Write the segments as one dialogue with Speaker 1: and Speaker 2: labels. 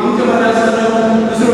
Speaker 1: आमचे मदीं आसतना दुसरो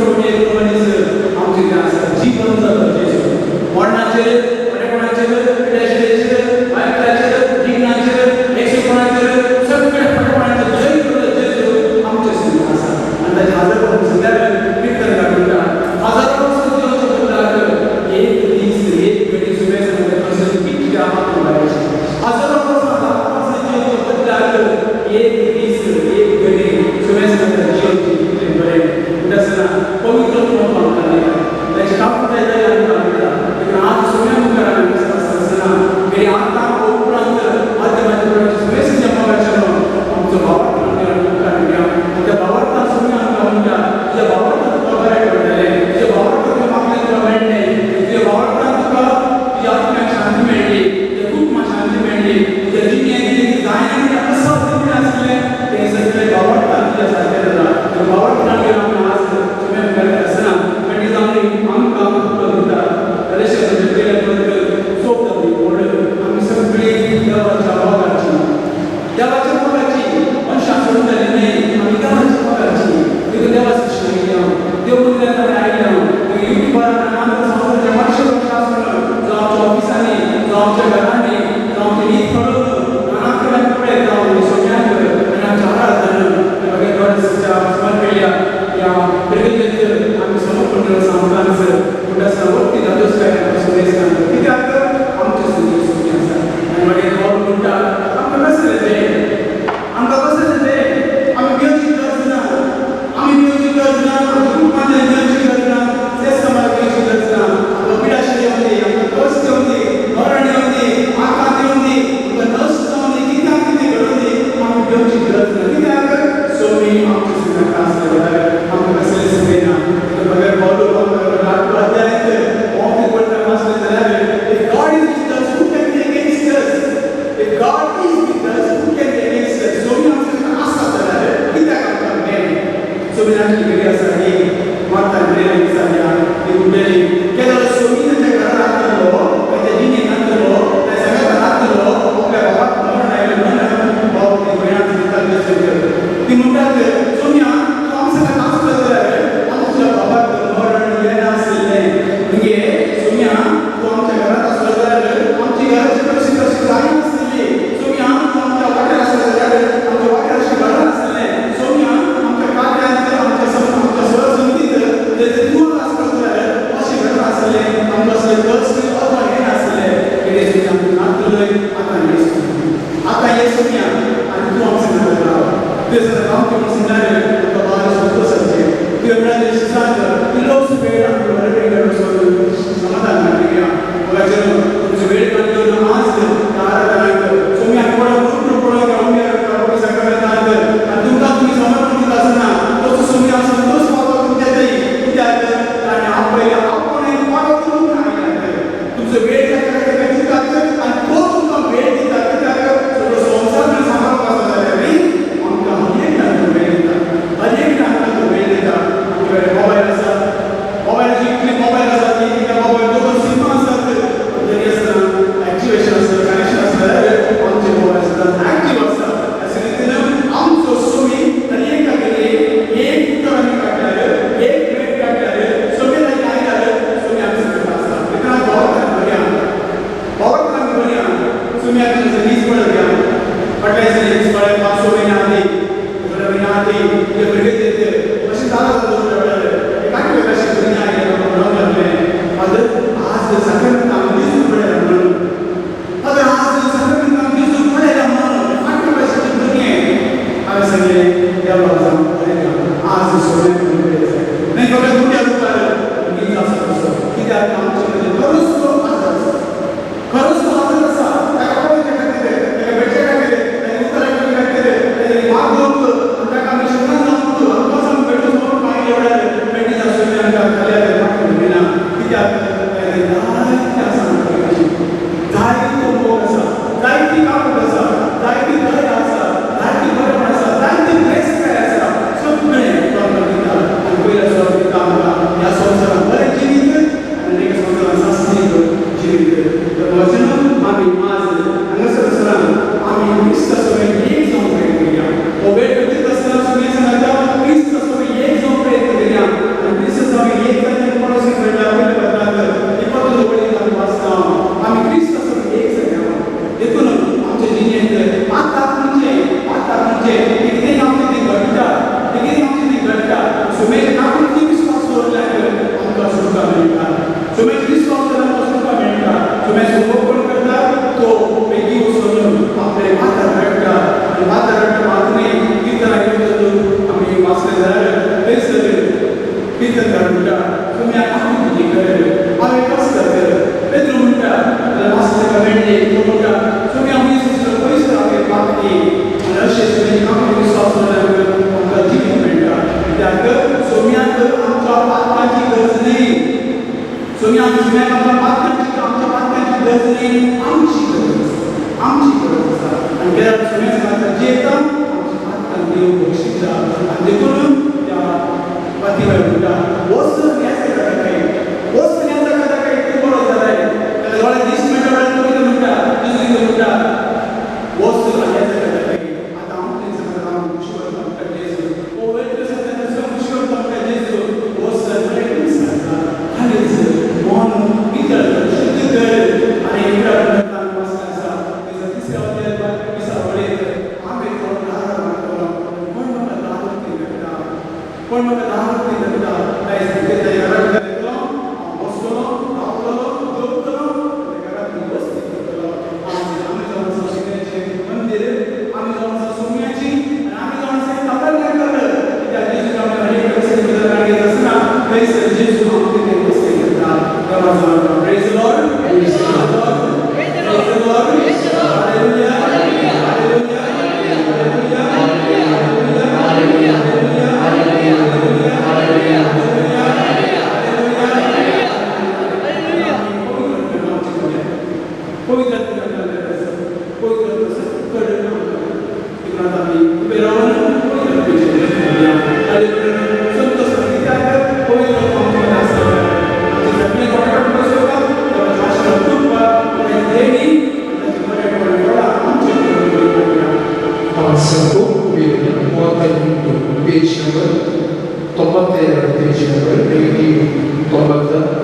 Speaker 1: Pero 92 ದೇಶಗಳು 92.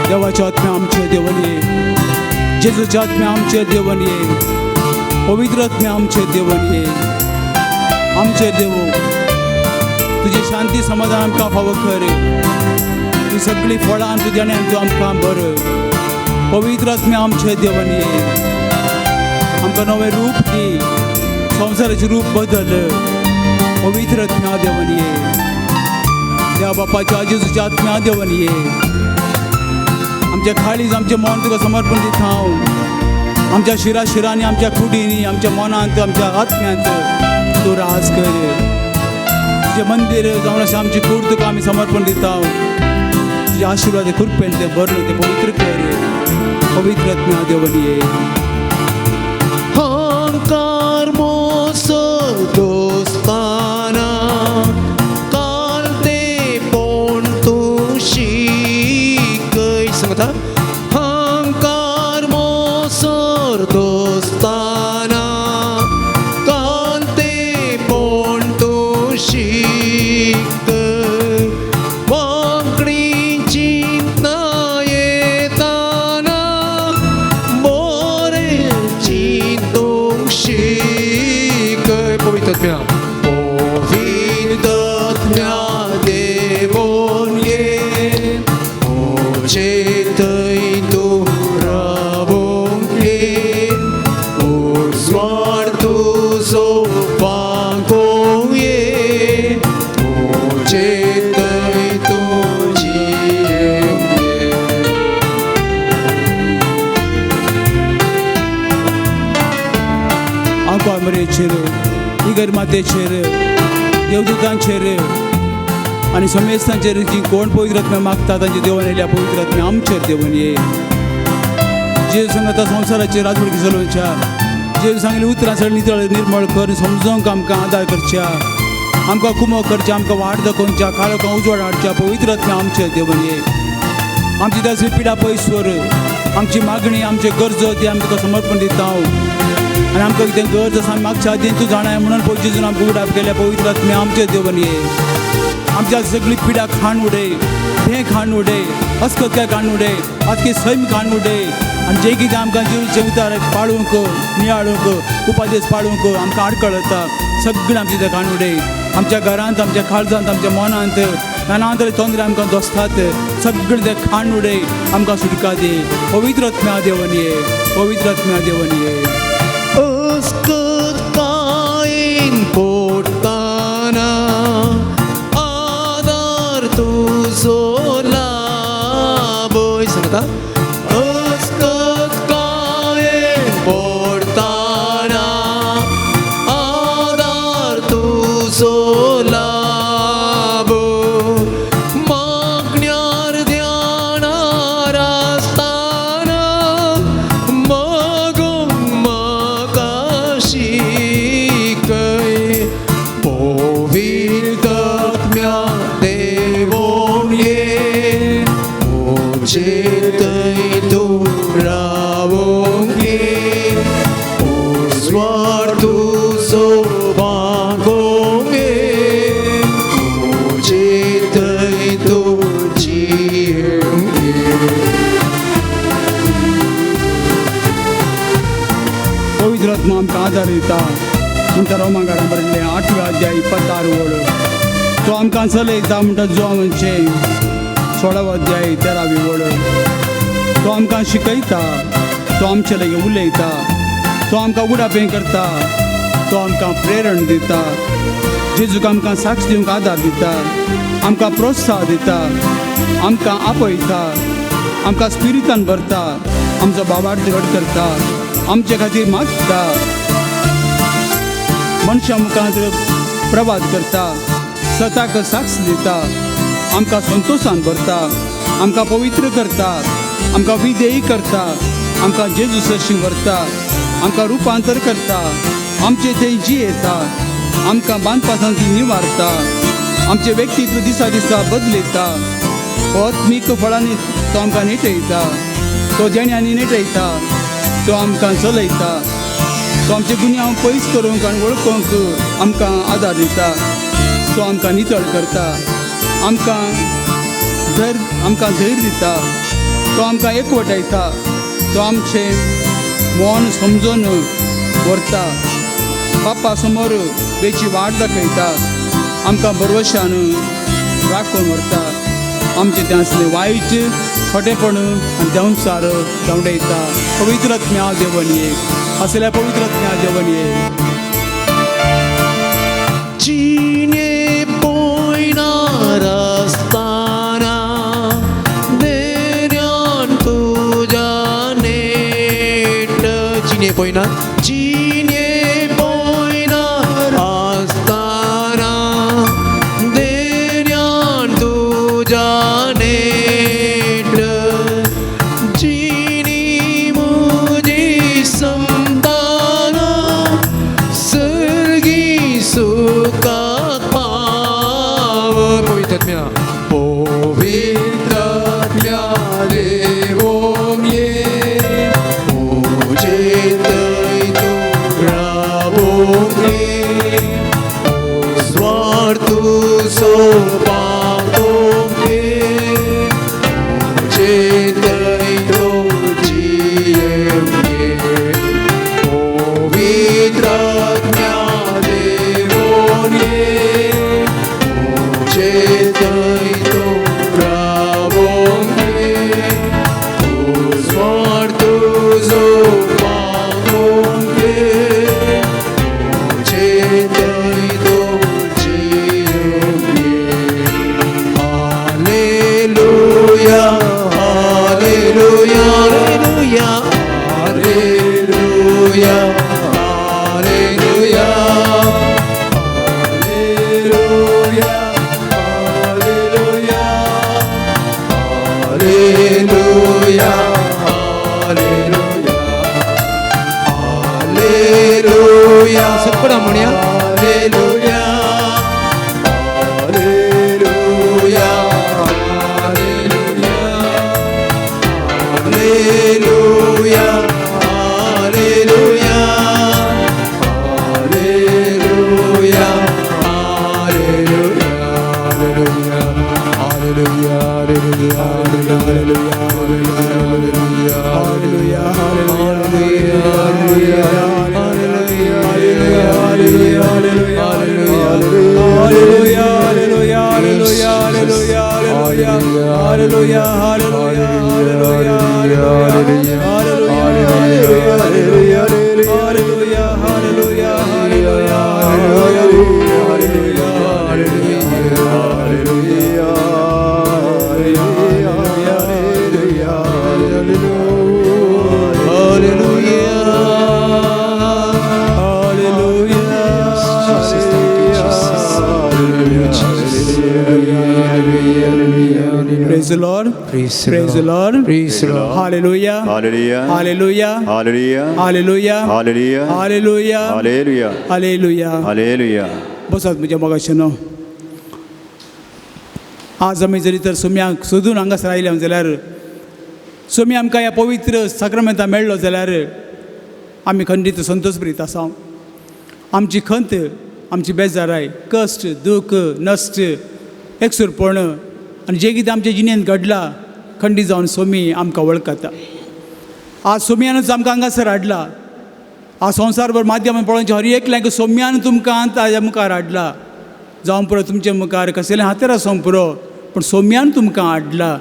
Speaker 2: देवाच्या आत्म्या आमचे देवन ये, जेजूच्या आत्म्या आमचे देवन ये, पवित्र आत्म्या आमचे देवन ये. आमचे देव तुजी शांती समाधान आमकां फावो कर, ती सगळी फळां तुज्या तूं आमकां बरय. पवित्र आत्म्या आमचे देवन ये, आमकां नवें रूप दी, संवसाराचें रूप बदल. पवित्र आत्म्या देवन ये, देवा बापाच्या जेजूच्या आत्म्या देवन ये. आमच्या खाळीज आमचें मन तुका समर्पण दिता हांव. आमच्या शिरा शिरांनी, आमच्या कुडींनी, आमच्या मनांत, आमच्या आत्म्यांत तूं राज कर. तुजें मंदीर जावन अशें आमची कूड तुका आमी समर्पण दिता. तुजे आशिर्वाद कृपेन तें भरून तें पवित्र कर. पवित्र आत्म्या देवन ये.
Speaker 3: अहंकार मोसो दोस्ताना काल ते पण तूं शिकय. सांगता अहंकार मोसोर दोस्ताना काल ते पण तूं शिकय. वांकडी चिंतना येताना बरें चिंतूंक शिकय. पवित्र आत्म्या, पवित्र आत्म्या देवोन ये, म्हजे थंय तूं रावोंक ये, उजवाड तुजो पांकोंक ये, म्हजे थंय तूं जियेवंक ये.
Speaker 2: आंकवार मरेचेर, इगर मातेचेर, देवदूतांचेर आनी समेस्तांचेर जी कोण पवित्र आत्म्या मागता तांचे देवन येयल्या पवित्र आत्म्या आमचेर देवन ये. जेजू सांगता संवसाराचेर राजवडकी चलोवच्या, जेजू सांगली उतरां सगळीं नितळ निर्मळ कर, समजोंक आमकां आदार करच्या, आमकां कुमो करच्या, आमकां वाट दाखोवच्या, काळोखां उजवाड हाडच्या. पवित्र आत्म्या आमचेर देवन ये. आमची दासरी पिडा पयस व्हर, आमची मागणी, आमच्यो गरजो ती आमी तुका समर्पण दिता हांव. आनी आमकां कितें गरज आसा आमी मागच्या आदीं तूं जाणाय म्हणून पळय जेजून आमकां उडाप केल्या. पवित्र आत्म्या आमचेर देवन ये. आमच्या सगळी पिडा खाण उडय, भें खाण उडय, अस्कतकाय खाण उडय, आजके सैम खाण उडय. आनी जें कितें आमकां जिवीचे उतार पाळूंक, नियाळूंक, उपादेश पाळूंक आमकां आडखळ येता, सगळें आमचें तें खाण उडय. आमच्या घरांत, आमच्या काळजांत, आमच्या मनांत नाना तरे तोंदरे आमकां दोसतात सगळे ते खाण उडय आमकां सुटका दी. पवित्र आत्म्या देवन ये, पवित्र आत्म्या देवन ये.
Speaker 3: अस्कतायेन पोडताना आदार तुजो लाभय. सांगता अस्कतायेन पोडताना आदार तुजो लाभ. मागण्यार ध्यानार आसताना मागूंक म्हाका शिकय. पवित्र आत्म्या देवोन ये, म्हजे थंय तूं रावूंक ये. उजवाड तुजो मागूंक ये, म्हजे थंय तूं जियेवंक ये.
Speaker 2: पवित्र आत्मा आमकां आदार दिता म्हणटा रोमांगारां बरयल्लें 8व्या अध्याय 26 ओळ. तो आमकां चलयता म्हणटा जुवांचें 16वो अध्याय 13वी ओळ. तो आमकां शिकयता, तो आमचे लागीं उलयता, तो आमकां उडापें करता, तो आमकां प्रेरण दिता. जेजूक आमकां साक्ष दिवंक आदार दिता, आमकां प्रोत्साह दिता, आमकां आपयता, आमकां स्पिरितान भरता, आमचो बाबार्थ घट करता, आमचे खातीर मागता, मनशां मुखार प्रवाद करता, सताक साक्ष दिता, आमकां संतोशान भरता, आमकां पवित्र करता, आमकां विधेयी करता, आमकां जेजू सरशी व्हरता, आमकां रुपांतर करता, आमचे थंय जियेता, आमकां बांदपासांत निवारता, आमचें व्यक्तित्व दिसा दिसा बदलयता. आत्मीक फळांनी तो आमकां नेटयता, तो जेण्यांनी नेटयता, तो आमकां चलयता, तो आमचे गुन्यांव पयस करूंक आनी वळखूंक आमकां आदार दिता, तो आमकां नितळ करता, आमकां धैर्य दिता, तो आमकां एकवटायता, तो आमचें मन समजून व्हरता, बापा समोर वेची वाट दाखयता, आमकां बरवशान राखून व्हरता, आमचें तें आसलें वायट खोटेपण आनी देंवचार धांवडयता. पवित्र आत्म्या देवन ये, असल्या पवित्र आत्म्या देवन ये.
Speaker 3: जिणे पोयणार आसताना धैर्यान तुज्या नेट. जिणे पोयना, जिणे पोयणार आसताना धैर्यान तुज्या नेट. जिणी म्हजी समताना सर्गी सुखाक पाव. पवित्र आत्म्या, पवित्र आत्म्या देवोन ये, म्हजे थंय तूं रावूंक ये. उजवाड तुजो पावोवंक ये, म्हजे थंय तूं जियेवंक ये. पवित्र आत्म्या देवोन ये, म्हजे थंय तूं रावूंक ये. उजवाड तुजो पावोवंक ये, म्हजे थंय तूं जियेवंक ये. Hallelujah, hallelujah, hallelujah, hallelujah, hallelujah, hallelujah, hallelujah, hallelujah, hallelujah. सगळं म्हणूया hallelujah, hallelujah, hallelujah, hallelujah, hallelujah, hallelujah, hallelujah, hallelujah, hallelujah, hallelujah, hallelujah, hallelujah, hallelujah, hallelujah, hallelujah, hallelujah, hallelujah, hallelujah, hallelujah.
Speaker 2: Praise the Lord.
Speaker 1: Praise the
Speaker 2: Praise the Lord.
Speaker 1: Praise the Lord.
Speaker 2: Hallelujah.
Speaker 3: Hallelujah.
Speaker 2: Hallelujah.
Speaker 3: Hallelujah.
Speaker 2: Hallelujah.
Speaker 3: Hallelujah.
Speaker 2: Hallelujah.
Speaker 3: Hallelujah.
Speaker 2: Hallelujah.
Speaker 3: Hallelujah.
Speaker 2: बसात म्हज्या मोगाशेनो. आज आमी जरी तर सोम्याक सोदून हांगासर आयले जाल्यार, सोमी आमकां ह्या पवित्र साक्रामेंता मेळ्ळो जाल्यार आमी खंडीत संतोष भरीत आसा. आमची खंत, आमची बेजाराय, कश्ट, दूख, नश्ट, एकसूरपण आनी जें कितें आमच्या जिणेंत घडलां, खंडीत जावन सोमी आमकां वळखता. आज सोम्यानूच आमकां हांगासर हाडला. आज संवसारभर माध्यमान पळोवचें हर एकल्याक सोम्यान तुमकां ताज्या मुखार हाडला. जावं पुरो तुमचे मुखार कसलें हातेर आसूंक पुरो, पूण सोम्यान तुमकां हाडला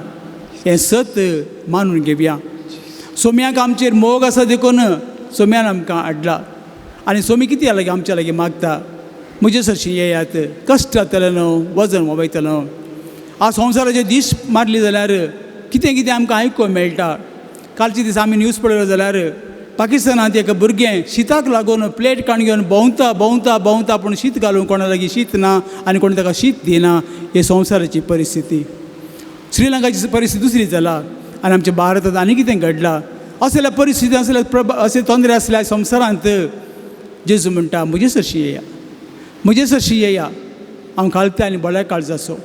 Speaker 2: हें सत मानून घेवया. सोम्याक आमचेर मोग आसा देखून सोम्यान आमकां हाडला. आनी सोमी कितें लागीं आमच्या लागीं मागता, म्हजे सरशीं येयात, कश्ट जातले न्हू, वजन वयतलो. आज संवसाराचेर दीस मारली जाल्यार कितें कितें आमकां आयकूंक मेळटा. कालचे दिसा आमी न्यूज पळयलो जाल्यार पाकिस्तानांत एक भुरगें शिताक लागून प्लेट काण घेवन भोंवता भोंवता भोंवता, पूण शीत घालूंक कोणा लागीं शीत ना आनी कोण ताका शीत दिना. ही संवसाराची परिस्थिती. श्रीलंकाची परिस्थिती दुसरी जाला आनी आमच्या भारतांत आनी कितें घडलां. असल्या परिस्थिती, असल्या असे तोंदरे आसल्या संवसारांत जेजू म्हणटा, म्हजे सरशी येया, म्हजे सरशी येया, हांव खालते आनी बऱ्या काळजाचो.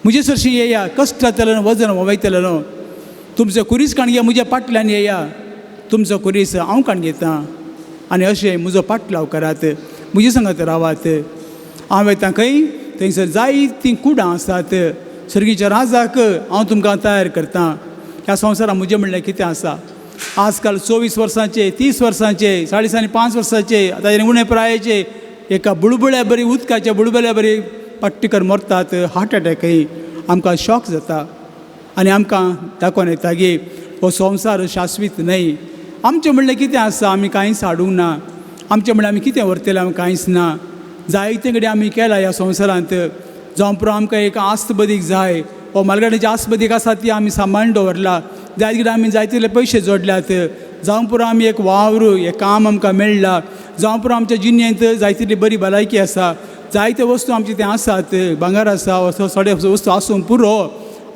Speaker 2: म्हजे सरशी येया, कश्ट जातले न्हू, वजन वयतले न्हू. तुमचो कुरीस काण म्हज्या पाटल्यान येया, तुमचो कुरीस हांव काण घेता आनी अशें म्हजो पाटलाव करात, म्हजे संगत रावात. हांव वयता खंय, थंयसर जायतीं कुडां आसात. सर्गीच्या राजाक हांव तुमकां तयार करता. ह्या संवसारांत म्हजें म्हणल्यार कितें आसा? आजकाल 24 वर्सांचे, 30 वर्सांचे, 5.5 वर्सांचे, ताजे उणे प्रायेचे एका बुळबुळ्या बरी, उदकाच्या बुळबुळ्या बरी पट्टीकर मरतात. हार्ट अटॅकय आमकां शॉक जाता आनी आमकां दाखोवन येता की हो संवसार शाश्वीत न्हय. आमचें म्हणल्यार कितें आसा? आमी कांयच हाडूंक ना. आमचें म्हणल्यार आमी कितें व्हरतले? आमी कांयच ना. जायते कडेन आमी केला ह्या संवसारांत. जावं पुरो आमकां एक आस्त बदीक जाय, हो मालगाडीची आस्त बदीक आसा ती आमी सांबाळून दवरला. जायते कडेन आमी जाय तितले पयशे जोडल्यात. जावं पुरो आमी एक वावर, एक काम आमकां मेळ्ळा. जावं पुरो आमच्या जिणेंत जाय तितली बरी भलायकी आसा. जायते वस्तू आमचे थंय आसात, भांगर आसा, असो थोडे वस्तू आसूंक पुरो,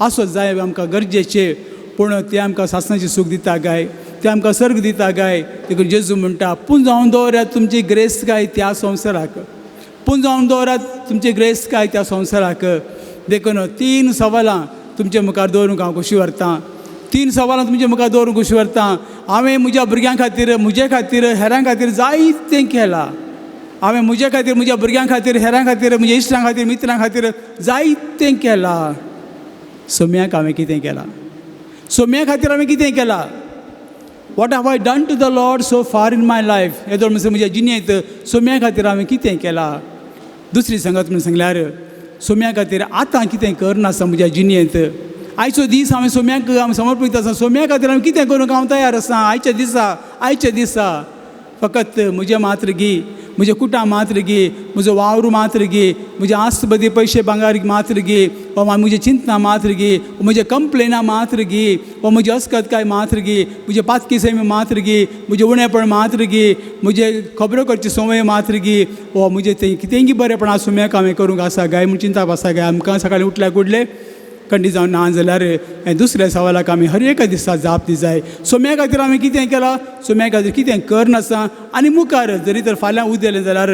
Speaker 2: आसो जाय आमकां गरजेचे, पूण ते आमकां सासणाची सूख दिता काय? ते आमकां सर्ग दिता काय? देखून जेजू म्हणटा, पुंजावन दवरात तुमची ग्रेस्त काय त्या संवसाराक, पुंजावन दवरात तुमची ग्रेस्त काय त्या संवसाराक. देखून 3 सवालां तुमचे मुखार दवरूंक हांव खोशी व्हरतां. 3 सवालां तुमचे मुखार दवरूंक खोशी व्हरतां. हांवें म्हज्या भुरग्यां खातीर, म्हजे खातीर, हेरां खातीर जायतें केलां. हांवें म्हजे खातीर, म्हज्या भुरग्यां खातीर, हेरां खातीर, म्हज्या इश्टां खातीर, मित्रां खातीर जायतें केलां. सोम्याक हांवें कितें केलां? सोम्या खातीर हांवें कितें केलां? What have I done to the Lord so far in my life? येदोळ म्हणसर म्हज्या जिणेंत सोम्या खातीर हांवें कितें केलां? दुसरी सांगत म्हणून सांगल्यार सोम्या खातीर आतां कितें करनासा म्हज्या जिणेंत. आयचो दीस हांवें सोम्याक हांव समर्पीत आसा. सोम्या खातीर हांवें कितें करूंक हांव तयार आसा. आयच्या दिसा, आयच्या दिसा फकत म्हजें मात्र गी, म्हजें कुटां मात्र गी, म्हजो वावर मात्र गी, म्हजे आस्तबदी पयशे भांगार मात्र गी, वा म्हजें चिंतनां मात्र गी, म्हजें कंप्लेनां मात्र गी, वा म्हजी अस्कतकाय मात्र गी, म्हजें पातकी सैम मात्र गी, म्हजें उणेपण मात्र गी, म्हजें खबरो करची संवय मात्र गी, वा म्हजें तें कितेंगी बरेंपण आसूं म्हाका हांवें करूंक आसा गाय म्हूण चिंतप आसा गाय. आमकां सकाळीं उठल्यार कुडले कंडी जावन ना जाल्यार हें दुसऱ्या सवालाक आमी हर एका दिसा जाप दी जाय. सोम्या खातीर हांवें कितें केलां? सोम्या खातीर कितें करनासा आनी मुखार जरी तर फाल्यां उदेलें जाल्यार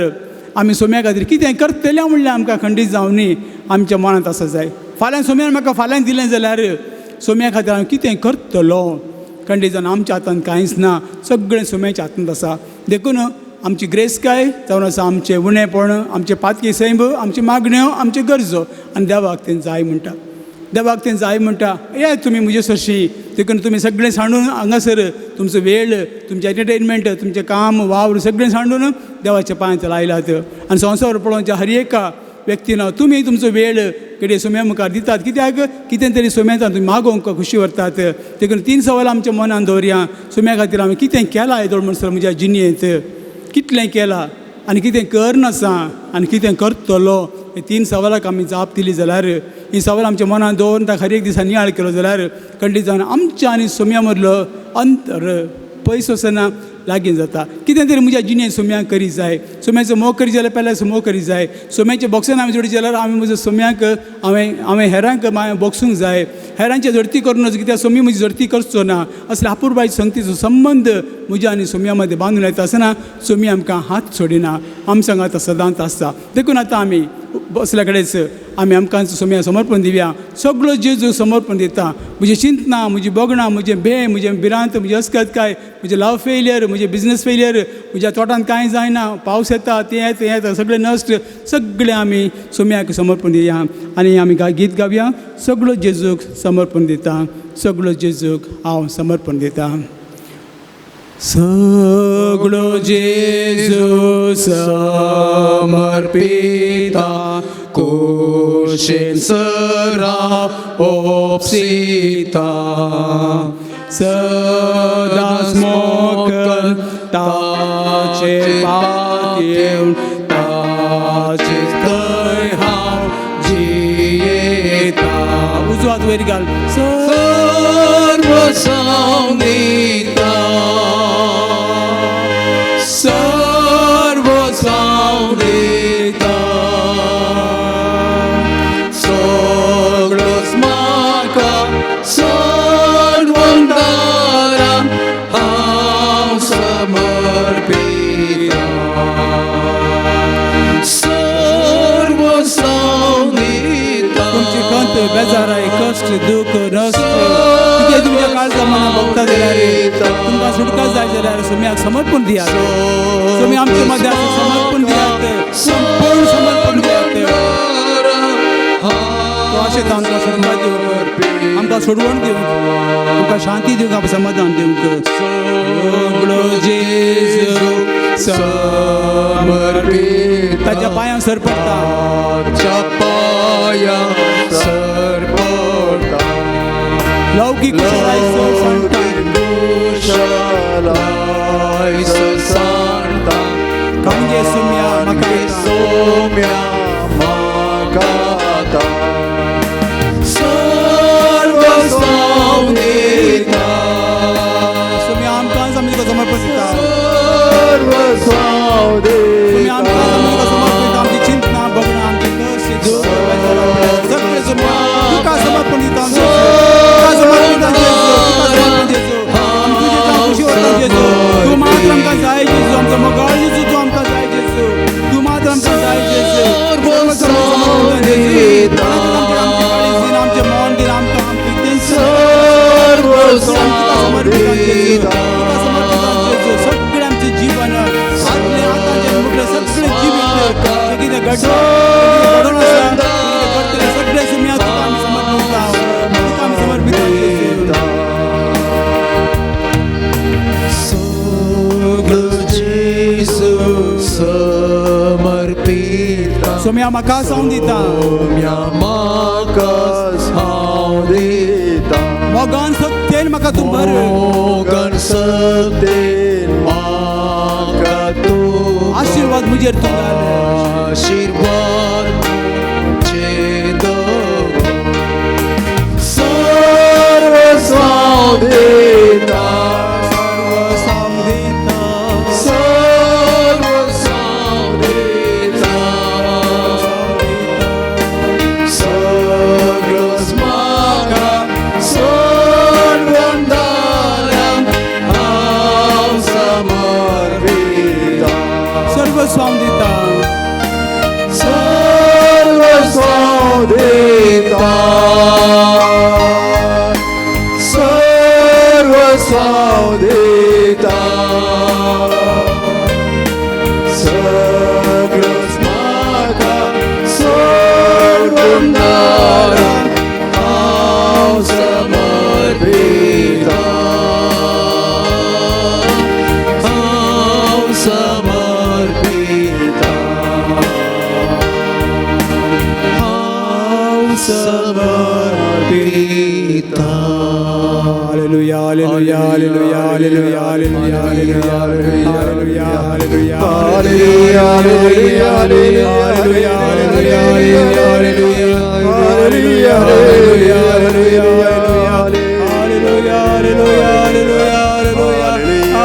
Speaker 2: आमी सोम्या खातीर कितें करतले म्हणल्यार आमकां खंडीत जावनी आमच्या मनांत आसा जाय. फाल्यां सोम्यान म्हाका फाल्यां दिलें जाल्यार सोम्या खातीर हांव कितें करतलो? खंडीत जावन आमच्या हातांत कांयच ना, सगळें सोम्याच्या हातांत आसा. देखून आमची ग्रेसकाय जावन आसा आमचें उणेपण, आमचें पातकी सैम, आमच्यो मागण्यो, आमच्यो गरजो आनी देवाक तें जाय म्हणटा. देवाक तें जाय म्हणटा, येयात तुमी म्हजे सरशी. देखून तुमी सगळें सांडून हांगासर तुमचो वेळ, तुमचें एंटरटेनमेंट, तुमचें काम वावर सगळें सांडून देवाच्या पांयांत लायलात. आनी संवसार पळोवच्या हर एका व्यक्तीन तुमी तुमचो वेळ घडये सोम्या मुखार दितात. कित्याक कितें तरी सोम्याच्यान तुमी मागोवंक खोशी व्हरतात. देखून 3 सवाल आमच्या मनान दवरया. सोम्या खातीर हांवें कितें केलां येदोळ म्हणसर म्हज्या जिणेंत, कितलें केलां आनी कितें करनासा आनी कितें करतलो? हे 3 सवालाक आमी जाप दिली जाल्यार, ही सवाल आमच्या मनान दवरून ताका हर एक दिसा नियाळ केलो जाल्यार खंडीत जावन आमच्या आनी सोम्या मदलो अंतर पयस वचना, लागीं जाता. कितें तरी म्हज्या जिणेंत सोम्यांक करीत जाय. सोम्याचो मोग करीत जाल्यार पेल्याचो मोग करीत जाय. सोम्याचें बोक्सान आमी जोडीत जाल्यार आमी म्हजो सोम्याक हांवें हेरांक बोगसूंक जाय. हेरांचे झडती करूं नजो, कित्याक सोमी म्हजी झडती करचो ना. असले अपुरबाय संगतीचो संबंद म्हज्या आनी सोम्या मदें बांदून येता आसतना सोमी आमकां हात सोडिना, आमच्या सांगात सदांच आसता. देखून आतां आमी बसल्या कडेच आमी आमकां सोम्या समर्पण दिवया. सगळो जेजू समर्पण दिता. म्हजी चिंतना, म्हजी भोगणां, म्हजें भंय, म्हजें भिरांत, म्हजी अस्कतकाय, म्हजें लव फेलियर, म्हजें बिजनस फेलियर, म्हज्या तोटांत कांय जायना, पावस येता, तें येता, हें येता, सगळें नश्ट, सगळें आमी सोम्याक समर्पण दिवया. आनी आमी गीत गावया. सगळो जेजूक समर्पण दिता, सगळो जेजूक हांव समर्पण दिता. सगळो जेजू समर्पिता,
Speaker 3: कुशीन सरा ओपसिता,
Speaker 2: सदांच मोकल ताचे पातयेवन, ताचे थंय हांव जियेता. उजो हात वयर घाल.
Speaker 3: सर्वस्व दिता, सर्वस्व दिता, सगळोच म्हाका सर्वंदारा हांव समर्पिता. सर्वस्व दिता.
Speaker 2: तुमची खंत, बेजाराय, कश्ट, दुःख, नश्ट कितें तुमच्या काळजा मनां भोगता जाल्यार, तुमकां सुटका जाय जाल्यार सोम्याक समर्पण दियात. सोमी आमचे मदें आसा, समर्पण दियात, संपूर्ण समर्पण दियात. तो अशें आमकां सुटका दिवंक, आमकां सोडवण दिवंक, आमकां शांती दिवंक, आमकां समाधान दिवंक. सगळो जेजू
Speaker 3: समर्पिता,
Speaker 2: ताच्या पांयां सरपडटा,
Speaker 3: ताच्या पांयां सरपडटा,
Speaker 2: लौकीक कुशळाय सांडटा,
Speaker 3: कुशलाय सांडटा,
Speaker 2: काणगे सोम्या म्हाका
Speaker 3: सोम्या म्हाका सर्वस्व दिता,
Speaker 2: सोम्या आमकां आमी तुका समर्पण दिता.
Speaker 3: सर्वस्व
Speaker 2: सोम्या आमकां आमी तुका
Speaker 3: दिता,
Speaker 2: समर्पण दिता. आमची चिंतना, भोगणां, आमचे कश्ट, दुःख, सगळें सोम्या तुका समर्पण दिता. आमचें तुका समर्पण दिता जेजू, तुका समर्पण जेजू. आमी तुजे जावन खुशी वता जेजू. तूं मात्र आमकां जाय जेजू, आमचो मोगाळ जेजू, तूं आमकां जाय जेजू, तूं मात्र आमकां जाय जेजू. सर्व समर्पण दिता जेजू. कोणाकूच आमचें काळीज दिना, आमचें मन दिना, आमकां आमचें कितेंच तुका समर्पित जेजू, तुका समर्पित जेजू. सगळें आमचें जीवन, आदलें, आतांचें, मुगलें सगळें जिवीत जें कितें घडलां, घडोवन आसा, कितें घडटलें, सगळें सोम्या तुका आमी समर्पण दिता, तुका आमी समर्पित जेजू.
Speaker 3: सगळो जेजू समर्पिता,
Speaker 2: सोम्या म्हाका हांव दिता,
Speaker 3: सोम्या म्हाका हांव दिता,
Speaker 2: मोगान सत्तेन म्हाका तूं भर,
Speaker 3: मोगान सत्तेन म्हाका तूं
Speaker 2: आशिर्वाद म्हजेर तूं घाल,
Speaker 3: आशिर्वाद म्हजेर दवर. सर्वस्व दिता,
Speaker 2: सर्वस्व दिता,
Speaker 3: सर्वस्व दिता, सगळोच म्हाका सर्वंदारा हांव समर्पिता,
Speaker 2: सर्वस्व दिता,
Speaker 3: सर्वस्व दिता, सर्वस्व दिता, सगळोच म्हाका सर्वंदारा हांव समर्पिता, हांव समर्पिता, हांव समर्पिता.
Speaker 2: Hallelujah, hallelujah, hallelujah, hallelujah, hallelujah, hallelujah, hallelujah, hallelujah,
Speaker 3: hallelujah, hallelujah,
Speaker 2: hallelujah, hallelujah, hallelujah,
Speaker 3: hallelujah, hallelujah,
Speaker 2: hallelujah, hallelujah, hallelujah,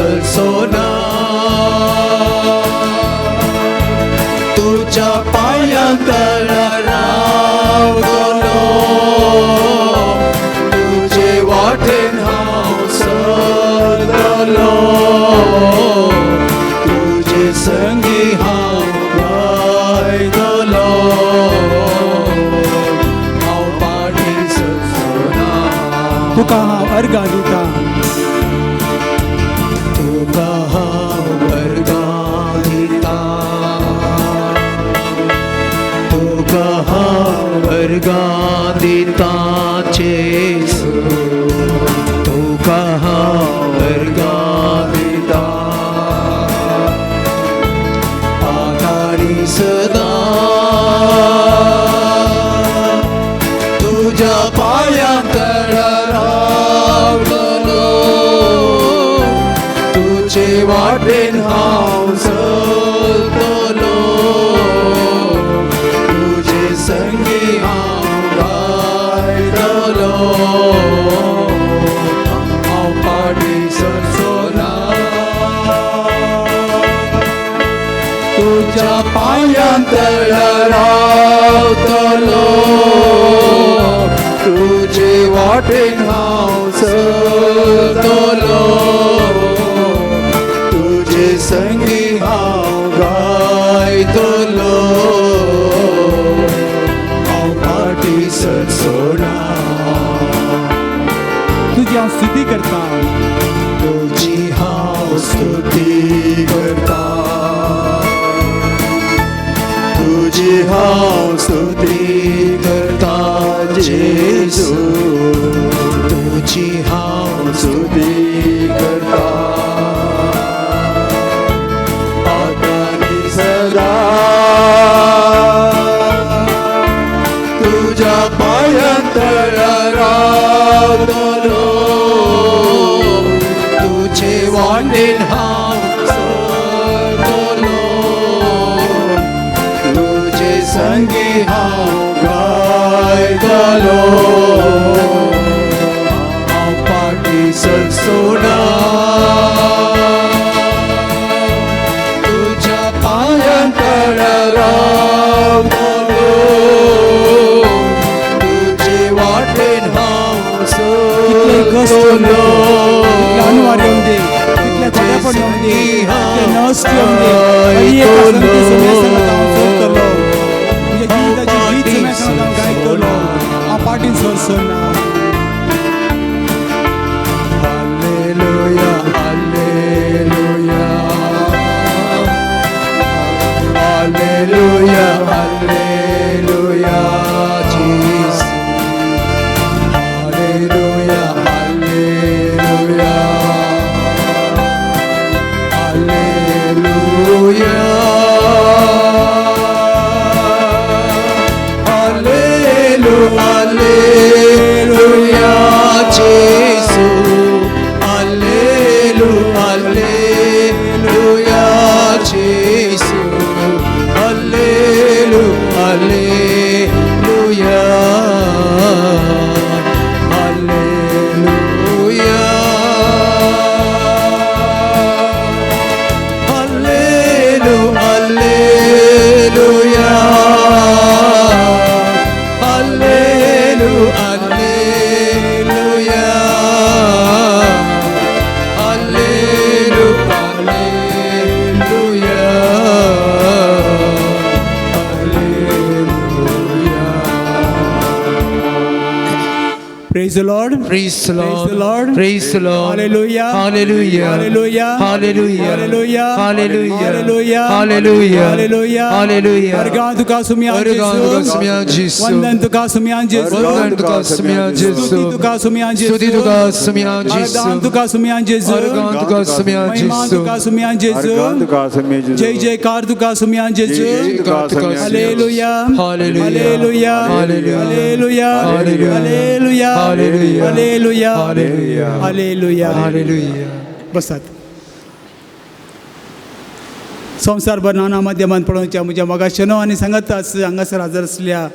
Speaker 3: सरसोना, तुझ्या पांयां तळा रावतलो, तुजे वाटेन हांव चलतलो, तुजे संगी हांव गायतलो, हांव फाटीं सरचोना.
Speaker 2: तुका हांव अर्गां दिता.
Speaker 3: तुका हांव अर्गां दिता, तुका हांव अर्गां दिता जेजू, तुका हांव अर्गां दिता, आतां आनी सदां तुज्या पांयां तळा रावतलो, तुजे वाटेन हांव चलतलो, तुजे संगी हांव गायतलो, हांव फाटीं सरचोना, तुज्या पांयां तळा रावतलो, तुजे वाटेन हांव चलतलो, तुजे संगी हांव गायतलो, हांव फाटीं सरचोना.
Speaker 2: तुजी हांव स्तुती करता.
Speaker 3: तुजी हांव स्तुती करता, तुजी हांव स्तुती करता जेजू, तुजी हांव स्तुती करता, आतां आनी सदां तुज्या पांयां तळा रावतलो, तुजे वाटेन हांव चलतलो, तुजे संगी हांव गायतलो, हांव फाटीं सरचोना, तुज्या पांयां तळा रावतलो, तुजे वाटेन हांव
Speaker 2: कितले कश्ट येवंदी,
Speaker 3: चलतलो,
Speaker 2: कितले अनवार येवंदी, कितले थोडेपण येवंदी, कितले नश्ट येवंदी, तरी एका संती सुम्या सांगात हांव चलतलो, तुज्या जिविताची गीत सुम्या सांगात हांव गायतलो, हांव फाटीं सरचोना.
Speaker 3: Hallelujah, hallelujah, hallelujah, hallelujah, Jesus. Hallelujah, hallelujah, hallelujah, hallelujah, hallelujah, Jesus. Hallelujah, hallelujah, Jesus. Hallelujah, hallelujah, hallelujah, hallelujah, hallelujah, hallelujah, hallelujah, hallelujah, hallelujah, hallelujah.
Speaker 2: Praise the Lord.
Speaker 1: Praise the
Speaker 2: Praise the
Speaker 1: Lord.
Speaker 2: Lord.
Speaker 1: Praise the Lord.
Speaker 2: Hallelujah.
Speaker 1: Hallelujah.
Speaker 2: Hallelujah.
Speaker 1: Hallelujah.
Speaker 2: Hallelujah.
Speaker 1: Hallelujah.
Speaker 2: Hallelujah.
Speaker 1: Hallelujah.
Speaker 2: Hallelujah.
Speaker 1: Hallelujah.
Speaker 2: अर्गां तुका सुम्या
Speaker 1: अर्गां तुका सुम्या जेजू.
Speaker 2: वंदन तुका सुम्या जेजू.
Speaker 1: वंदन तुका सुम्या जेजू.
Speaker 2: स्तुती तुका सुम्या जेजू.
Speaker 1: स्तुती तुका सुम्या जेजू.
Speaker 2: अर्गां तुका सुम्या जेजू.
Speaker 1: अर्गां तुका सुम्या
Speaker 2: महिमा
Speaker 1: जेजू.
Speaker 2: तुका सुम्या जेजू. जय जयकार तुका सुम्या जेजू. Hallelujah.
Speaker 1: Hallelujah.
Speaker 2: Hallelujah.
Speaker 1: Hallelujah.
Speaker 2: Hallelujah.
Speaker 1: Hallelujah.
Speaker 2: Hallelujah.
Speaker 1: Hallelujah.
Speaker 2: Hallelujah.
Speaker 1: Hallelujah.
Speaker 2: Hallelujah.
Speaker 1: Hallelujah.
Speaker 2: बसात. संवसारभर नाना माध्यमान पळोवच्या म्हज्या मोगाचेनो आनी सांगात हांगासर हजर आसल्या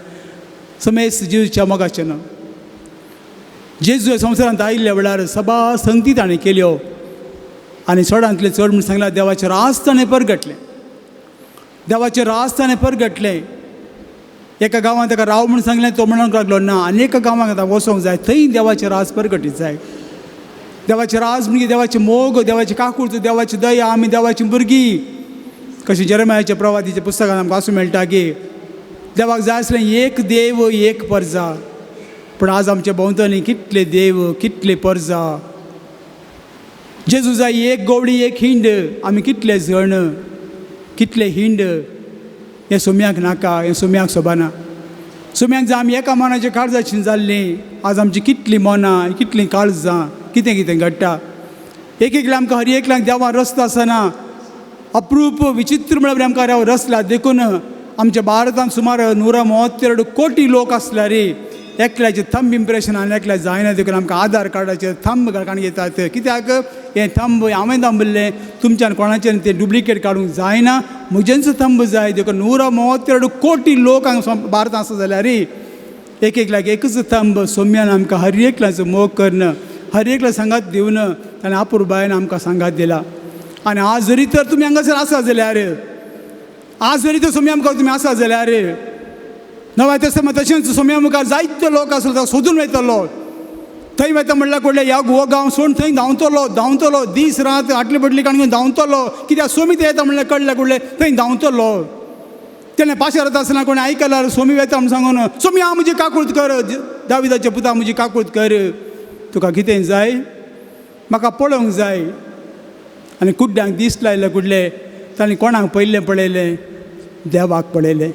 Speaker 2: समेस्त जेजूच्या मोगाचेनो, जेजू ह्या संवसारांत आयिल्ल्या वेळार सभा संगती ताणें केल्यो. आनी चडांतलें चड म्हूण सांगलां, देवाचें राज ताणें परगटलें, देवाचें राज ताणें परगटलें. एका गांवांत ताका राव म्हूण सांगलें, तो म्हणूंक लागलो ना, आनी एका गांवांत आतां वचोंक जाय, थंय देवाचें राज परगटीत जाय. देवाचें राज म्हणजे देवाचें मोग, देवाची काकूळत, देवाची दया. आमी देवाची भुरगीं. कशी जेरेमायाच्या प्रवादीच्या पुस्तकान आमकां वाचूंक मेळटा की देवाक जाय आसलें एक देव एक परजा. पूण आज आमच्या भोंवतणी कितले देव कितले परजा. जेजू जाय एक गोवडी एक हिंड, आमी कितले जण कितले हिंड. हें सोम्याक नाका, हें सोम्याक सोबाना. सोम्याक जाय आमी एका मनाच्या काळजाची जाल्लीं. आज आमची कितलीं मनां कितलीं काळजां, कितें कितें घडटा. एक एकल्या आमकां हर एकल्याक देवान रस्तो आसना. अप्रूप विचित्र म्हळ्यार आमकां देव रसला. देखून आमच्या भारतांत सुमार 132 कोटी लोक आसल्यार एकल्याचें थंब इम्प्रेशन आनी एकल्या जायना. देखून आमकां आधार कार्डाचेर थंब काडून घेतात. कित्याक हें थंब हांवें दामल्लें, तुमच्यान कोणाचें तें डुप्लिकेट काडूंक जायना, म्हजेंच थंब जाय. देखून 132 कोटी लोक हांगा भारतांत आसा जाल्यार एक एकल्याक एकच थंब. सोम्यान आमकां हर एकल्याचो मोग करून हर एकल्या सांगात दिवन ताणें अपुरबायेन आमकां सांगात दिला. आनी आज जरी तर तुमी हांगासर आसा जाल्यार, आज जरी तर सोम्या मुखार तुमी आसा जाल्यार, नव्या तशें तशेंच सोम्या मुखार जायते लोक आसलो ताका सोदून वयतलो. थंय वयता म्हणल्यार कडले ह्या हो गांव सोडून थंय धांवतलो धांवतलो, दीस रात आटली पडली काडून धांवतलो. कित्याक सोमी थंय येता म्हणल्यार कळ्ळें कुडलें थंय धांवतलो. तेन्ना पाशार वता आसतना कोणें आयकल्यार सोमी वयता म्हूण सांगून, सोमी हांव म्हजी काकूळत कर, दाविदाच्या पुता म्हजी काकूळत कर, तुका कितें जाय, म्हाका पळोवंक जाय. आनी कुड्ड्यांक दीस लायले कुडले, तांणी कोणाक पयलें पळयलें, देवाक पळयलें,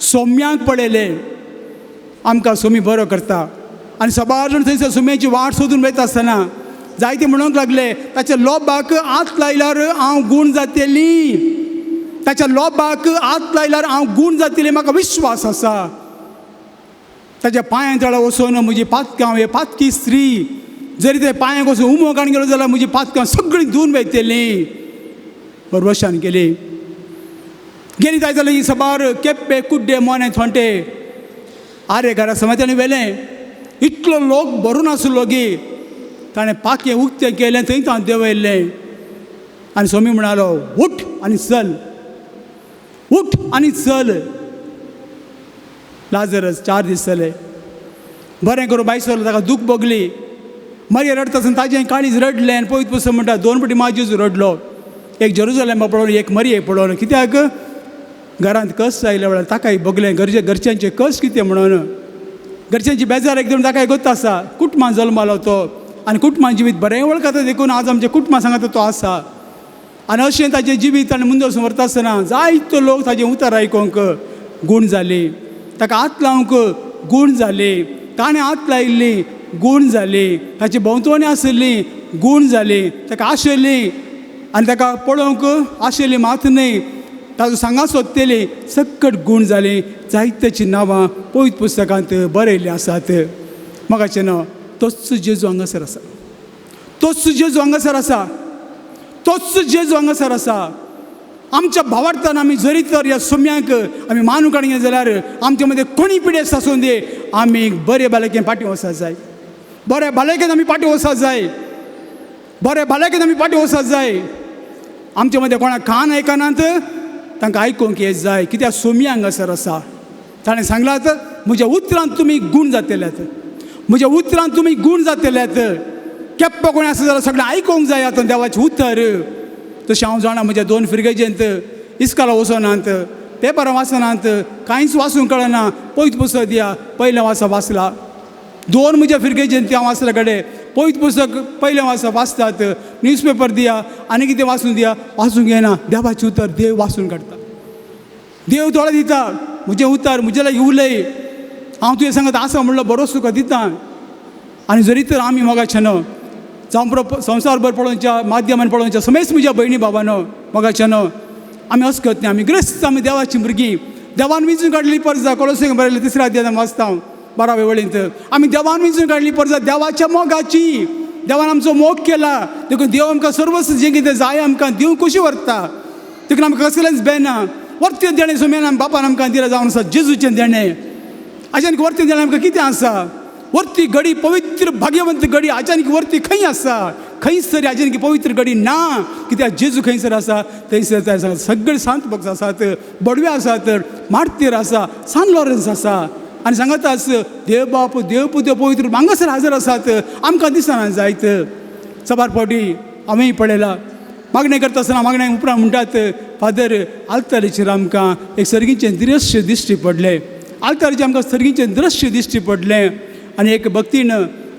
Speaker 2: सोम्यांक पळयलें. आमकां सोमी बरो करता. आनी सबार जाण थंयसर सोम्याची वाट सोदून वयता आसतना जायते म्हणूंक लागले, ताच्या लोबाक हात लायल्यार हांव गूण जातली, ताच्या लोबाक हात लायल्यार हांव गूण जातली, म्हाका विश्वास आसा. ताच्या पांयां तळा वचून म्हजी पातकां, हे पातकी स्त्री जरी ते पांयांक वचून उमो काडून गेलो जाल्यार म्हजी पातकां सगळीं धुवन वयतलीं. बरवशान गेली गेली जाय जाल्यार ही सबार केप्पे कुड्डे मोने थोंटे आरे घरा समज ताणें व्हेलें. इतलो लोक भरून आसलो की ताणें पाखें उक्तें केलें, थंय तां देंवयल्लें. आनी सोमी म्हणालो, उठ आनी चल, उठ आनी चल. लाजरस 4 दीस जाले बरें करून भायर सरलो. ताका दूख भोगली. मागीर रडटा आसतना ताजें काळीज रडलें. आनी पयत पुस्तक म्हणटा 2 पटी माजेजू रडलो, एक जेरुजलेमा पळोवन एक मरियेक पळोवन. कित्याक घरांत कस आयल्या वेळार ताकाय भोगलें, घरचे घरच्यांचे कस कितें म्हणून, घरच्यांची बेजार एकदम ताकाय गोत्त आसा. कुटुंबान जल्मालो तो आनी कुटुंबान जिवीत बरें वळखता. देखून आज आमच्या कुटुंबा सांगता तो आसा. आनी अशें ताजें जिवीत आनी मुंदर वचून व्हरता आसतना जायतो लोक ताजें उतर आयकूंक गूण जाली, ताका हात लावंक गूण जाली, ताणें हात लायिल्ली गूण जाली, ताची भोंवतणी आशिल्ली गूण जाली, ताका आशिल्ली आनी ताका पळोवंक आशिल्ली मात न्हय, ताजो सांगा सोदतली सक्कट गूण जाली. जायत्याची नांवां पवित्र पुस्तकांत बरयल्लीं आसात. म्हाकाचें नांव तोच जेजू हांगासर आसा, तोच जेजू हांगासर आसा, तोच जेजू हांगासर आसा. आमच्या भावार्थान आमी जरी तर ह्या सोम्यांक आमी मानूंक काडूंक जाल्यार आमच्या मदें कोणी पिडेस्त आसूं दी, आमी बरे भलायकेन फाटीं वचत जाय, बरे भलायकेन आमी फाटीं वचत जाय, बरे भलायकेन आमी फाटीं वचत जाय. आमच्या मदें कोणाक कान आयकनात तांकां आयकूंक येत जाय. कित्याक सोमी हांगासर आसा. ताणें सांगलात, म्हज्या उतरांत तुमी गूण जातल्यात, म्हज्या उतरांत तुमी गूण जातल्यात. केप्पा कोणी आसा जाल्यार सगळें आयकूंक जाय आतां देवाचें उतर. तशें हांव जाणा म्हज्या 2 फिरगेजेंत इस्काला वचनात, पेपरां वाचनात, कांयच वाचूंक कळना. पयत पुस्तक दिया, पयलें वाचा वाचला. 2 म्हज्या फिरगेजेंत हांव वाचल्या कडेन पयत पुस्तक पयलें वाचा वाचतात, न्यूजपेपर दिया आनी कितें वाचून दिया, वाचूंक येना. देवाचें उतर देव वाचून काडटा, देव दोळे दिता. म्हजें उतर म्हजे लागीं उलय, हांव तुजें सांगत आसा म्हणलो बरोच तुका दिता. आनी जरी तर आमी मोगाचें न्हू जावं पुरो संवसारभर पळोवच्या माध्यमान पळोवच्या समेस्त म्हज्या भयणी बाबानो मोगाचें न्हू, आमी अस्कत न्ही, आमी ग्रेस्त, आमी देवाची भुरगीं. देवान विंचून काडली परजा, कोलोसेंक बरयलें 3 अध्यायांत वाचता हांव 12व्या वळींत, आमी देवान विंचून काडली परजा देवाच्या मोगाची. देवान आमचो मोग केला देखून देव आमकां सर्वस्व जें कितें जाय आमकां दिवंक कशी व्हरता. देखून आमकां कसलेंच बेना वर्तें देणें सोम्यान बापान आमकां दिलां जावन आसा जेजूचें देणें. हाच्यान वर्तें देणें आमकां कितें आसा? वर्ती घडी पवित्र भाग्यवंत घडी हाच्यान वर्ती खंय आसा? खंयसर हाजेर पवित्र घडी ना, कित्याक जेजू खंयसर आसा थंयसर सगळे सांत भक्त आसात, बडवे आसात, मार्तीर आसा, सान लॉरन्स आसा. आनी सांगतास देव बाप देव देव पवित्र हांगासर हाजर आसात, आमकां दिसना जायत. सबार फावटी हांवेंय पळयला मागणें करता आसतना मागण्या उपरांत म्हणटात, फादर आल्तारीचेर आमकां एक सर्गीचें दृश्य दिश्टी पडलें, आल्तारीचेर आमकां सर्गीचें दृश्य दिश्टी पडलें. आनी एक भक्तीन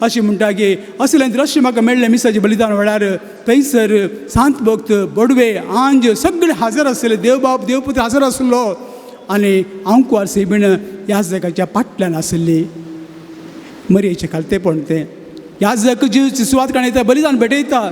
Speaker 2: अशें म्हणटा की असलें दृश्य म्हाका मेळ्ळें मिसाचें बलिदान वेळार, थंयसर सांत भक्त बडवे आंज सगळे हाजर आसले, देवबाप देवपुत्र हाजर आसलो आनी हांव कुवार सेबीण ह्या जगाच्या फाटल्यान आसली, मरयेचें खालतेपण तें. ह्या जग जिवाची सुवात काडटा, बलिदान भेटयता,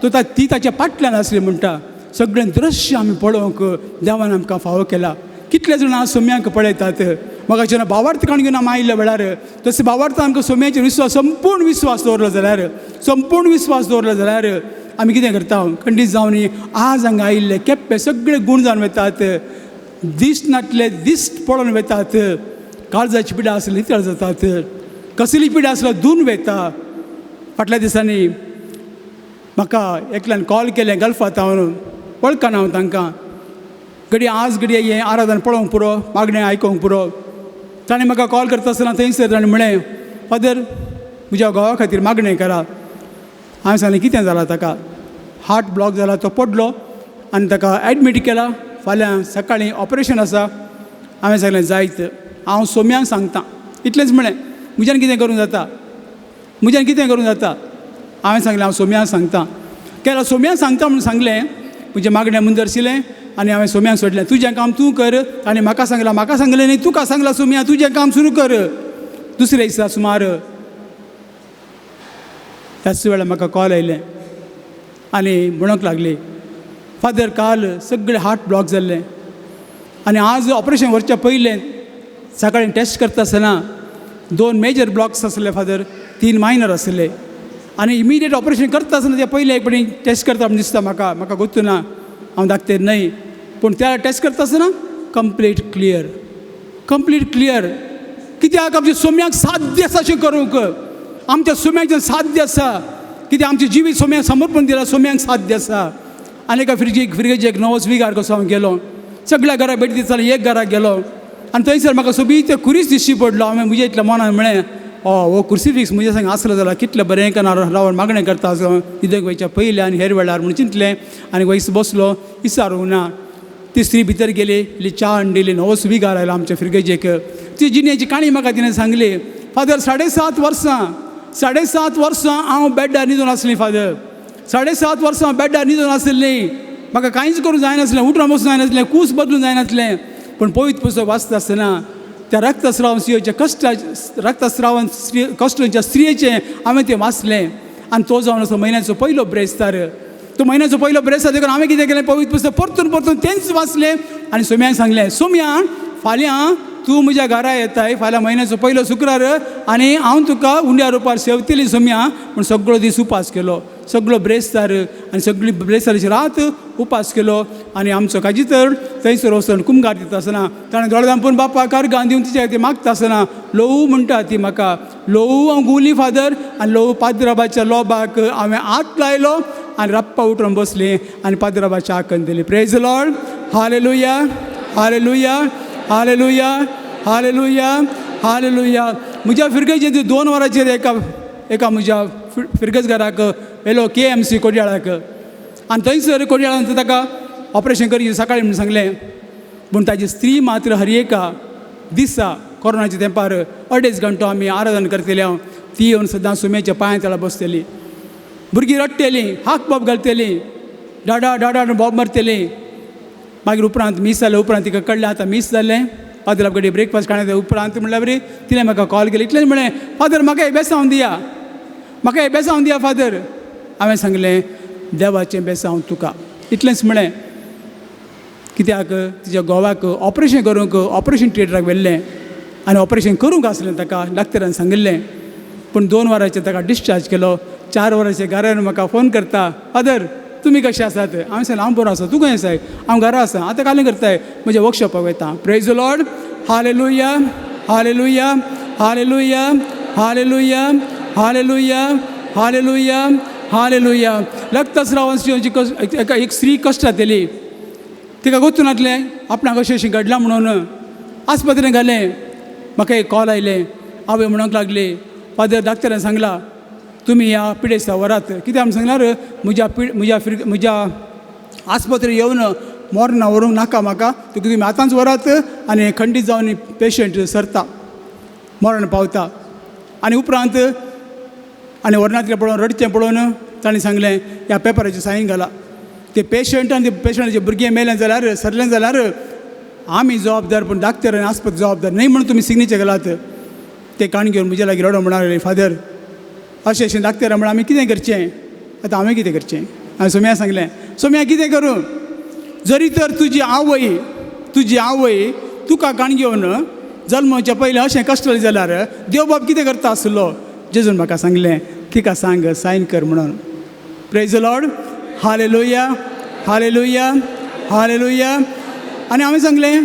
Speaker 2: तो ती ताच्या फाटल्यान आसली म्हणटा. सगळें दृश्य आमी पळोवंक देवान आमकां फावो केला. कितले जाणां सोम्यांक पळयतात, म्हाका जेन्ना भावार्थ काण घेवन आमी आयिल्ल्या वेळार तशें भावार्थ आमकां सोम्याचेर विस्वास, संपूर्ण विस्वास दवरलो जाल्यार, संपूर्ण विस्वास दवरलो जाल्यार आमी कितें करता, खंडीत जावन आज हांगा आयिल्ले केप्पे सगळे गूण जावन वतात, दीस नाटले दीस पळोवन वतात, काळजाची पिडा आसली नितळ जातात, कसली पिडा आसल्यार धुवन वता. फाटल्या दिसांनी म्हाका एकल्यान कॉल केलें गल्फांत हांव, वळखना हांव तांकां, घडये आज घडये हें आराधन पळोवंक पुरो, मागणें आयकोंक पुरो. ताणें म्हाका कॉल करता आसतना थंयसर ताणें म्हळें, फादर म्हज्या घोवा खातीर मागणें करा. हांवें सांगलें कितें जालां ताका? हार्ट ब्लॉक जाला, तो पडलो आनी ताका एडमीट केला, फाल्यां सकाळीं ऑपरेशन आसा. हांवें सांगलें जायत, हांव सोम्यांक सांगता. इतलेंच म्हळें, म्हज्यान कितें करूंक जाता, म्हज्यान कितें करूंक जाता? हांवें सांगलें हांव सोम्यांक सांगता. केला सोम्यांक सांगता म्हणून सांगलें, म्हजें मागणें मुंदरशिलें आनी हांवें सोम्यांक सोडलें, तुजें काम तूं कर. आनी म्हाका सांगलां, म्हाका सांगलें न्ही, तुका सांगलां सोम्या, तुजें काम सुरू कर. दुसरे दिसा सुमार त्याच वेळार म्हाका कॉल आयलें आनी म्हणूंक लागली, फादर काल सगळें हार्ट ब्लॉक जाल्लें आनी आज ऑपरेशन व्हरच्या पयलें सकाळीं टेस्ट करता आसतना 2 मेजर ब्लॉक्स आसले फादर, 3 मायनर आसले आनी इमिडिएट ऑपरेशन करता आसतना ते पयलें एक पणी टेस्ट करता म्हण दिसता म्हाका, म्हाका गोत्तू ना, हांव धाकतेर न्हय, पूण त्या टेस्ट करता आसतना कंप्लीट क्लियर, कंप्लीट क्लियर. कित्याक आमच्या सोम्याक साध्य आसा अशें करूंक, आमच्या सोम्याक साध्य आसा, कित्याक आमचें जिवीत सोम्याक समर्पण दिलां, सोम्याक साध्य आसा. आनी एका फिरगेजेक नवोच विगार कसो हांव गेलो, सगळ्या घराक भेट दिता एक घराक गेलो आनी थंयसर म्हाका सोबीत खुरीस दिश्टी पडलो. हांवें म्हज्या इतल्या मनान म्हळें, हो क्रुसिफिक्स म्हज्या संग आसलो जाल्यार कितलें बरें कना रावन मागणें करता आसलो कित्याक वयच्या पयलें आनी हेर वेळार म्हूण चिंतलें आनी वयस बसलो, विचारूंक ना. ती स्त्री भितर गेली, इल्ली च्या हाडली, नवोच विगार आयलो आमच्या फिरगेजेक. ती जिणेची काणी म्हाका तिणें सांगली, फादर 7.5 वर्सां, 7.5 वर्सां हांव बेड्डार न्हिदून आसलीं फादर, 7.5 वर्सां हांव बेड्डार न्हिदून आसलीं, म्हाका कांयच करूंक जायनासलें, उठून बसूंक जायनासलें, कूस बदलूंक जायनासलें, पूण पवित्र पुस्तक वाचता आसतना त्या रक्तस्रावन स्त्रियेच्या कश्ट, रक्तस्रावन स्त्री कश्टांच्या स्त्रियेचें हांवें तें वाचलें. आनी तो जावन आसलो म्हयन्याचो पयलो ब्रेस्तार, तो म्हयन्याचो पयलो ब्रेस्तार देखून हांवें कितें केलें, पवित्र पुस्तक परतून परतून तेंच वाचलें आनी सोम्याक सांगलें, सोम्या फाल्यां तूं म्हज्या घरा येताय, फाल्यां म्हयन्याचो पयलो शुक्रार आनी हांव तुका उंड्या रुपार सेवतली सोम्या म्हूण. सगळो दीस उपास केलो, सगळो ब्रेस्तार आनी सगळी ब्रेस्ताराची रात उपास केलो आनी आमचो काजीतर थंयसर वचून कुमगार दिता आसतना ताणें दोळे धांपून बापा कारगान दिवन तिच्या खातीर मागता आसतना लोवू म्हणटा ती म्हाका, लोवू हांव गुली फादर आनी लोवू पाद्राबाच्या लोबाक हांवें हात लायलो आनी रप्पा उठून बसली आनी पाद्राबाच्या आकन दिली. Praise Lord, hallelujah, hallelujah, hallelujah, hallelujah, hallelujah. म्हज्या फिरगेजें 2 वरांचेर एका एका म्हज्या फिरगजघराक येयलो के एम सी कोडयाळाक आनी थंयसर कोडयाळांत ताका ऑपरेशन करी सकाळीं म्हणून सांगलें, पूण ताजी स्त्री मात्र हर एका दिसा कोरोनाच्या तेंपार 2.5 घंटो आमी आराधन करतले, हांव ती येवन सदां सुमेच्या पांया तळा बसतली, भुरगीं रडटेलीं, हाक बोब घालतलीं, डाडा डाडा बोब मारतलीं. मागीर उपरांत मीस जालें उपरांत तिका कळ्ळें आतां मीस जालें, फादरा कडेन ब्रेकफास्ट खाणां उपरांत म्हणल्यार बरी तिणें म्हाका कॉल केली, इतलेंच म्हळें, फादर म्हाका एक बेसांव दिया, म्हाका एक बेसांव दिया फादर. हांवें सांगलें देवाचें बेसांव तुका, इतलेंच म्हळें. कित्याक तिच्या घोवाक ऑपरेशन करूंक ऑपरेशन थिएटराक व्हेल्लें आनी ऑपरेशन करूंक आसलें ताका डाक्टरान सांगिल्लें, पूण 2 वरांचेर ताका डिस्चार्ज केलो. 4 वरांचेर घरान म्हाका फोन करता, फादर तुमी कशें आसात? हांवें सांगलें हांव बरो आसा, तूं खंय आसाय? हांव घरा आसा. आतां कालें करताय? म्हज्या वर्कशॉपाक वयता. Praise Lord, hallelujah, hallelujah, hallelujah, hallelujah, hallelujah, hallelujah, hallelujah. रक्तस्रावांची एका एक स्त्री कश्ट जातली, तिका गोतून नातलें आपणाक अशें अशें घडलां म्हणून आस्पत्रेन घालें. म्हाका एक कॉल आयलें, आवय म्हणूंक लागली, फादर डाक्टरान सांगलां तुमी ह्या पिडेस्ता व्हरात. कित्याक म्हूण सांगल्यार म्हज्या म्हज्या म्हज्या आस्पत्रेर येवन मोरना व्हरूंक नाका म्हाका, तुका तुमी आतांच व्हरात आनी खंडीत जावन पेशंट सरता, मरण पावता. आनी उपरांत आनी व्हरनातलें पळोवन रडचें पळोवन ताणें सांगलें ह्या पेपराचेर सायन घाला, ते पेशंट आनी ते पेशंटाचे भुरगें मेलें जाल्यार सरलें जाल्यार आमी जबाबदार, पूण डाक्टर आनी आस्पत जबाबदार न्हय म्हणून तुमी सिग्नेचर घालात. ते काण घेवन म्हज्या लागीं रडो म्हणा, फादर अशें अशें डाक्टरा म्हळ्यार आमी कितें करचें आतां, हांवें कितें करचें? हांवें सोम्या सांगलें, सोम्या कितें करूं, जरी तर तुजी आवय, तुजी आवय तुका काण घेवन जल्माच्या पयलें अशें कश्ट जाल्यार देव बाब कितें करता आसलो? जेजून म्हाका सांगलें तिका सांग सायन कर म्हणून. Praise the Lord, hallelujah, hallelujah, hallelujah. आनी हांवें सांगलें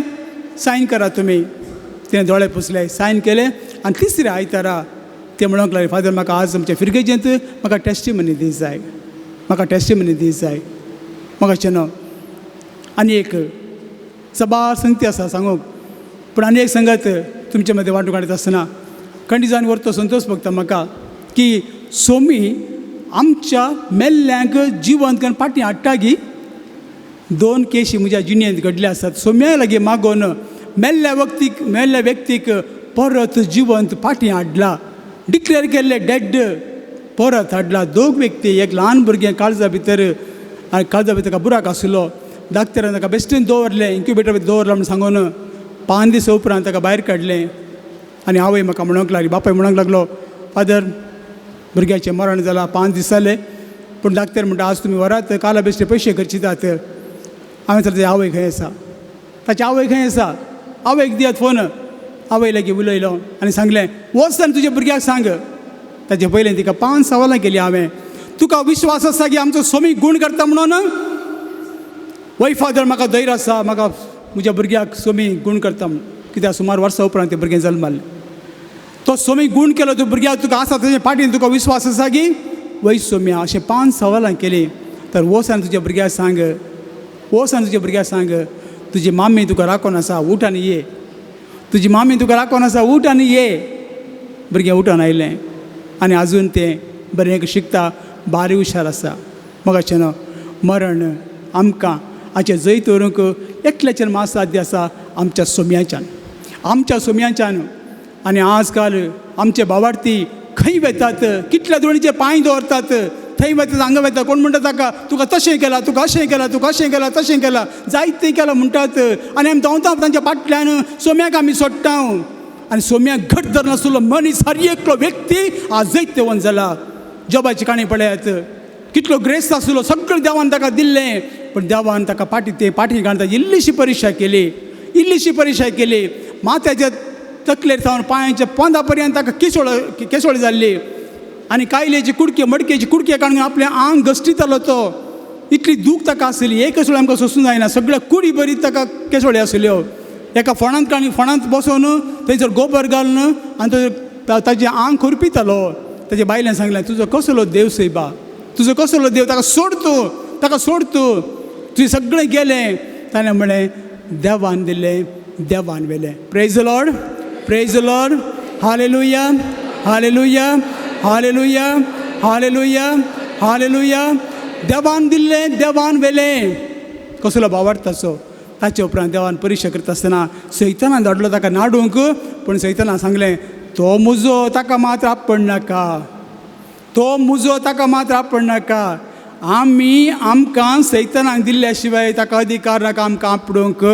Speaker 2: सायन करात तुमी. तिणें दोळे पुसले, सायन केले. आनी तिसऱ्या आयतारा ते म्हणूंक लागले, फादर म्हाका आज आमच्या फिरगेजेंत म्हाका टेस्टिमनी दी जाय, म्हाका टेस्टिमनी दी जाय. म्हाका चेनो आनी एक सबार संगती आसा सांगूंक, पूण आनी एक संगत तुमचे मदें वांटून काडीत आसतना खंडीजान व्हरतो संतोश भोगता म्हाका की सोमी आमच्या मेल्ल्यांक जिवंत करून फाटीं हाडटा गी. दोन केशी म्हज्या जिणेंत घडले आसात. सोम्या लागीं मागोन मेल्ल्या व्यक्तीक, मेल्ल्या व्यक्तीक परत जिवंत फाटीं हाडला, डिक्लेर केल्ले डेड परत हाडला. दोग व्यक्ती, एक ल्हान भुरगें काळजा भितर, आनी काळजा भितर ताका बुराक आशिल्लो, डाक्टरान ताका बेश्टेन दवरलें, इन्क्युबेटर भितर दवरलां म्हूण सांगून 5 दिसां उपरांत ताका भायर काडलें. आनी आवय म्हाका म्हणूंक लागली, बापाय म्हणूंक लागलो, फादर भुरग्याचें मरण जालां, 5 दीस जाले, पूण डाक्टर म्हणटा आज तुमी व्हरात, काला बेश्टे पयशे खर्चितात. हांवें सांगलें आवय खंय आसा, ताची आवय खंय आसा, आवयक दियात फोन. आवय लागीं उलयलो आनी सांगलें वच आनी तुज्या भुरग्याक सांग. ताचे पयलें तिका 5 सवालां केलीं हांवें, तुका विश्वास आसा की आमचो सोमी गूण करता म्हणून? वय फादर म्हाका धैर्य आसा, म्हाका म्हज्या भुरग्याक सोमी गूण करता म्हणून. कित्याक सुमार वर्सां उपरांत तें भुरगें जल्मालें. तो सोमी गूण केलो तूं भुरग्याक तुका आसा तेजे फाटीन तुका विश्वास आसा की? वय सोम्या. अशें 5 सवालां केलीं. तर वच आनी तुज्या भुरग्याक सांग, वच आनी तुज्या भुरग्याक सांग, तुजी मामी तुका राखून आसा, उठ आनी ये, तुजी मामी तुका राखून आसा, उठ आनी ये. भुरगें उठून आयलें आनी आजून तें बरें शिकता, बारी हुशार आसा. मगाचें न्हू मरण आमकां हाचें जैत व्हरूंक एकल्याच्यान मात साध्य आसा, आमच्या सोम्याच्यान, आमच्या सोम्याच्यान. आनी आजकाल आमचे भावार्थी खंय वेतात, कितल्या दोणीचे पांय दवरतात, थंय वेतात, हांगा वेतात. कोण म्हणटा ताका तुका तशें केलां, तुका अशें केलां, तुका अशें केलां, तशें केलां, जायतें केलां म्हणटात. आनी आमी धांवता तांच्या फाटल्यान, सोम्याक आमी सोडटा. आनी सोम्याक घट धरनासलो मनीस हर एकलो व्यक्ती आज जैतवंत जाला. जॉबाची काणी पळयात, कितलो ग्रेस्त आसलो, सगळें देवान ताका दिल्लें, पूण देवान ताका फाटी ते फाटी घालता इल्लीशी परिक्षा केली, इल्लीशी परिक्षा केली. माथ्याच्या तकलेर सावन पांयाच्या पोंदा पर्यंत ताका केसोळ केसोळ जाल्ली आनी कायलेची कुडके मडकेची कुडके काडून आपलें आंग घश्टितालो तो, इतली दूख ताका आसली. एक केसोळी आमकां सोसूं जायना, सगळ्या कुडी बरी ताका केसोळी आसल्यो. एका फोणांत काडून फोणांत बसोवन थंयसर गोबर घालून आनी तो ताजें आंग खुरपितालो. ताजे बायलेन सांगलें, तुजो कसलो देव सैबा, तुजो कसलो देव, ताका सोड तूं, ताका सोड तूं, तुजें सगळें गेलें. ताणें म्हणलें देवान दिलें, देवान व्हेलें. Praise the Lord, praise the Lord, hallelujah, hallelujah, hallelujah, hallelujah, hallelujah. देवान दिल्लें, देवान व्हेलें. कसलो भावार्थ ताचो. ताचे उपरांत देवान परिक्षा करता आसतना सैतानान धाडलो ताका नाडूंक, पूण सैतानान सांगलें तो मुजो, ताका मात्र आपण नाका, तो मुजो, ताका मात्र आपण नाका. आमी आमकां सैतानाक दिल्ल्या शिवाय ताका अधिकार नाका आमकां आपडूंक.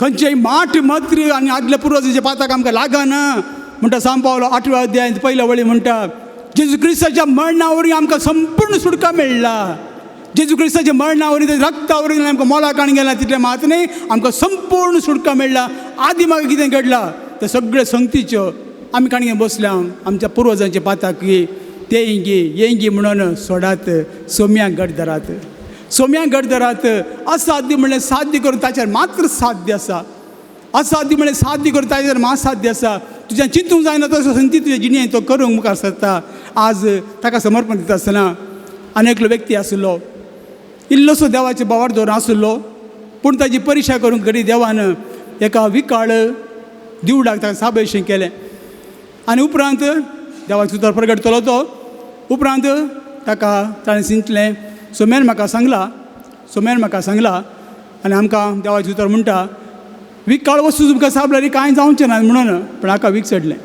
Speaker 2: खंयचेय माठ मत्र आनी आदल्या पुर्वजांच्या पाताक आमकां लागना म्हणटा. सांव पावलो 8व्या अध्यायांत पयल्या वळी म्हणटा, जेजू क्रिस्ताच्या मरणा वरवीं आमकां संपूर्ण सुटका मेळ्ळा. जेजू क्रिस्ताच्या मरणा वरवीं, ताच्या रक्ता वरवीं आमकां मोला काण गेला, तितलें मात न्हय, आमकां संपूर्ण सुटका मेळ्ळा. आदी मागीर कितें घडलां तें सगळें संगतीच्यो आमी काणये बसल्या आमच्या पुर्वजांच्या पाताक की ते इंगी येंगी म्हणून सोडात, सोम्यांक घट धरात, सोम्यांक घट धरात. असाध्य म्हणलें साध्य करून ताचेर मात्र साध्य आसा, असाध्य म्हणलें साध्य करून ताचेर मात साध्य आसा. तुज्यान चिंतूंक जायना तसो संती तुज्या जिणेंत तो करूंक मुखार सरता. आज ताका समर्पण दिता आसतना आनी एकलो व्यक्ती आशिल्लो, इल्लोसो देवाचे बोवार दवरून आशिल्लो, पूण ताजी परिक्षा करूंक घडी देवान एका विकाळ दिवडाक ताका साबयशें केलें. आनी उपरांत देवाचो उतर प्रगट केलो तो. उपरांत ताका ताणें चिंतलें, सोम्यान म्हाका सांगलां, सोम्यान म्हाका सांगलां आनी आमकां देवाचें उतर म्हणटा विकाळ वस्तू तुमकां साबल्यार कांय जावचें ना म्हणून, पूण हाका वीक चडलें.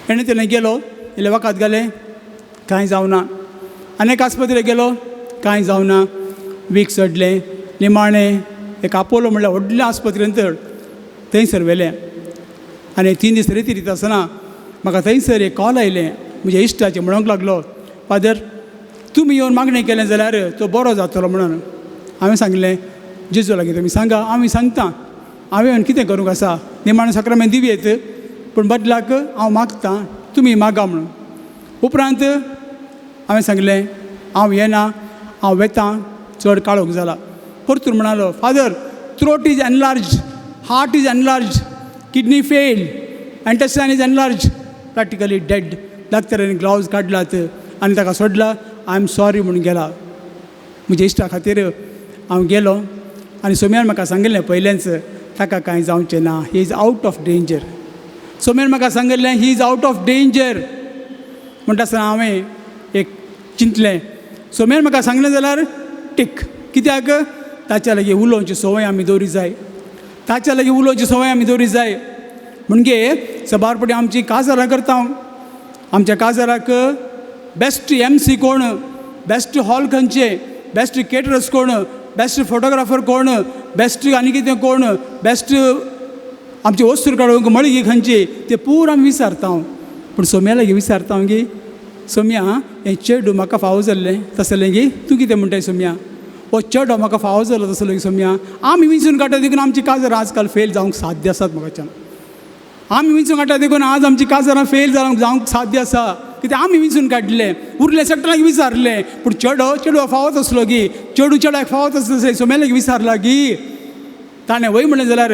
Speaker 2: हेणें तेणें गेलो, इल्लें वखद घालें, कांय जावना. आनी एक आस्पत्रेक गेलो, कांय जावना, वीक चडलें. निमाणें एक आपोलो म्हणल्यार व्हडल्या आस्पत्रेंत थंयसर व्हेलें. आनी 3 दीस रिती दिता आसतना म्हाका थंयसर एक कॉल आयलें म्हज्या इश्टाचें. म्हणूंक लागलो, फादर तुमी येवन मागणें केलें जाल्यार तो बरो जातलो म्हणून. हांवें सांगलें, जेजू लागीं तुमी सांगा, हांव सांगता, हांवें येवन कितें करूंक आसा, निमाणें साक्रामेंत दिवयेत, पूण बदलाक हांव मागतां तुमी मागा म्हणून. उपरांत हांवें सांगलें, हांव येना, हांव वेतां, चड काळोख जाला. परतून म्हणालो, father throat is enlarge, heart is enlarge, kidney fail, intestine is enlarge, practically dead. डाक्टरांनी ग्लावज काडलात आनी ताका सोडला. I am sorry म्हणून गेला. म्हज्या इश्टा खातीर हांव गेलो आनी सोम्यान म्हाका सांगिल्लें पयलेंच, ताका कांय जावचें ना, he is out of danger. सोम्यान म्हाका सांगिल्लें he is out of danger म्हणटा आसतना हांवें एक चिंतलें, सोम्यान म्हाका सांगलें जाल्यार टीक, कित्याक ताच्या लागीं उलोवची संवय आमी दवरी जाय, ताच्या लागीं उलोवची संवय आमी दवरी जाय. म्हणजे सबार पटी आमची काजारां करता, आमच्या काजाराक बेस्ट एम सी कोण, बेस्ट हॉल खंयचे, बेस्ट केटरर्स कोण, बेस्ट फोटोग्राफर कोण, बेस्ट आनी कितें कोण, बेस्ट आमची वस्तू काडूंक मळगी खंयची, ते पूर आमी विचारता. पूण सोम्या लागीं विचारता गी, सोम्या हें चेडूं म्हाका फावो जाल्लें तसलें गी, तूं कितें म्हणटाय सोम्या, हो चेडो म्हाका फावो जालो तसलो गी सोम्या. आमी विंचून काडटा देखून आमची काजरां आजकाल फेल जावंक साध्य आसात. म्हाकाच्यान आमी विंचून काडटा देखून आज आमची काजरां फेल जावंक साध्य आसा, कित्याक आमी विंचून काडलें, उरलें सगळ्यांक विचारलें, पूण चेडो चेडवा फावत आसलो गी, चेडू चेड्याक फावत आसलो सोम्या लागीं विचारला गी, ताणें वय म्हणलें जाल्यार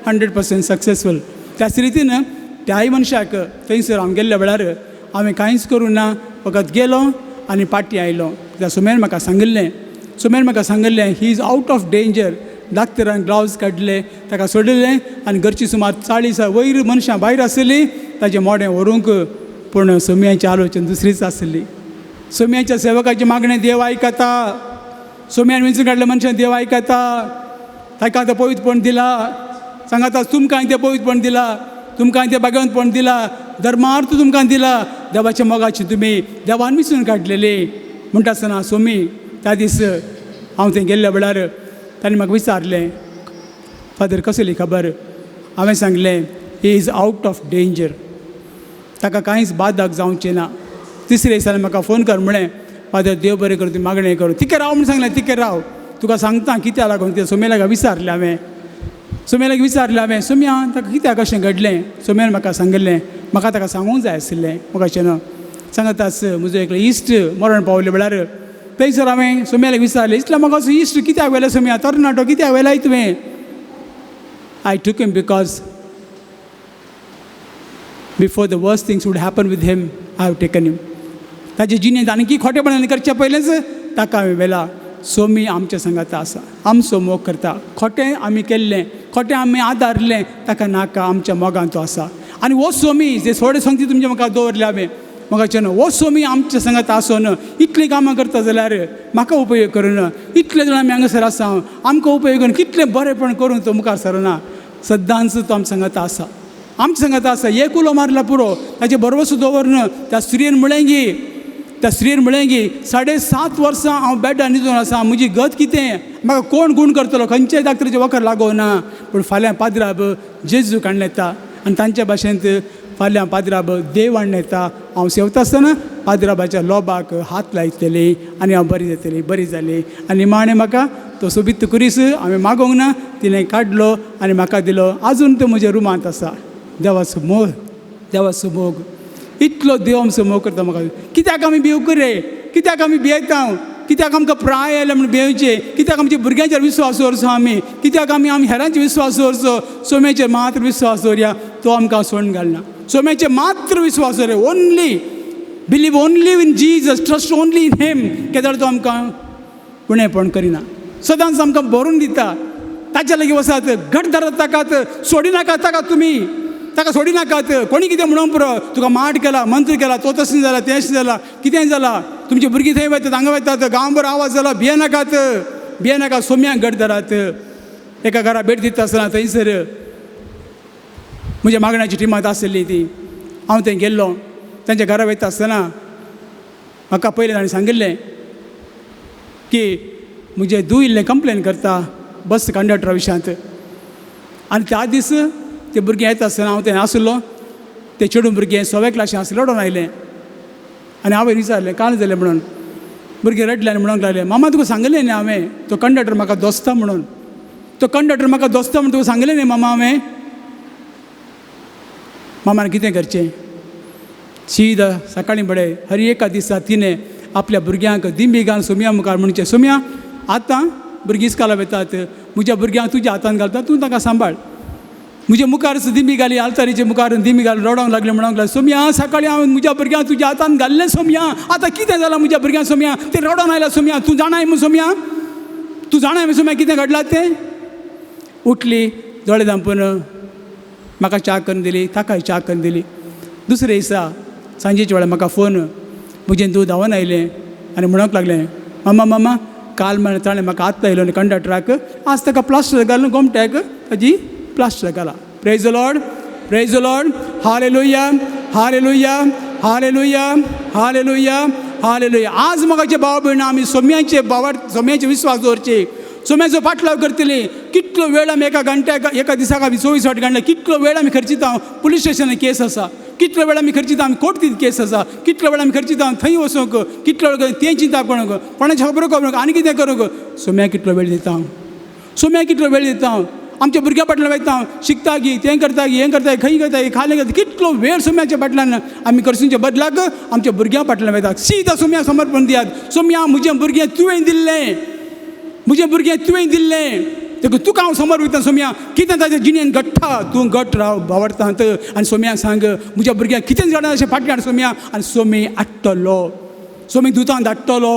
Speaker 2: 100% सक्सेसफूल. त्याच रितीन त्याय मनशाक थंयसर हांव गेल्ल्या वेळार हांवें कांयच करूं ना, फकत गेलो आनी पाटी आयलो. त्या सोम्यान म्हाका सांगिल्लें, सोम्यान म्हाका सांगिल्लें he is out of danger. डाक्टरान ग्लावज काडले, ताका सोडलें आनी घरची सुमार 40 वयर मनशां भायर आसली ताजें मोडें व्हरूंक. पूण सोम्याची आलोचन दुसरीच आसली. सोम्याच्या सेवकाची मागणें देव आयकता, सोम्यान विंचून काडल्या मनशान देव आयकता, ताका आतां पवित्रपण दिला. सांगाता तुमकां तें पवित्रपण दिला, तुमकां तें भाग्यवंतपण दिला, धर्मार्थ तुमकां दिला, देवाच्या मोगाची तुमी देवान विंचून काडलेली. म्हणटा आसतना सोमी त्या दीस हांव थंय गेल्ल्या वेळार ताणें म्हाका विचारलें, फादर कसली खबर? हांवें सांगलें he is out of danger, ताका कांयच बादक जावचें ना. तिसरे दिसांनी म्हाका फोन कर म्हळें, फादर देव बरें करूं, तुमी मागणें करूं. तिके राव म्हूण सांगलें, तिके राव, तुका सांगता कित्याक लागून. ते सोम्या लागीं विचारलें हांवें, सोम्या लागीं विचारलें हांवें, सोम्या ताका कित्याक अशें घडलें? सोम्यान म्हाका सांगिल्लें, म्हाका ताका सांगूंक जाय आशिल्लें. म्हाका न्हू सांगतास म्हजो एकलो इश्ट मरण पावले वेळार थंयसर हांवें सोम्या लागीं विचारलें, इतलो म्हाका असो इश्ट कित्याक व्हेलो सोम्या, तरणाटो कित्याक व्हेलाय तुवें? I took him because before the worst things would happen with him I have taken him. ताजे जिणेंत आनी खोटेपणान करच्या पयलेंच ताका हांवें व्हेला. सोमी आमच्या सांगाता आसा, आमचो मोग करता. खोटें आमी केल्लें, खोटें आमी आदारलें, ताका नाका, आमच्या मोगान तो आसा. आनी हो सोमी जे थोडे संगती तुमचे म्हाका दवरले हांवें म्हाका न्हू, हो सोमी आमच्या सांगाता आसून इतलीं कामां करता जाल्यार म्हाका उपयोग करून, इतले जाणां आमी हांगासर आसा, आमकां उपयोग करून कितलें बरेंपण करून तो मुखार सरना. सद्दांच तो आमच्या सांगाता आसा, आमच्या सांगाता आसा. एक उलो मारला पुरो, ताचे बरोबर दवरन. त्या स्त्रियेन म्हळें गी, त्या स्त्रियेन म्हळें की 7.5 वर्सां हांव बेडार न्हिदून आसा, म्हजी गत कितें, म्हाका कोण गूण करतलो, खंयच्याय डाक्टराचें वखद लागोना. पूण फाल्यां पाद्राब जेजूक हाडून येता आनी तांच्या भाशेंत फाल्यां पाद्राब देव हाडून येता. हांव सेवता आसतना पाद्राबाच्या लोबाक हात लायतली आनी हांव बरी जातली. बरी जाली आनी निमाणें म्हाका तो सोबीत कुरीस हांवें मागोवंक ना, तिणें काडलो आनी म्हाका दिलो. आजून तो म्हज्या रुमांत आसा. देवाचो मोग, देवाचो मोग, इतलो देव आमचो मोग करता म्हाका. कित्याक आमी भिवक रे, कित्याक आमी भियेता? कित्याक आमकां प्राय आयलें म्हूण भियेवचें? कित्याक आमच्या भुरग्यांचेर विस्वास दवरचो आमी? कित्याक आमी आमी हेरांचेर विस्वास दवरचो? सोम्याचेर मात्र विस्वास दवरया, तो आमकां सोडून घालना. सोम्याचेर मात्र विस्वास दवरया. Only believe only in Jesus, trust only in him. केदळ तो आमकां उणेपण करिना, सदांच आमकां भरून दिता. ताच्या लागीं वसात, घट धरात ताकात, सोडी नाकात ताका. तुमी ताका सोडी नाकात. कोणी कितें म्हणूंक पुरो, तुका माट केला, मंत्र केला, तो तशें जाला, तें अशें जाला, कितें जाला, तुमची भुरगीं थंय वयतात, हांगा वयतात, गांवभर आवाज जाला, भिये नाकात, भिये नाकात. सोम्याक घट धरात. एका घरा भेट दिता आसतना थंयसर म्हज्या मागण्याची टिमांत आशिल्ली ती, हांव थंय गेल्लो. तांच्या घरा वयता आसतना म्हाका पयलें ताणें सांगिल्लें की म्हजें धूव इल्लें कंप्लेन करता बस कंडक्टरा विशयांत. आनी त्या दीस ते भुरगीं येता आसतना हांव थंय आसलो. ते चेडूं भुरगें सव्या क्लाशी आसलें, रडोन आयलें आनी हांवें विचारलें काल जालें म्हणून. भुरगें रडलें आनी म्हणूंक लागलें, मामा तुका सांगलें न्ही हांवें, तो कंडक्टर म्हाका दोस्ता म्हणून, तो कंडक्टर म्हाका दोस्ता म्हणून तुका सांगलें न्ही मामा हांवें. मामान कितें करचें? शीद सकाळीं बडें हर एका दिसा तिणें आपल्या भुरग्यांक दिंबी घालून सोमया मुखार म्हणचें, सोमया आतां भुरगीं इस्कोला वतात, म्हज्या भुरग्यांक तुज्या हातान घालता, तूं तांकां सांबाळ. म्हज्या मुखारच दिंबी घाली, आल्तारीचे मुखार दिंबी घालून रडोंक लागलें, म्हणूंक लागलें, सोमया सकाळीं हांवें म्हज्या भुरग्यांक तुज्या हातान घाल्लें सोमया, आतां कितें जालां म्हज्या भुरग्यांक सोमया, ते रडोन आयला सोमया, तूं जाणाय मू सोमया, तूं जाणाय मू सोमया कितें घडलां तें. उठली, दोळे धांपून म्हाका च्या करून दिली, ताकाय च्या करून दिली. दुसरे दिसा सांजेच्या वेळार म्हाका फोन, म्हजें धूव धांवन आयलें आनी म्हणूंक लागलें, मामा मामा काल म्हळ्यार ताणें म्हाका हात लायलो न्ही कंडक्टराक, आज ताका प्लास्टर घालून गोमट्याक ताजी प्लास्टर घाला. Praise the Lord, praise the Lord, hallelujah, hallelujah, hallelujah, hallelujah, hallelujah. आज म्हाका भाव भयणां आमी सोम्याचे भावार सोम्याचे विस्वास दवरचे, सोम्याचो पाटलाव करतली. कितलो वेळ आमी एका घंट्याक, एका दिसाक आमी 24 फावट घांटे कितलो वेळ आमी खर्चिता. पुलीस स्टेशनार केस आसा, कितलो वेळ आमी खर्चिता. आमी कोर्टीत केस आसा, कितलो वेळ आमी खर्चिता थंय वचूंक, कितलो वेळ तें चिंता करूंक, कोणाची खबरो करूंक आनी कितें करूंक. सोम्याक कितलो वेळ दिता हांव, सोम्याक कितलो वेळ दिता हांव. आमच्या भुरग्यां फाटल्यान वयता, शिकता गी, तें करता गी, हें करता, खंय करता, खालें करता, कितलो वेळ सोम्याच्या फाटल्यान आमी खर्चुच्या बदलाक आमच्या भुरग्यां फाटल्यान वयता. सीधा सोम्या समर्पण दियात. सोम्या म्हजें भुरगें तुवें दिल्लें, म्हजें भुरगें तुवें दिल्लें, देखून तुका हांव समर्पिता सोम्या. कितें ताच्या जिणेन घडटा तूं घट राव भावार्थांत आनी सोम्या सांग म्हज्या भुरग्यांक कितें जाणा अशें फाटल्यान सोम्या. आनी सोमी हाडटलो, सोमी दुतान धाडटलो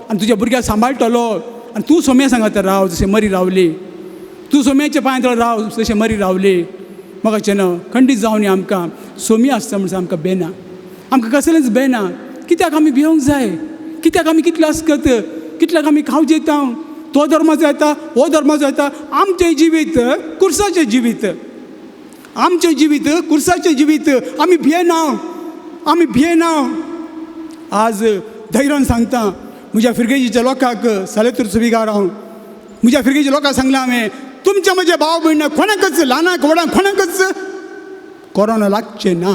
Speaker 2: आनी तुज्या भुरग्याक सांबाळटलो. आनी तूं सोम्या सांगता राव जशें मरी रावली, तूं सोम्याच्या पांय तळ राव जशें मरी रावली. म्हाका चेनो खंडीत जावन आमकां सोमी आसता म्हणून आमकां बेना, आमकां कसलेंच बेना. कित्याक आमी भिवंक जाय? कित्याक आमी कितले आसकत, कितल्याक आमी खावचे येता? तो धर्माचो येता, हो धर्माचो येता. आमचें जिवीत कुर्साचें जिवीत, आमचें जिवीत कुर्साचें जिवीत. आमी भियेना, आमी भियेना. आज धैर्यान सांगता म्हज्या फिरगेजीच्या लोकांक, सालेतूर सुविगार हांव म्हज्या फिरगेजी लोकांक सांगलां हांवें, तुमच्या म्हज्या भाव भयणां कोणाकच, ल्हानाक व्हडांक कोणाकच कोरोना लागचें ना.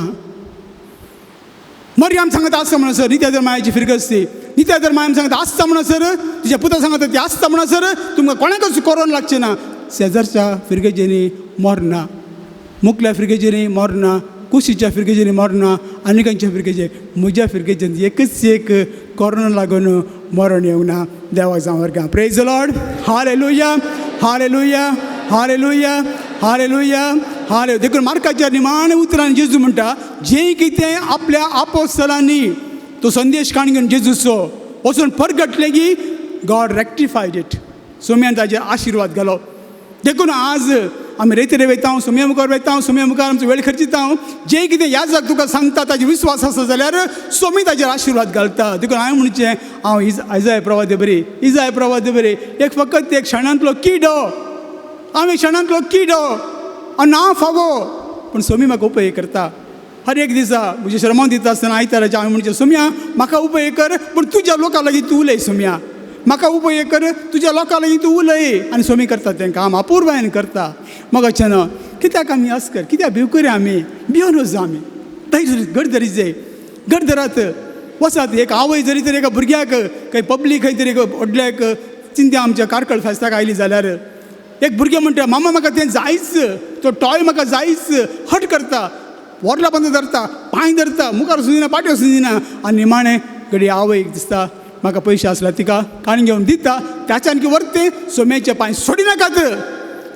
Speaker 2: मरियम सांगता आसता म्हणसर नित्या धर्माची फिरगज ती, नित्या धर्मायम सांगता आसता म्हणसर, तुज्या पुता सांगता ती आसता म्हणसर तुमकां कोणाकच कोरोना लागचें ना. शेजारच्या फिरगेजींनी मरना, मुकल्या फिरगेजींनी मरना, कुशीच्या फिरगेजींनी मरना, आनी खंयच्या फिरगेजे म्हज्या फिरगेजीन एकच एक कोरोना लागून मरण येवंक ना. देवा जावं वर्गां. Praise the Lord, hallelujah, hallelujah, hallelujah, hallelujah, हाले. देखून मार्काच्या निमाणे उतरान जेजू म्हणटा, जें कितें आपल्या आपोस्तलांनी तो संदेश काण घेवन जेजूचो वचून परगटलें की गॉड रेक्टिफायड it. सोम्यान ताजेर आशिर्वाद घालो. देखून आज आमी रेतीरे वयता, सोम्या मुखार वयता, सोम्या मुखार आमचो वेळ खर्चिता. जें कितें याजक तुका सांगता ताजेर विस्वास आसा जाल्यार सोमी ताजेर आशिर्वाद घालता. देखून हांवें म्हणचें, हांव इजाय प्रवादे बरी, इजाय प्रवादे बरी एक फकत एक क्षणांतलो किडो, हांव एक क्षणांतलो किडो, हांव ना फावो, पूण सोमी म्हाका उपयोग करता. हर एक दिसा म्हजे श्रमांत दिता आसतना आयताराचें हांवें म्हणचें, सोम्या म्हाका उपयोग कर, पूण तुज्या लोकां लागीं तूं उलय. सोम्या म्हाका उपयोग कर, तुज्या लोकां लागीं तूं उलय. आनी सोमी करता तें काम अपुर्बायेन करता. मग अशें न्हू, कित्याक आमी अस कर, कित्याक भिवकुरे आमी? भिवन वचो आमी, धैर्य घट धरीत जाय, घट धरात वचात. एक आवय जरी तर एका भुरग्याक खंय पब्लीक खंय तरी व्हडल्याक चिंत्या आमच्या कार्कळ फेस्ताक आयली जाल्यार एक भुरगें म्हणटा, मामा म्हाका तें जायच, तो टॉय म्हाका जायच. हट करता, व्हडला बंद धरता, पांय धरता, मुखार वचून दिना, पाटी वचून दिना. आनी निमाणें घडये आवयक दिसता म्हाका पयशे आसल्यार तिका काण घेवन दिता. ताच्यान की वरते सोम्याचे पांय सोडी नाकात,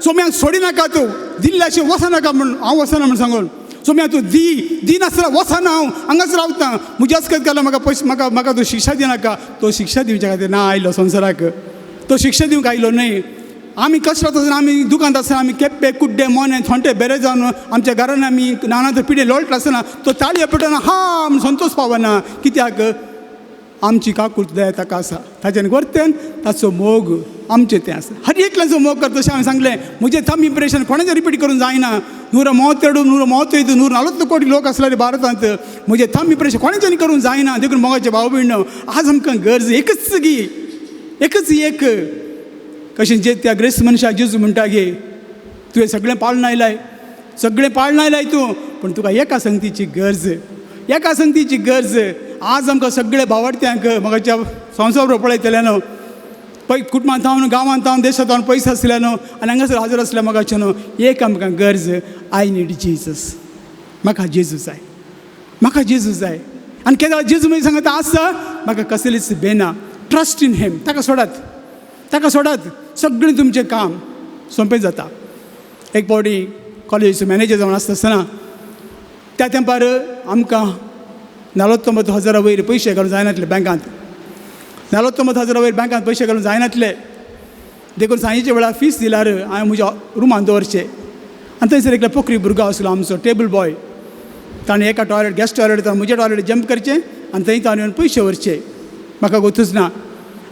Speaker 2: सोम्याक सोडी नाकात, दिल्ल्याशें वचनाका म्हूण हांव वचना म्हूण सांगून. सोम्या तूं दी दी नासतना वचना, हांव हांगाच रावता. म्हज्याच कत घालो म्हाका पयशे, म्हाका म्हाका तूं शिक्षा दिनाका. तो शिक्षा दिवच्या खातीर ना आयलो संवसाराक, तो शिक्षा दिवंक आयलो न्हय. आमी कश्टात आसतना, आमी दुकानांत आसतना, आमी केप्पे कुड्डे मोने थोंटे बेरे जावन आमच्या घरान आमी नाना पिडे लोळटा आसतना तो ताळयो पेटना हा म्हूण संतोश पावना. कित्याक? आमची काकूट दया ताका आसा, ताच्यान वर्तेन ताचो मोग आमचें तें आसा. हर एकल्याचो मोग करता. तशें हांवें सांगलें, म्हजें थंब इम्प्रेशन कोणाचें रिपीट करूंक जायना. 132 135 140 कोटी लोक आसले भारतांत, म्हजें थंब इम्प्रेशन कोणाच्यानी करूंक जायना. देखून मोगाचे भाव भयण, आज आमकां गरज एकच गी, एकच एक. कशें जे त्या ग्रेस्त मनशाक जेजू म्हणटा गे, तुवें सगळें पाळण आयलाय, सगळें पाळण आयलाय तूं, पूण तुका एका संगतीची गरज, एका संगतीची गरज. आज आमकां सगळे भावार्थ्यांक म्हाका संवसार पळयतले न्हू, पै कुटुंबांत थावन, गांवांत थावन, देशांत थावन पयस आसले न्हू आनी हांगासर हाजर आसल्या म्हाका न्हू, एक आमकां गरज, I need Jesus. म्हाका जेजू जाय, म्हाका जेजू जाय. आनी केन्ना जेजू मागीर सांगता आसा, म्हाका कसलीच बेना. Trust in him. ताका सोडात, ताका सोडात, सगळें तुमचें काम सोंपें जाता. एक फावटी कॉलेजीचो मॅनेजर जावन आसता आसतना त्या तेंपार आमकां 49,000 वयर पयशे घालूंक जायनातले बँकांत, 49,000 वयर बँकांत पयशे घालूंक जायनातले. देखून सांजेच्या वेळार फीस दिल्यार हांवें म्हज्या रुमान दवरचें. आनी थंयसर एकलो पोखरी भुरगो आसलो आमचो टेबल बॉय, ताणें एका टॉयलेट गॅस्ट टॉयलेट म्हज्या टॉयलेट जंप करचें आनी थंय ताणें येवन पयशे व्हरचे. म्हाका गोतूच ना.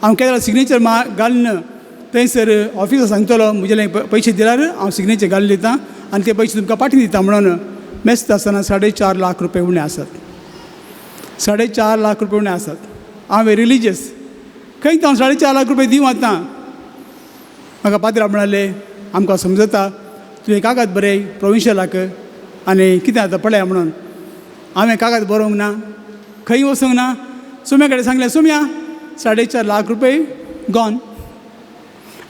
Speaker 2: हांव केन्ना सिग्नेचर मा घालून थंयसर ऑफिसाक सांगतलो, म्हजे पयशे दिल्यार हांव सिग्नेचर घालून दितां आनी ते पयशे तुमकां पाटी दिता म्हणून. मेजता आसतना 4.5 लाख रुपये उणें आसात, 4.5 लाख रुपये उणें आसात. हांव रिलीजियस, खंय हांव 4.5 लाख रुपये दिवं आतां? म्हाका पाद्रा म्हणाले, आमकां समजता, तुवें कागद बरय प्रोविंशियलाक आनी कितें आतां पळया म्हणून. हांवें कागद बरोवंक ना, खंय वचूंक ना. सोम्या कडेन सांगलें, सोम्या 4.5 लाख रुपये गॉन,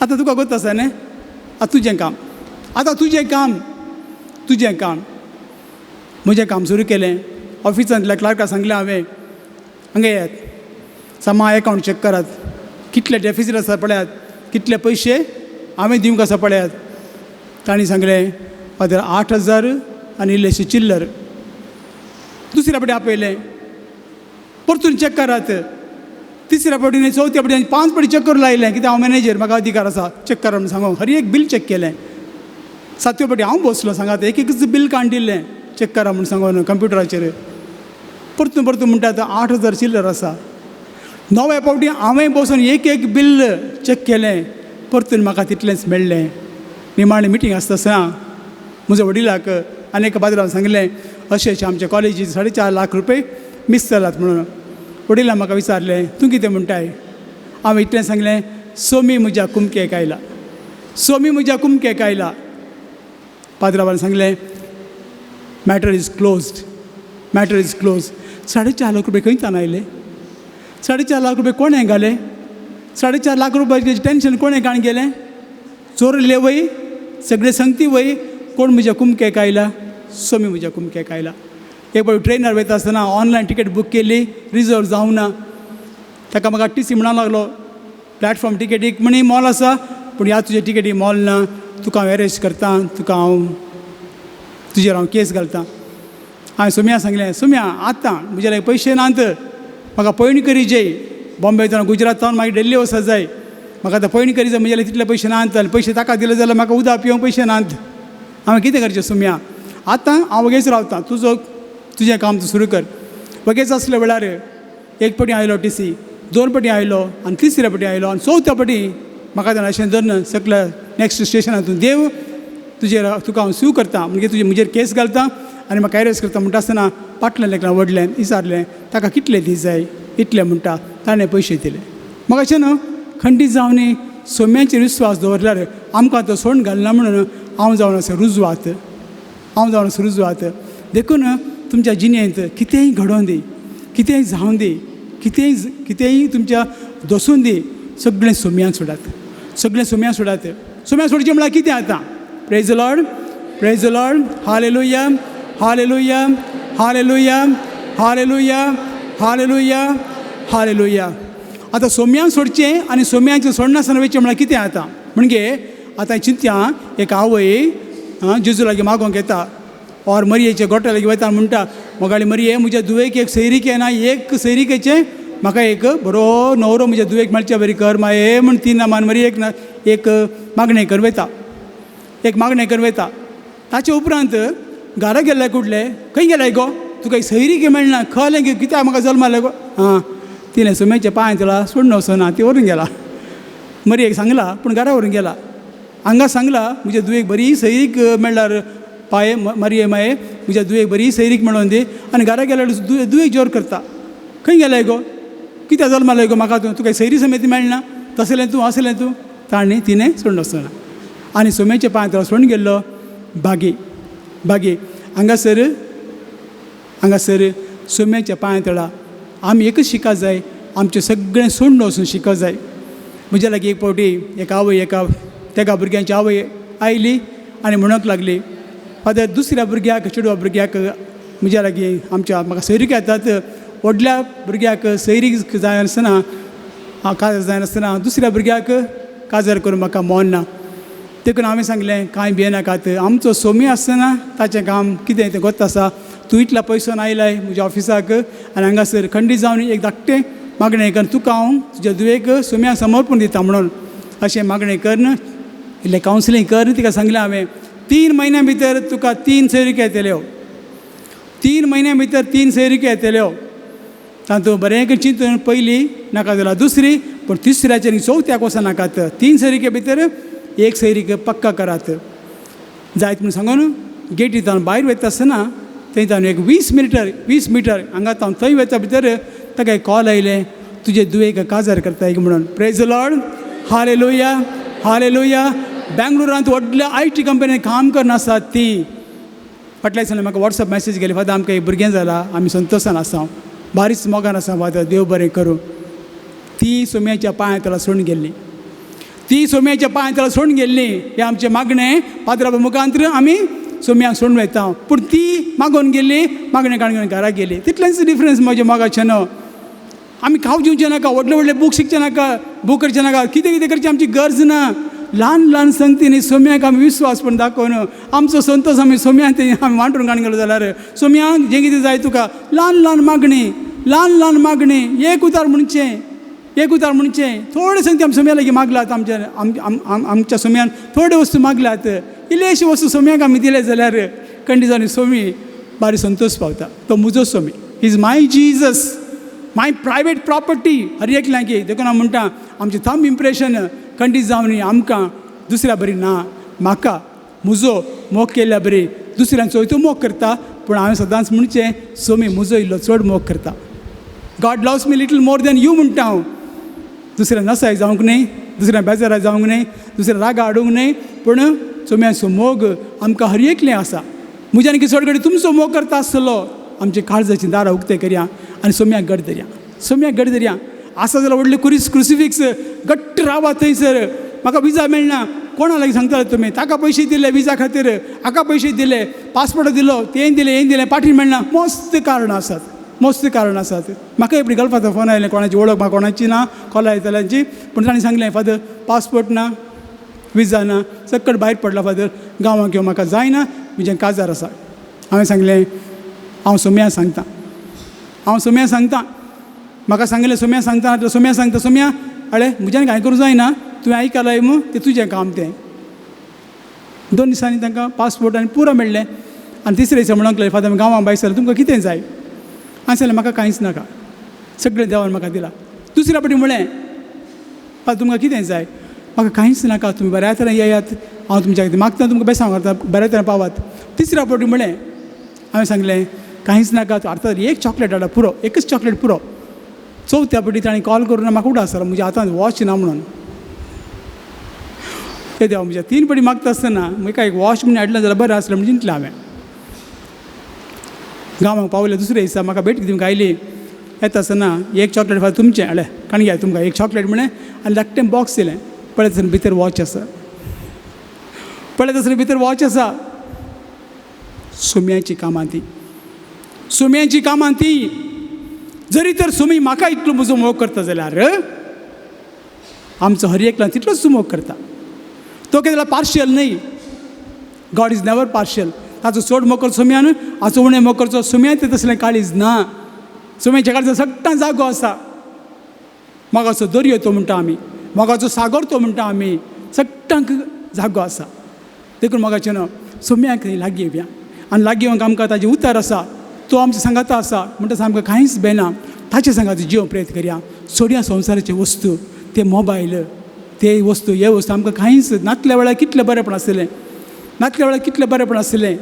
Speaker 2: आतां तुका गोत आसा न्ही, आतां तुजें काम, आतां तुजें काम, तुजें काम. म्हजें काम सुरू केलें. ऑफिसांतल्या क्लार्काक सांगलें हांवें, हांगा येयात, सामा एकावंट चॅक करात, कितले डेफिसीट आसा पळयात, कितले पयशे हांवें दिवंक आसा पळयात. तांणी सांगलें, फादर 8,000 आनी इल्लेशे चिल्लर. दुसऱ्या फावटी आपयलें, परतून चॅक करात. तिसऱ्या फावटी न्ही, चवथ्या फावटी, 5 फावटी चॅक करूंक लायलें. कित्याक हांव मॅनेजर, म्हाका अधिकार आसा चॅक करा म्हूण सांगूंक. हर एक बील चॅक केलें. सातव्या फावटी हांव बसलो सांगात, एक एकच बील काडून दिलें चॅक करा म्हूण सांगून कंप्युटराचेर. परतून परतून म्हणटा आतां 8,000 चिल्लर आसा. णव्या फावटी हांवें बसून एक एक बील चॅक केलें, परतून म्हाका तितलेंच मेळ्ळें. निमाणें मिटींग आसता आसतना म्हज्या वडिलाक आनी एका बाजरान सांगलें, अशें अशें आमच्या कॉलेजीक 4.5 लाख रुपये मीस जालात म्हणून. वडिलान म्हाका विचारलें, तूं कितें म्हणटाय? हांवें इतलें सांगलें, सोमी म्हज्या कुमकेक आयला, सोमी म्हज्या कुमकेक आयला. पाद्राबान सांगलें, matter is closed, matter is close. 4.5 lakh रुपये खंयच्यान आयले? 4.5 लाख रुपये कोणें घाले? 4.5 लाख रुपयाचें टेंशन कोणें काण गेलें? चोरले वय, सगळे संगती वय, कोण म्हज्या कुमकेक आयला? सोमी म्हज्या कुमकेक आयला. एक फावटी ट्रेनार वयता आसतना ऑनलायन टिकेट बूक केली, रिजर्व जावंक ना. ताका म्हाका टी सी म्हणूंक लागलो, प्लॅटफॉर्म टिकेटीक म्हणी मोल आसा, पूण ह्या तुज्या टिकेटी मोल ना, तुका हांव एरेस्ट करता, तुका हांव तुजेर हांव केस घालता. हांवें सोम्या सांगलें, सोम्या आतां म्हजे लागीं पयशे नात, म्हाका पयण करी जाय, बॉम्बे जावन गुजरात जावन मागीर दिल्ली वचत जाय, म्हाका आतां पयण करी जाय, म्हजे लागीं तितले पयशे नात, आनी पयशे ताका दिले जाल्यार म्हाका उदक पिवंक पयशे नात. हांवें कितें करचें सोम्या? आतां हांव वगेच रावतां, तुजो तुजें काम तूं सुरू कर. वगेच आसल्या वेळार एक पटी आयलो टी सी, 2 पटी आयलो आनी तिसऱ्या पटी आयलो आनी चवथ्या पटी म्हाका जाणा अशें धरून सगल्या नॅक्स्ट स्टेशनार तूं देव, तुजेर तुका हांव स्यू करता, म्हणजे तुजे म्हजेर केस घालता आनी म्हाका एरेस्ट करता. म्हणटा आसतना पाटलें एकल्यान व्हडलें विचारलें, ताका कितले दीस जाय? इतले म्हणटा. ताणें पयशे दिले. म्हाका अशें न्हू खंडीत जावन सोम्याचेर विस्वास दवरल्यार आमकां तो सोडून घालना म्हणून हांव जावन आसा रुजवात, हांव जावन आसा रुजवात. देखून तुमच्या जिणेंत कितेंय घडोवन दी, कितेंय जावन दी, कितेंय कितेंय तुमच्या दसून दी, सगळें सोम्याक सोडात, सगळें सोम्याक सोडात. सोम्याक सोडचें म्हळ्यार कितें आतां? Praise the Lord, praise the Lord, hallelujah, hallelujah, hallelujah, hallelujah, hallelujah, hallelujah. आतां सोम्यांक सोडचें आनी सोम्यांक सोडनासतना वयचें म्हळ्यार कितें आतां? म्हणजे आतां चिंतया, एक आवय जेजू लागीं मागोंक येता ऑर मरयेच्या गोट्या लागीं वयता, म्हणटा, मोगाळी मरये, म्हज्या धुवेक एक सैरीक येना, एक सैरिकेचें म्हाका एक बरो न्हवरो म्हज्या धुवेक मेळच्या बरी कर माये म्हण तीन नामान मरयेक ना एक मागणें कर वयता, एक मागणें कर वयता. ताचे उपरांत घरा गेल्ले कुडले, खंय गेले गो, तुका एक सैरीक मेळना, खलें की कित्याक म्हाका जल्मालें गो? आं, तिणें सुम्याच्या पांय तुला सोडून वचना, ती व्हरून गेला. मरयेक सांगला पूण घरा व्हरून गेला. हांगा सांगला म्हज्या धुवेक बरी सैरीक मेळ्ळ्यार पाये मरये माये, म्हज्या धुवेक बरी सैरीक मेळोन दी. आनी घरा गेल्यार धुवेक जोर करता, खंय गेले गो, कित्याक जल्मालें गो म्हाका तूं, तुका सैरी समेत मेळना, तसलें तूं असलें तूं. ताणें तिणें सोडून वचना आनी सोम्याच्या पांय तुला सोडून गेल्लो. बागी बागी हांगासर हांगासर सोम्याच्या पांय तळा आमी एकच शिका जाय, आमचें सगळें सोडून वचून शिकत जाय. म्हज्या लागीं एक फावटी एक आवय, एका तेगा भुरग्यांची आवय आयली आनी म्हणूंक लागली, फादर दुसऱ्या भुरग्याक, चेडवा भुरग्याक म्हज्या लागीं आमच्या म्हाका सैरीक येतात, व्हडल्या भुरग्याक सैरीक जाय आसतना, काजार जाय आसतना दुसऱ्या भुरग्याक काजार करूं म्हाका मोन ना. देखून हांवें सांगलें, कांय भियेनाकात, आमचो सोमी आसतना ताचें काम कितें तें गोत्त आसा. तूं इतल्या पयसोन आयलाय म्हज्या ऑफिसाक आनी हांगासर खंडीत जावन एक धाकटें मागणें कर, तुका हांव तुज्या धुवेक सोम्याक समर्पण दिता म्हणून अशें मागणें कर, इल्लें कावन्सिलींग कर. तिका सांगलें हांवें, 3 म्हयन्या भितर तुका 3 सैरिक्यो येतल्यो, 3 म्हयन्या भितर 3 सैरिक्यो येतल्यो. तातूंत बरें चिंतून पयली नाका जाल्यार दुसरी, पूण तिसऱ्याचेर आनी चवथ्याक वचनाकात, 3 सैरिके भितर एक सैरीक पक्का करात जायत म्हूण सांगून गेटी तावन भायर वयता आसतना थंय तावन एक 20 मिटर हांगा तावन थंय वयता भितर ताका एक कॉल आयलें, तुजे धुवेक काजार करता एक म्हणून. प्रेज लॉर्ड, हालेलुया, हालेलुया. बेंगलोरांत व्हडल्या I T कंपनीन काम करून आसात ती. फाटल्या दिसांनी म्हाका वॉट्सएप मॅसेज गेली, फादर आमकां एक भुरगें जालां, आमी संतोशान आसा, बारीच मोगान आसा फादर, देव बरें करूं. ती सोम्याच्या पांय तळा सोडून गेल्ली, ती सोम्याच्या पांय तळा सोडून गेल्ली. हें आमचें मागणें पाद्रा मुखांत्र आमी सोम्याक सोडून वयता, पूण ती मागोवन गेल्ली, मागणें काडून घरा गेली. तितलेंच डिफरन्स म्हज्या मोगाचें न्हू. आमी खावंक जेवचें नाका, व्हडले व्हडले बूक शिकचें नाका, बूक करचें नाका, कितें कितें करचें आमची गरज ना. ल्हान ल्हान संगतींनी सोम्याक आमी विस्वास पण दाखोवन आमचो संतोश आमी सोम्याक आमी वांटून काडून गेलो जाल्यार सोम्याक जें कितें जाय तुका, ल्हान ल्हान मागणी, ल्हान ल्हान मागणी, एक उतार म्हणचें, एक उतार म्हणचें. थोडे संगती आमी सोम्या लागीं मागल्यात, आमच्या आमच्या सोम्यान थोड्यो वस्तू मागल्यात, इल्लेशी वस्तू सोम्याक आमी दिले जाल्यार कंडिजांनी सोमी बारी संतोश पावता. तो म्हजो Somi, is my Jesus, my private property. हर एक लागीं देखून हांव म्हणटा आमचें थंब इम्प्रेशन खंडीत जावन आमकां दुसऱ्या बरी ना, म्हाका म्हजो मोग केल्ल्या बरी दुसऱ्यांचो तो मोग करता, पूण हांवें सदांच म्हणचें सोमी म्हजो इल्लो चड मोग करता. God loves me little more than you म्हणटा हांव. दुसऱ्या नसाय जावंक न्हय, दुसऱ्या बेजाराय जावंक न्हय, दुसऱ्या रागा हाडूंक न्हय, पूण सोम्याचो मोग आमकां हर एकलें आसा. म्हज्यान की चड कडेन तुमचो मोग करता आसतलो. आमचे काळजाचीं दारां उक्तें करया आनी सोम्याक गड धरया, सोम्याक गड धरया. आसा जाल्यार व्हडलें क्रुसिफिक्स घट्ट रावा थंयसर. म्हाका विजा मेळना, कोणा लागीं सांगताले तुमी, ताका पयशे दिले विजा खातीर, हाका पयशे दिले, पासपोर्ट दिलो, तें दिलें, हें दिलें, पाटी मेळना. मस्त कारणां आसात, मस्त कारणां आसात. म्हाका एक गल्फाचो फोन आयलें, कोणाची वळख म्हाका कोणाची ना, कॉल येताल्यांची, पूण तांणी सांगलें फादर पासपोर्ट ना, विजा ना, सकट भायर पडला फादर, गांवांक येवं म्हाका जायना, म्हजें काजार आसा. हांवें सांगलें हांव सोम्या सांगता, हांव सोम्या सांगता. म्हाका सांगलें सोम्या सांगता, सोम्या सांगता, सोम्या अळे म्हज्यान कांय करूं जायना, तुवें आयकलाय मू, तें तुजें काम तें. 2 दिसांनी तांकां पासपोर्ट आनी पुरो मेळ्ळें. आनी तिसरे दिसा म्हणूंक लागले, फादर गांवां भायर सरलें, तुमकां कितें जाय? हांवें सांगलें म्हाका कांयच नाका, सगळें देवान म्हाका दिलां. दुसऱ्या फावटी म्हळें, फादर तुमकां कितें जाय? म्हाका कांयच नाका, तुमी बऱ्या तरेन येयात, हांव तुमच्या खातीर मागता, तुमकां बेसांव घालता, बऱ्या तरेन पावात. तिसऱ्या फावटी म्हळें, हांवें सांगलें कांयच नाका, अर्थात एक चॉकलेट हाडा पुरो, एकच चॉकलेट पुरो. चवथ्या फावटी ताणें कॉल करून म्हाका उडास जालो, म्हज्या हातांत वॉच ना म्हणून. ते देवा म्हज्या 3 फावटी मागता आसतना म्हाका एक वॉच म्हणून हाडलें जाल्यार बरें आसलें म्हण चिंतलें हांवें. गांवांक पावलें दुसऱ्या दिसा म्हाका भेट दिवंक आयली. येता आसतना एक चॉकलेट फाल्यां तुमचें हाडलें, काण घ्या तुमकां एक चॉकलेट म्हणलें आनी धाकटें बॉक्स दिलें. पळयत आसतना भितर वॉच आसा, पळयत आसतना भितर वॉच आसा. सुम्याची कामां ती, सुम्याची कामां ती. जरी तर सुमी म्हाका इतलो म्हजो मोग करता जाल्यार आमचो हर एकल्यान तितलोच मोग करता. तो केन्ना पार्शियल न्हय. गॉड is never partial. ताचो चड मोग करचो सोम्यान, हाचो उणें मोग करचो सोम्यान, तें तसलें काळीज ना. सोम्याच्या काळजान सगळ्यां जागो आसा. मोगाचो दर्यो तो म्हणटा आमी, मोगाचो सागर तो म्हणटा आमी, सगळ्यांक जागो आसा. देखून मोगाचें न्हू सोम्याक लागीं येवया आनी लागीं येवंक आमकां ताजें उतर आसा, तो आमच्या सांगाता आसा म्हणटा आमकां कांयच बेना. ताचे सांगात जिवंक प्रयत्न करया. सोडया संवसाराचे वस्तू, ते मोबायल, ते वस्तू, हे वस्तू आमकां कांयच नातल्या वेळार कितलें बरेंपण आसलें, नातल्या वेळार कितलें बरेंपण आसलें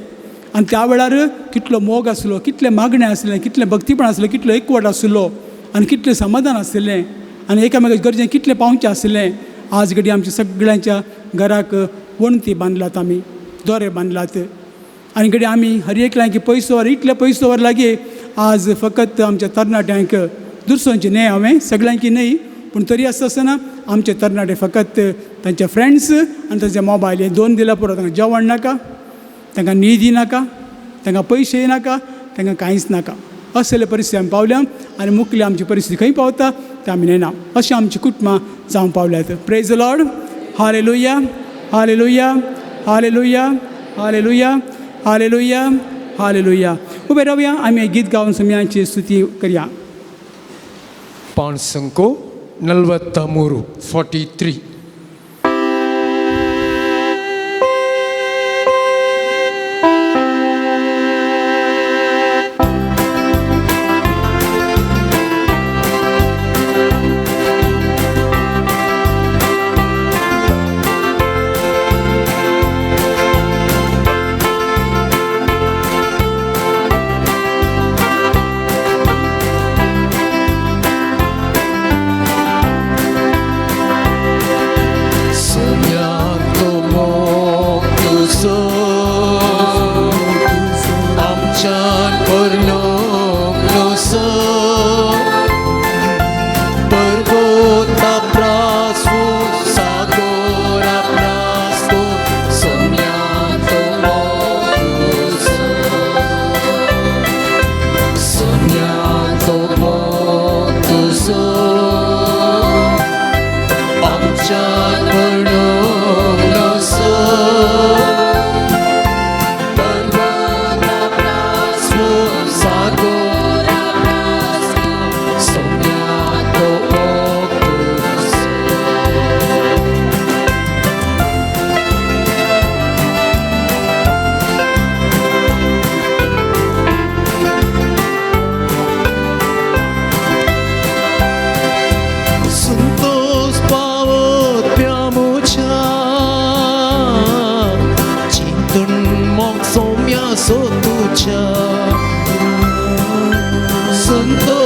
Speaker 2: आनी त्या वेळार कितलो मोग आसलो, कितलें मागणें आसलें, कितलें भक्तीपण आसलें, कितलो एकवट आसलो आनी कितलें समाधान आसलें आनी एकामेकाचे गरजेन कितलें पावचें आसलें. आज घडी आमच्या सगळ्यांच्या घराक वणती बांदलात आमी, दोरे बांदलात आनी घडी आमी हर एकल्यांक पयसो वर इतले पयसो वर लागीं. आज फकत आमच्या तरणाट्यांक दुसऱ्यांचे न्हय, हांवें सगळ्यांकी न्हय, पूण तरी आसता आसतना आमचे तरणाटे फकत तांचे फ्रेंड्स आनी तांचे मोबायल हे दोन दिल्यार पुरो. तांकां जेवण नाका, तांकां न्हीद नाका, तांकां पयशे नाका, तांकां कांयच नाका. असले परिस्थिती आमी पावल्या आनी मुखली आमची परिस्थिती खंय पावता ते आमी नेना. अशें आमची कुटुंबां जावंक पावल्यात. Praise the Lord. Hallelujah, hallelujah, hallelujah, hallelujah, hallelujah, hallelujah. उबे रावया आमी गीत गावन सोम्याची स्तुती करया.
Speaker 1: ಪಾಣ್ಸಂಕು 43, 43.
Speaker 3: Somoto,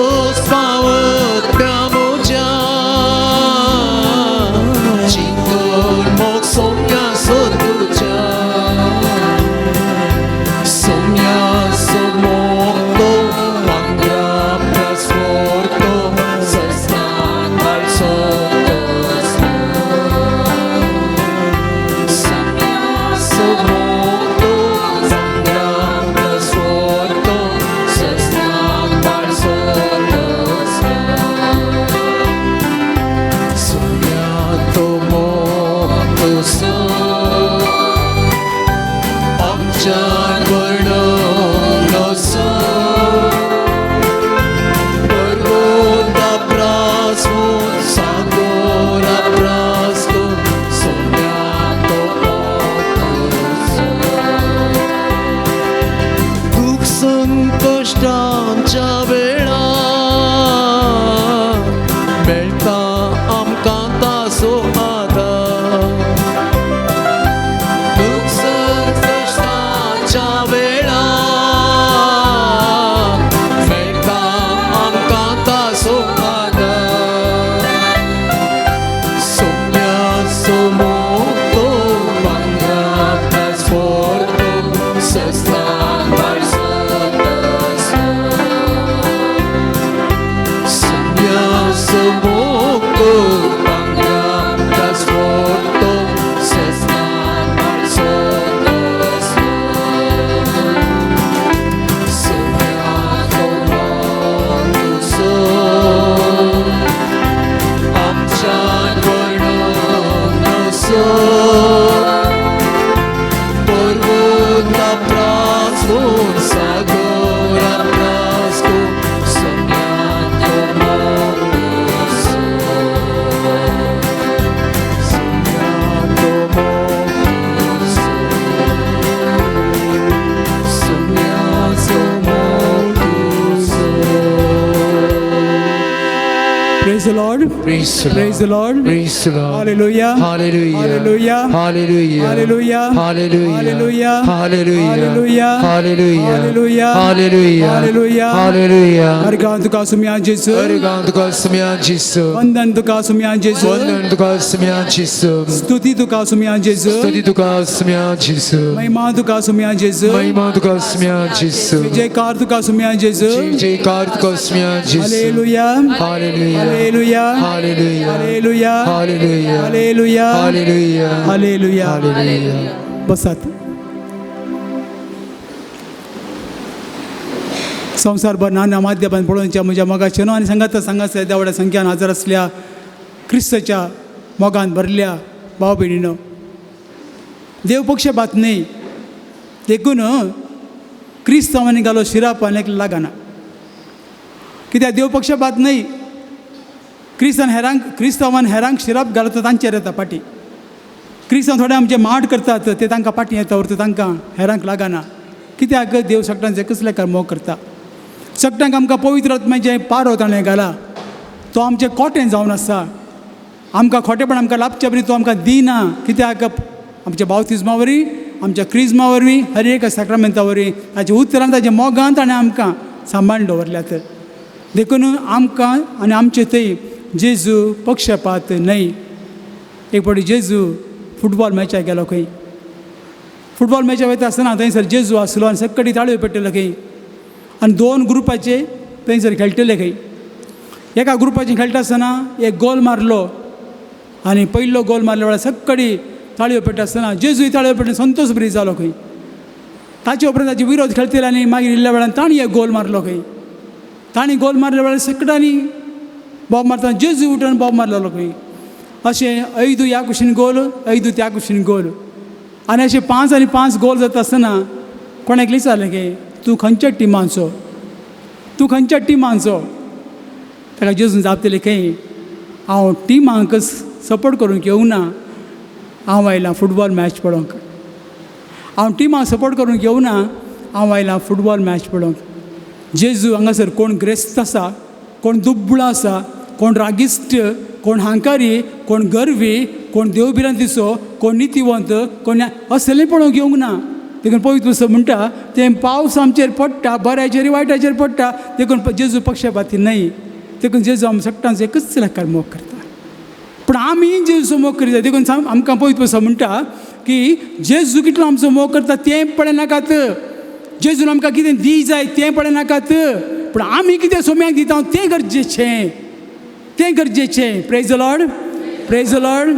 Speaker 2: Praise the Lord.
Speaker 1: Praise the Lord.
Speaker 2: Praise the Lord.
Speaker 1: Praise the Lord.
Speaker 2: Hallelujah.
Speaker 1: Hallelujah.
Speaker 2: Hallelujah.
Speaker 1: Hallelujah.
Speaker 2: Hallelujah.
Speaker 1: Hallelujah.
Speaker 2: Hallelujah.
Speaker 1: Hallelujah.
Speaker 2: Hallelujah.
Speaker 1: Hallelujah.
Speaker 2: Hallelujah.
Speaker 1: Hallelujah.
Speaker 2: Hallelujah.
Speaker 1: Hallelujah.
Speaker 2: अर्गां तुका सुम्या जेजू.
Speaker 1: अर्गां तुका सुम्या जेजू.
Speaker 2: वंदन तुका सुम्या जेजू.
Speaker 1: वंदन तुका सुम्या जेजू.
Speaker 2: स्तुती तुका सुम्या जेजू.
Speaker 1: स्तुती तुका सुम्या जेजू.
Speaker 2: महिमा तुका सुम्या जेजू.
Speaker 1: महिमा तुका सुम्या जेजू.
Speaker 2: जयकार तुका सुम्या जेजू.
Speaker 1: जयकार तुका सुम्या जेजू.
Speaker 2: Hallelujah.
Speaker 1: Hallelujah.
Speaker 2: Hallelujah.
Speaker 1: Hallelujah.
Speaker 2: Hallelujah.
Speaker 1: Hallelujah.
Speaker 2: Hallelujah.
Speaker 1: Hallelujah.
Speaker 2: Hallelujah.
Speaker 1: Hallelujah.
Speaker 2: बसात. संवसारभर नाना माध्यमान पळोवच्या म्हज्या मोगाचे न्हू आनी सांगात सांगात येद्या व्हडा संख्यान हजर आसल्या क्रिस्ताच्या मोगान भरल्या भाव भयणीनो, देव पक्षपात न्हय, देखून क्रिस्तांवांनी घालो शिराप आनी लागना. कित्याक देव पक्षपात न्हय. क्रिस्तान हेरांक क्रिस्तांवान हेरांक शिराप घालता तांचेर येता फाटीं. क्रिस्तांव थोडे आमचे माड करतात ते तांकां फाटीं येता उरता, तांकां हेरांक लागना. कित्याक देव सगळ्यांचे कसले काय मोग करता. सगळ्यांक आमकां पवित्र आत्म्याचें पारो ताणें घाला, तो आमचें कोटें जावन आसा. आमकां खोटेपण आमकां लाभचे परी तो आमकां दिना. कित्याक आमच्या बावतिज्मा वरवीं, आमच्या क्रिज्मा वरवीं, हर एक साक्रामेंता वरवीं, ताच्या उतरान ताच्या मोगान ताणें आमकां सांबाळून दवरल्यात. देखून आमकां आनी आमचे थंय जेजू पक्षपात न्हय. एक फावटी जेजू फुटबॉल मॅचाक गेलो खंय. फुटबॉल मॅचाक वयता आसतना थंयसर जेजू आसलो आनी सगळी ताळयो पेट्टल्यो खंय. आनी दोन ग्रुपाचे थंयसर खेळटले खंय. एका ग्रुपाचे खेळटा आसतना एक गोल मारलो आनी पयलो गोल मारल्या वेळार सगळी ताळयो पेट्टा आसतना जेजूय ताळयो पेटून संतोष बरी जालो खंय. ताचे उपरांत ताचे विरोध खेळटले आनी मागीर इल्ल्या वेळान तांणी एक गोल मारलो खंय. तांणी गोल मारल्या वेळार सगळ्यांनी बॉब मारतना जेजू उठून बॉब मारलेलो खंय. अशें ऐदू ह्या कुशीन गोल, ऐदू त्या कुशीन गोल, आनी अशें 5 आनी 5 गोल जाता आसतना कोणाक विचारलें की तूं खंयच्या टिमांचो, तूं खंयच्या टिमांचो. ताका जेजून जाप दिली खंय, हांव टिमांक सपोर्ट करूंक येवना, हांव आयलां फुटबॉल मॅच पळोवंक. हांव टिमांक सपोर्ट करूंक येवना, हांव आयलां फुटबॉल मॅच पळोवंक. जेजू हांगासर कोण ग्रेस्त आसा, कोण दुबळो आसा, कोण रागिश्ट, कोण हांकारी, कोण गर्वी, कोण देवभिरांतीचो, कोण नितीवंत, कोण असलें पळोवंक येवंक ना. देखून पवित्र पुस्तक म्हणटा तें पावस आमचेर पडटा, बऱ्याचेर वायटाचेर पडटा. देखून जेजू पक्षपाती न्हय. देखून जेजू आम सगळ्यांचो एकच लेखार मोग करता. पूण आमी जेजूचो मोग करीत जाय. देखून आमकां पवित्र पुस्तक म्हणटा की जेजू कितलो आमचो मोग करता तें पळयनाकात, जेजून आमकां कितें दी जाय तें पळयनाकात, पूण आमी कितें सोम्याक दिता तें गरजेचें, तें गरजेचें. Praise the Lord. Praise the Lord.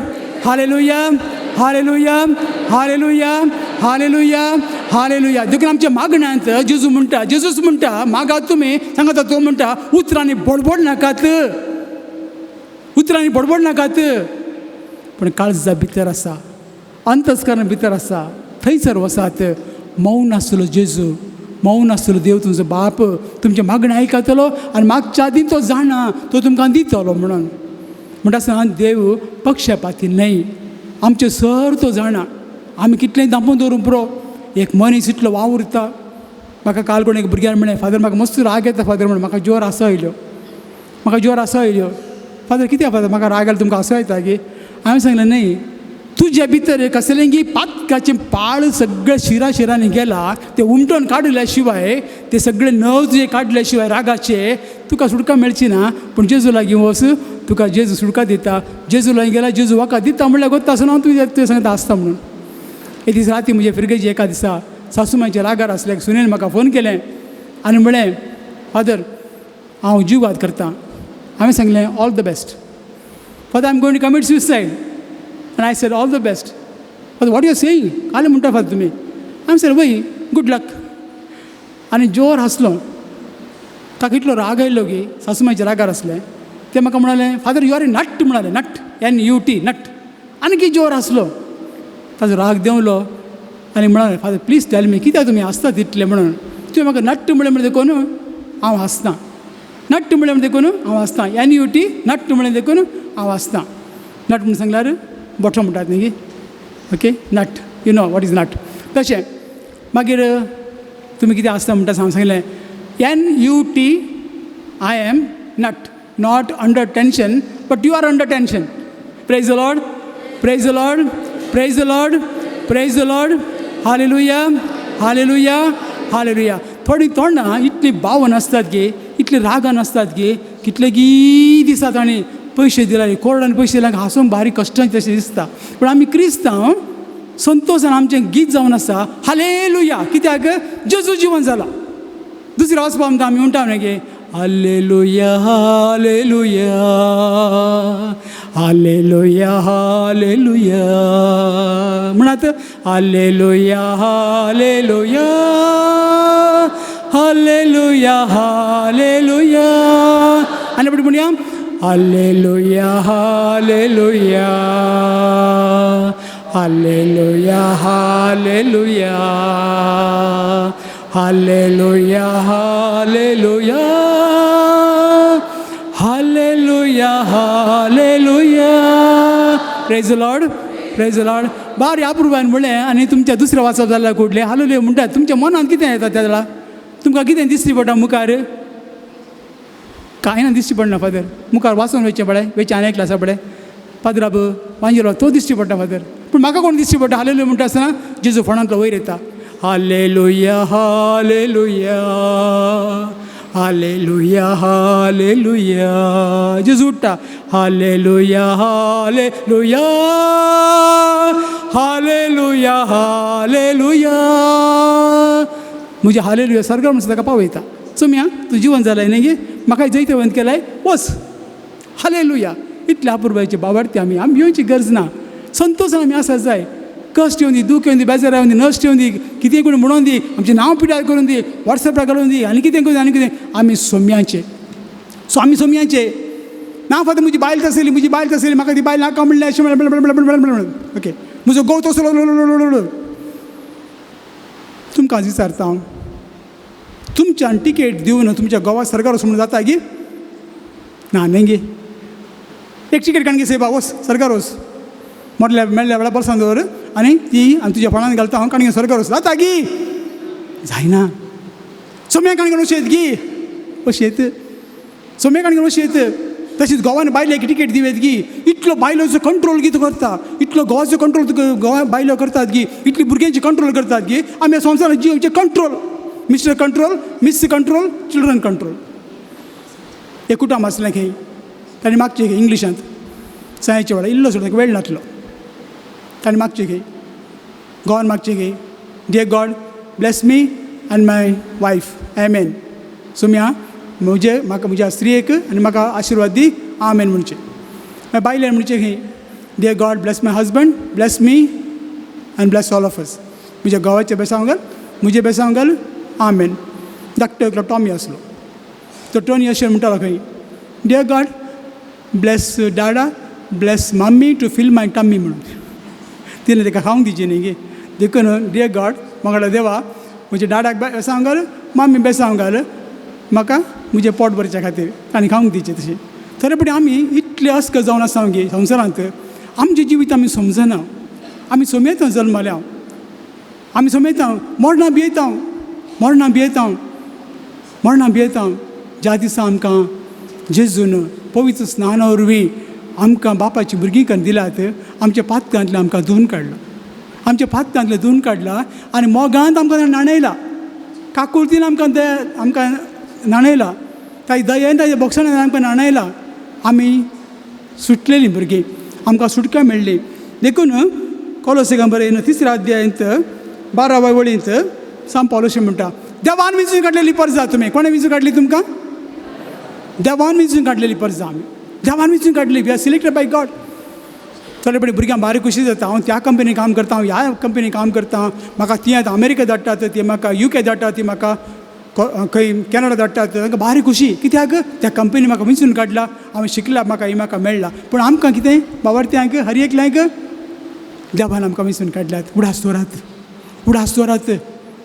Speaker 2: Hallelujah. Hallelujah. Hallelujah. Hallelujah. Hallelujah. देखून आमच्या मागण्यांत जेजू म्हणटा, जेजूच म्हणटा मागात तुमी, सांगता तो म्हणटा उतरांनी बडबड नाकात, उतरांनी बडबड नाकात, पूण काळजा भितर आसा, अंतस्करण भितर आसा, थंयसर वसात. मौन आसलो जेजू, मौन आसलो देव तुमचो बाप तुमचें मागणें आयकतलो आनी मागच्या आदीं तो जाणा, तो तुमकां दितलो म्हणून. म्हणटा आसतना देव पक्षपाती न्हय, आमचें सर तो जाणा. आमी कितलें दांपून दवरूं पुरो, एक मनीस इतलो वावुरता. म्हाका काल कोण एक भुरग्यान म्हणलें, फादर म्हाका मस्त राग येता फादर म्हणून, म्हाका जोर आसो आयल्यो, म्हाका जोर आसो आयल्यो. फादर कित्याक फादर म्हाका राग आयलो तुमकां आसो येता की? हांवें सांगलें न्हय, तुज्या भितर कसलें की पातकाचें पाळ सगळें शिरा शिरांनी गेला, तें उमटोन काडल्या शिवाय, ते सगळे नव तुजे काडल्या शिवाय रागाचे तुका सुटका मेळची ना. पूण जेजू लागीं वच, तुका जेजू सुटका दिता. जेजू लागीं गेल्यार जेजू वखद दिता म्हणल्यार गोत्ता आसना हांव तुज्या तुजें सांगता आसता म्हणून. एक दीस राती म्हजे फिरगेजी एका दिसा सासूमांयच्या रागार आसले सुनेन म्हाका फोन केलें आनी म्हळें, फादर हांव जिवाद करता. हांवें सांगलें all the best father, I am going to commit suicide. And I said all the best. Father what you are saying, काल म्हणटा फादर तुमी. हांवें सांगलें वय गूड लक. आनी जोर हांसलो. ताका इतलो राग आयलो की सासूमांयच्या रागार आसलें. तें म्हाका म्हणालें father you are a nut म्हणालें, nut NUT nut. आनी की जोर हांसलो. ताजो राग देंवलो आनी म्हणालें फादर प्लीज टॅल मी कित्याक तुमी हांसतात इतलें म्हणून. तुवें म्हाका नट्ट म्हणलें म्हणलें देखून हांव हांसता, नट्ट म्हणलें म्हणलें देखून हांव हांसता, NUT nut म्हणलें देखून हांव हांसता. नट म्हणून सांगल्यार बोटो म्हणटात न्ही, okay nut, you know what is nut. तशें मागीर तुमी कितें आसता म्हणटा हांव सांगलें NUT I am nut, Not under tension, but you are under tension. Praise the Lord, praise the Lord, praise the Lord, praise the Lord. Hallelujah, hallelujah, hallelujah. थोडीं तोंडां इतली बावन आसतात की, इतली रागान आसतात की, कितलेगी दिसा तांणी पयशे दिले, कोरडान पयशे दिले, हांसून बारीक कश्टान तशें दिसता. पूण आमी क्रिस्तांव संतोशान आमचें गीत जावन आसा हालेलुया. कित्याक? जेजू जिवन जाला. दुसरें वचपा आमकां आमी म्हणटा न्ही की hallelujah, hallelujah, hallelujah, hallelujah म्हणात, हालेलुया, hallelujah, hallelujah, hallelujah. आनी फुडें म्हणया hallelujah, hallelujah, hallelujah, hallelujah, hallelujah, hallelujah, hallelujah, hallelujah. Praise the Lord, praise the Lord. बारी अप्रुपान म्हणलें आनी तुमच्या दुसऱ्या वाचप जाल्यार कुडलें हालेलुया म्हणटात. तुमच्या मनांत कितें येता त्या वेळार? तुमकां कितें दिश्टी पडटा मुखार? कांय ना दिश्टी पडना फादर. मुखार वाचून वयचें पळय, वयचें आनी क्लासा पळय पाद्राब वांजेलो तो दिश्टी पडटा फादर. पूण म्हाका कोण दिश्टी पडटा हालेलुया म्हणटा आसतना? जेजू फोणांतलो वयर येता. Hallelujah, hallelujah, hallelujah, hallelujah. जेजू उठ्ठा. Hallelujah, hallelujah, hallelujah, hallelujah. म्हजें हालेलुया सर्गार म्हणून ताका पावयता. चोमया तूं जिवन जालाय न्ही गे, म्हाका जैतवंत केलाय, वच. हालेलुया. इतल्या अपुरबायचे बाबार्ती आमी, आमी भिवची गरज ना. संतोशान आमी आसा जाय. कश्ट येवन दी, दूख येवन दी, बेजार येवन दी, नश्ट येवन दी, कितें कोण म्हणून दी, आमचें नांव पिड्यार करून दी, वॉट्सॅपार घालून दी, आनी कितें करून आनी कितें, आमी सोम्याचे. सो आमी सोम्याचे ना फादर. म्हजी बायल तसली, म्हजी बायल तसली, म्हाका ती बायल नाका म्हणलें अशें म्हणलें. ओके, म्हजो घोव तसलो. तुमकां विचारता हांव, तुमच्यान टिकेट दिवन तुमच्या गोवा सरकार वचून म्हणून जाता गी ना? न्ही गे. एक टिकेट काडून घे, वच सरकार वच, मोडल्या मेळ्ळ्या वेळा बोल्सान दवर आनी ती आनी तुज्या फोणान घालता हांव, काडून सरकार वच. जाता गी? जायना. सोम्या काडून वशेत गी? अशेत सोम्या काडून वशेत. तशीच गोवान बायलेक टिकेट दिवेत गी? इतलो बायलोचो कंट्रोल कितें करता, इतलो गोवाचो कंट्रोल गोवा बायलो करतात गी, इतली भुरग्यांची कंट्रोल करतात गी. आमी संवसारात जिवचे control, mister control, miss control, children control. एक कुटुंब आसलें खंय, ताणें मागचें खंय इंग्लिशांत सायचे वेळार इल्लो सोड, वेळ नासलो. ताणें मागचें खंय, गोवान मागचें खंय, "Dear God, bless me and my wife, amen." Saumya म्हजे म्हाका म्हज्या स्त्रियेक आनी म्हाका आशिर्वाद दी, आमेन म्हणचें. मागीर बायलेन म्हणचें खंय, "Dear God, bless my husband, bless me and bless all of us." म्हज्या घोवाचें बेसांव घाल, म्हजें बेसांव घाल, आमेन. धाकटो एकलो टॉमी आसलो, तो टॉनी अशें म्हणटालो खंय, "Dear God, bless dada, bless mummy to fill my tummy" म्हणून. तिणें ताका खावंक दिवची न्ही गे. देखून डियर गॉड, म्हाका देवा म्हज्या डाडाक बेसांव घाल, माम्मी बेसांव घाल, म्हाका म्हजें पोट भरच्या खातीर तांणी खावंक दिवचें. तशें थोडे फावटी आमी इतले अस्क जावन आसा गे संवसारांत, आमचें जिवीत आमी समजना. आमी सोमेता जल्मल्या, आमी सोमेता मरणां भियेता, मरणां भियेता, मरणां भियेता. ज्या दिसा आमकां जेजून पवित्र स्नाना वरवीं आमकां बापाची भुरगीं करून दिल्यात, आमच्या पातकांतलें आमकां धुवन काडलां, आमच्या पातकांतलें धुवन काडलां आनी मोगांत आमकां न्हाणयला, काकुळतीन आमकां ते आमकां न्हाणयला, ताजे दयेन ताज्या बोगसाणान आमकां न्हाणयला. आमी सुटलेलीं भुरगीं, आमकां सुटका मेळ्ळी. देखून कोलोसेकां बरयन तिसऱ्या अध्यायंत 12व्या वळींत सांत पावल अशें म्हणटा, देवान विंचून काडलेली परजा तुमी. कोणें विंचून काडली तुमकां? देवान विंचून काडलेली परजा आमी, देवान विंचून काडली. We are selected by God. थोडे फावटी भुरग्यांक बारीक खुशी जाता, हांव त्या कंपनी काम करता, हांव ह्या कंपनी काम करता, म्हाका ती आतां अमेरिका धाडटात, ती म्हाका युके धाडटात, ती म्हाका खंय कॅनडा धाडटात. तांकां बारीक खुशी. कित्याक? त्या कंपनी म्हाका विंचून काडला, हांवें शिकला, म्हाका ही म्हाका मेळ्ळा. पूण आमकां कितें बाबार्थ्यांक, हर एकल्यांक देवान आमकां विंचून काडल्यात. उडास दवरात, उडास दवरात.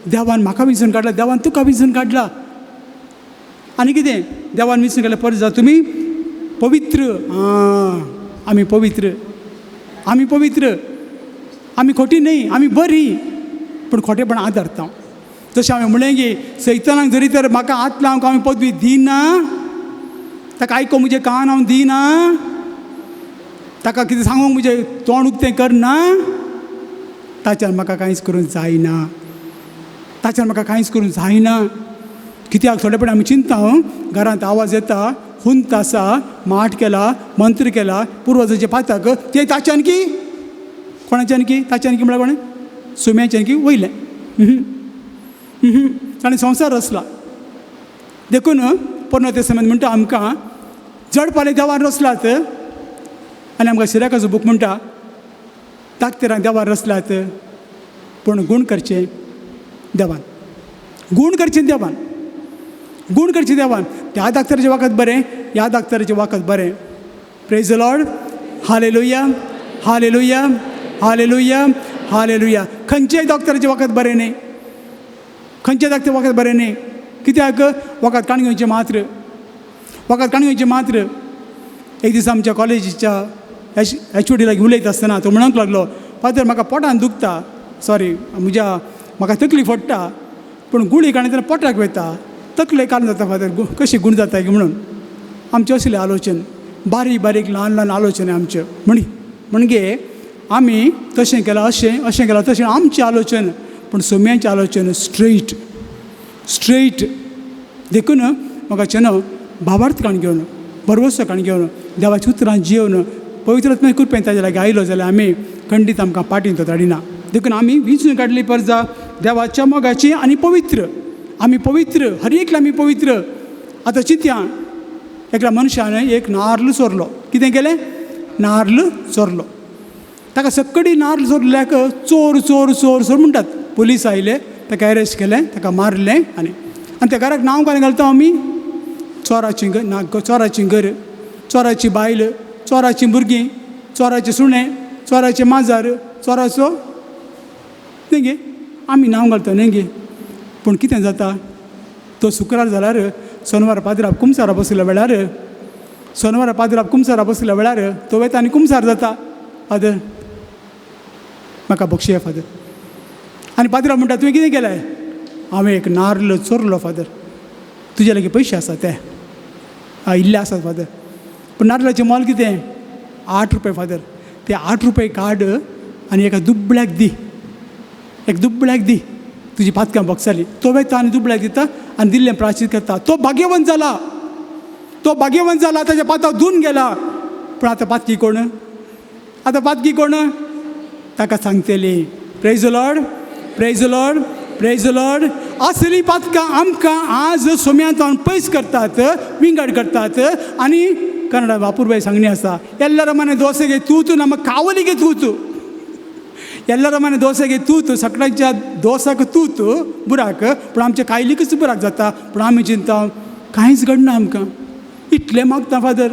Speaker 2: देवान म्हाका विंचून काडला, देवान तुका विंचून काडला. आनी कितें देवान विंचून काडल्या परत जा तुमी पवित्र. आं, आमी पवित्र, आमी पवित्र, आमी खोटी न्हय, आमी बरी, पूण खोटेपण आदारता. जशें हांवें म्हणलें की सैतानाक जरी तर म्हाका हात लावंक हांवें पदवी दिना. ताका आयको म्हजें कान हांव दिना, ताका कितें सांगूंक म्हजें तोंड उक्तें करना, ताच्यान म्हाका कांयच करूंक जायना, ताच्यान म्हाका कांयच करूंक जायना. कित्याक थोडे फावटी आमी चिंता, घरांत आवाज येता, हुंत आसा, माठ केला, मंत्र केला, पुर्वजाचे पातक, ते ताच्यान की कोणाच्यान की ताच्यान की म्हळ्यार कोणें सुम्याच्यान की वयलें ताणें संवसार रचला. देखून पोरनो तेस्तामेंत म्हणटा आमकां जडपाले देवान रचलात, आनी आमकां सिराकाचो बूक म्हणटा दाक्तेरां देवान रचलात, पूण गूण करचें देवान, गूण करचें देवान, गूण करचें देवान. त्या दाक्तराचें वखद बरें, ह्या दाक्तराचें वखद बरें. Praise the Lord, hallelujah, hallelujah, hallelujah, hallelujah. खंयच्याय डॉक्टराचें वखद बरें न्ही, खंयच्या डॉक्टर वखद बरें न्ही. कित्याक वखद काण घेवचें मात्र, वखद काण घेवचें मात्र. एक दीस आमच्या कॉलेजीच्या एच ओ डी लागीं उलयता आसतना तो म्हणूंक लागलो, फादर म्हाका पोटान दुखता, सॉरी म्हज्या म्हाका तकली फोडटा, पूण गुळी काडली तेन्ना पोटाक वयता, तकले काडून जाता फादर, कशी गूण जाता की म्हणून. आमचें असलें आलोचन, बारीक बारीक ल्हान ल्हान आलोचन आमच्यो. म्हणजे आमी तशें केलां, अशें अशें केलां, तशें आमचें आलोचन, पूण सोम्याचें आलोचन स्ट्रेट स्ट्रेट. देखून म्हाका चेनो भावार्थ काण घेवन, भरवंसो काण घेवन, देवाच्या उतरां जियोवन, पवित्र आत्म्या कृपेन ताज्या लागीं आयलो जाल्यार आमी खंडीत आमकां पाटीं तो धाडिना. देखून आमी विंचून काडली परजा देवाच्या मोगाची आनी पवित्र. आमी पवित्र, हर एकले आमी पवित्र. आतां चिंतया, एकल्या मनशान एक नार्ल चोरलो. कितें केलें? नार्ल चोरलो. ताका सक्कडी नार्ल चोरल्याक चोर चोर चोर चोर म्हणटात. पुलीस आयले, ताका एरेस्ट केलें, ताका मारलें. आनी आनी त्या घराक नांव काय घालता आमी? चोराची ना, चोराची घर, चोराची बायल, चोराचीं भुरगीं, चोराचें सुणें, चोराचें माजर, चोराचो न्ही गे आमी नांव घालता न्ही गे. पूण कितें जाता, तो शुक्रार जाल्यार सोनवार पाद्राप कुमसारा बसल्या वेळार, सोनवार पाद्राप कुमसारा बसल्या वेळार तो वयता आनी कुमसार जाता. फादर म्हाका बक्षिया फादर. आनी पाद्राप म्हणटा, तुवें कितें केलें? हांवें एक नार्ल चोरलो फादर. तुजे लागीं पयशे आसा ते इल्ले आसात फादर, पूण नार्लाचें मोल कितें? 8 रुपये फादर. ते 8 रुपये काड आनी एका दुबळ्याक दी, एक दुबळ्याक दी, तुजी पातकां बगसाली. तो वयता आनी दुबळ्याक दिता आनी दिल्लें प्रायश्चीत करता. तो भाग्यवंत जाला, तो भाग्यवंत जाला, ताच्या पाताक धुवन गेला. पूण आतां पातकी कोण? आतां पातकी कोण? ताका सांगतली. Praise the Lord, praise the Lord, praise the Lord. असली पातकां आमकां आज सोम्यांत पयस करतात, विंगड करतात. आनी कन्नड अपूर्वाय सांगणी आसा, ಎಲ್ಲರ ಮನೆ ದೋಸೆಗೆ ತೂತು ನಮ್ಮ ಕಾವಲಿಗೆ ತೂತು. ಎಲ್ಲರ ಮನೆ ದೋಸೆಗೆ तूत, सगळ्यांच्या दोसाक तूत बुराक, पूण आमच्या कायलीकच बुराक जाता. पूण आमी चिंता कांयच घडना आमकां. इतलें मागता फादर,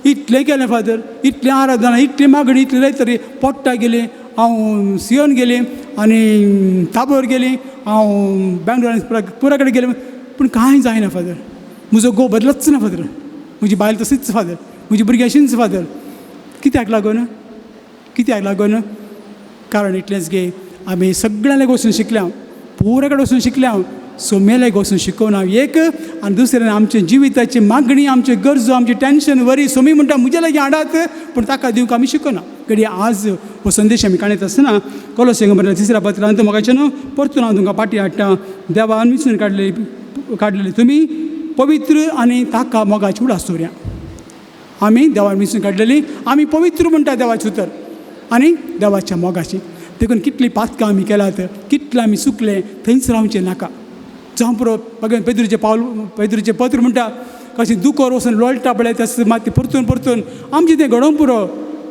Speaker 2: इतलें केलें फादर, इतलें आराधना, इतली मागणी, इतलें तरी पोट्टा गेली हांव, सियोन गेली आनी ताबोर गेली हांव, बेंगलोर पुरा कडेन गेलें, पूण कांय जायना फादर. म्हजो घोव बदलच ना फादर, म्हजी बायल तशीच फादर, म्हजी भुरगीं अशींच फादर. कित्याक लागून? कित्याक लागून? कारण इतलेंच गे, आमी सगळ्यां लागीं वचून शिकल्या, पुरा कडेन वचून शिकल्या, सोम्या लागीं वचून शिकोवना एक. आनी दुसरें आमचे जिविताची मागणी, आमच्यो गरजो, आमचें टेंशन वरी सोमी म्हणटा म्हज्या लागीं हाडात, पूण ताका दिवंक आमी शिकना. घडये आज हो संदेश आमी काणयत आसतना कोलोसेंक बरयल्या तिसऱ्या पत्रांत म्हाका न्हू परतून हांव तुमकां पाटी हाडटा. देवान विंचून काडलेली तुमी पवित्र आनी ताका मोगाची उडास दवरया. आमी देवान विंचून काडलेली, आमी पवित्र म्हणटा देवाचें उतर आनी देवाच्या मोगाची. देखून कितलीं पातकां आमी केल्यात, कितलें आमी चुकलें, थंयच रावचें नाका. जावं पुरो भगवान पेद्रूचें पावल, पेद्रूचें पत्र म्हणटा कशें दुकोर वचून लोळटा पळय तशें माती परतून परतून आमचें तें घडोवंक पुरो.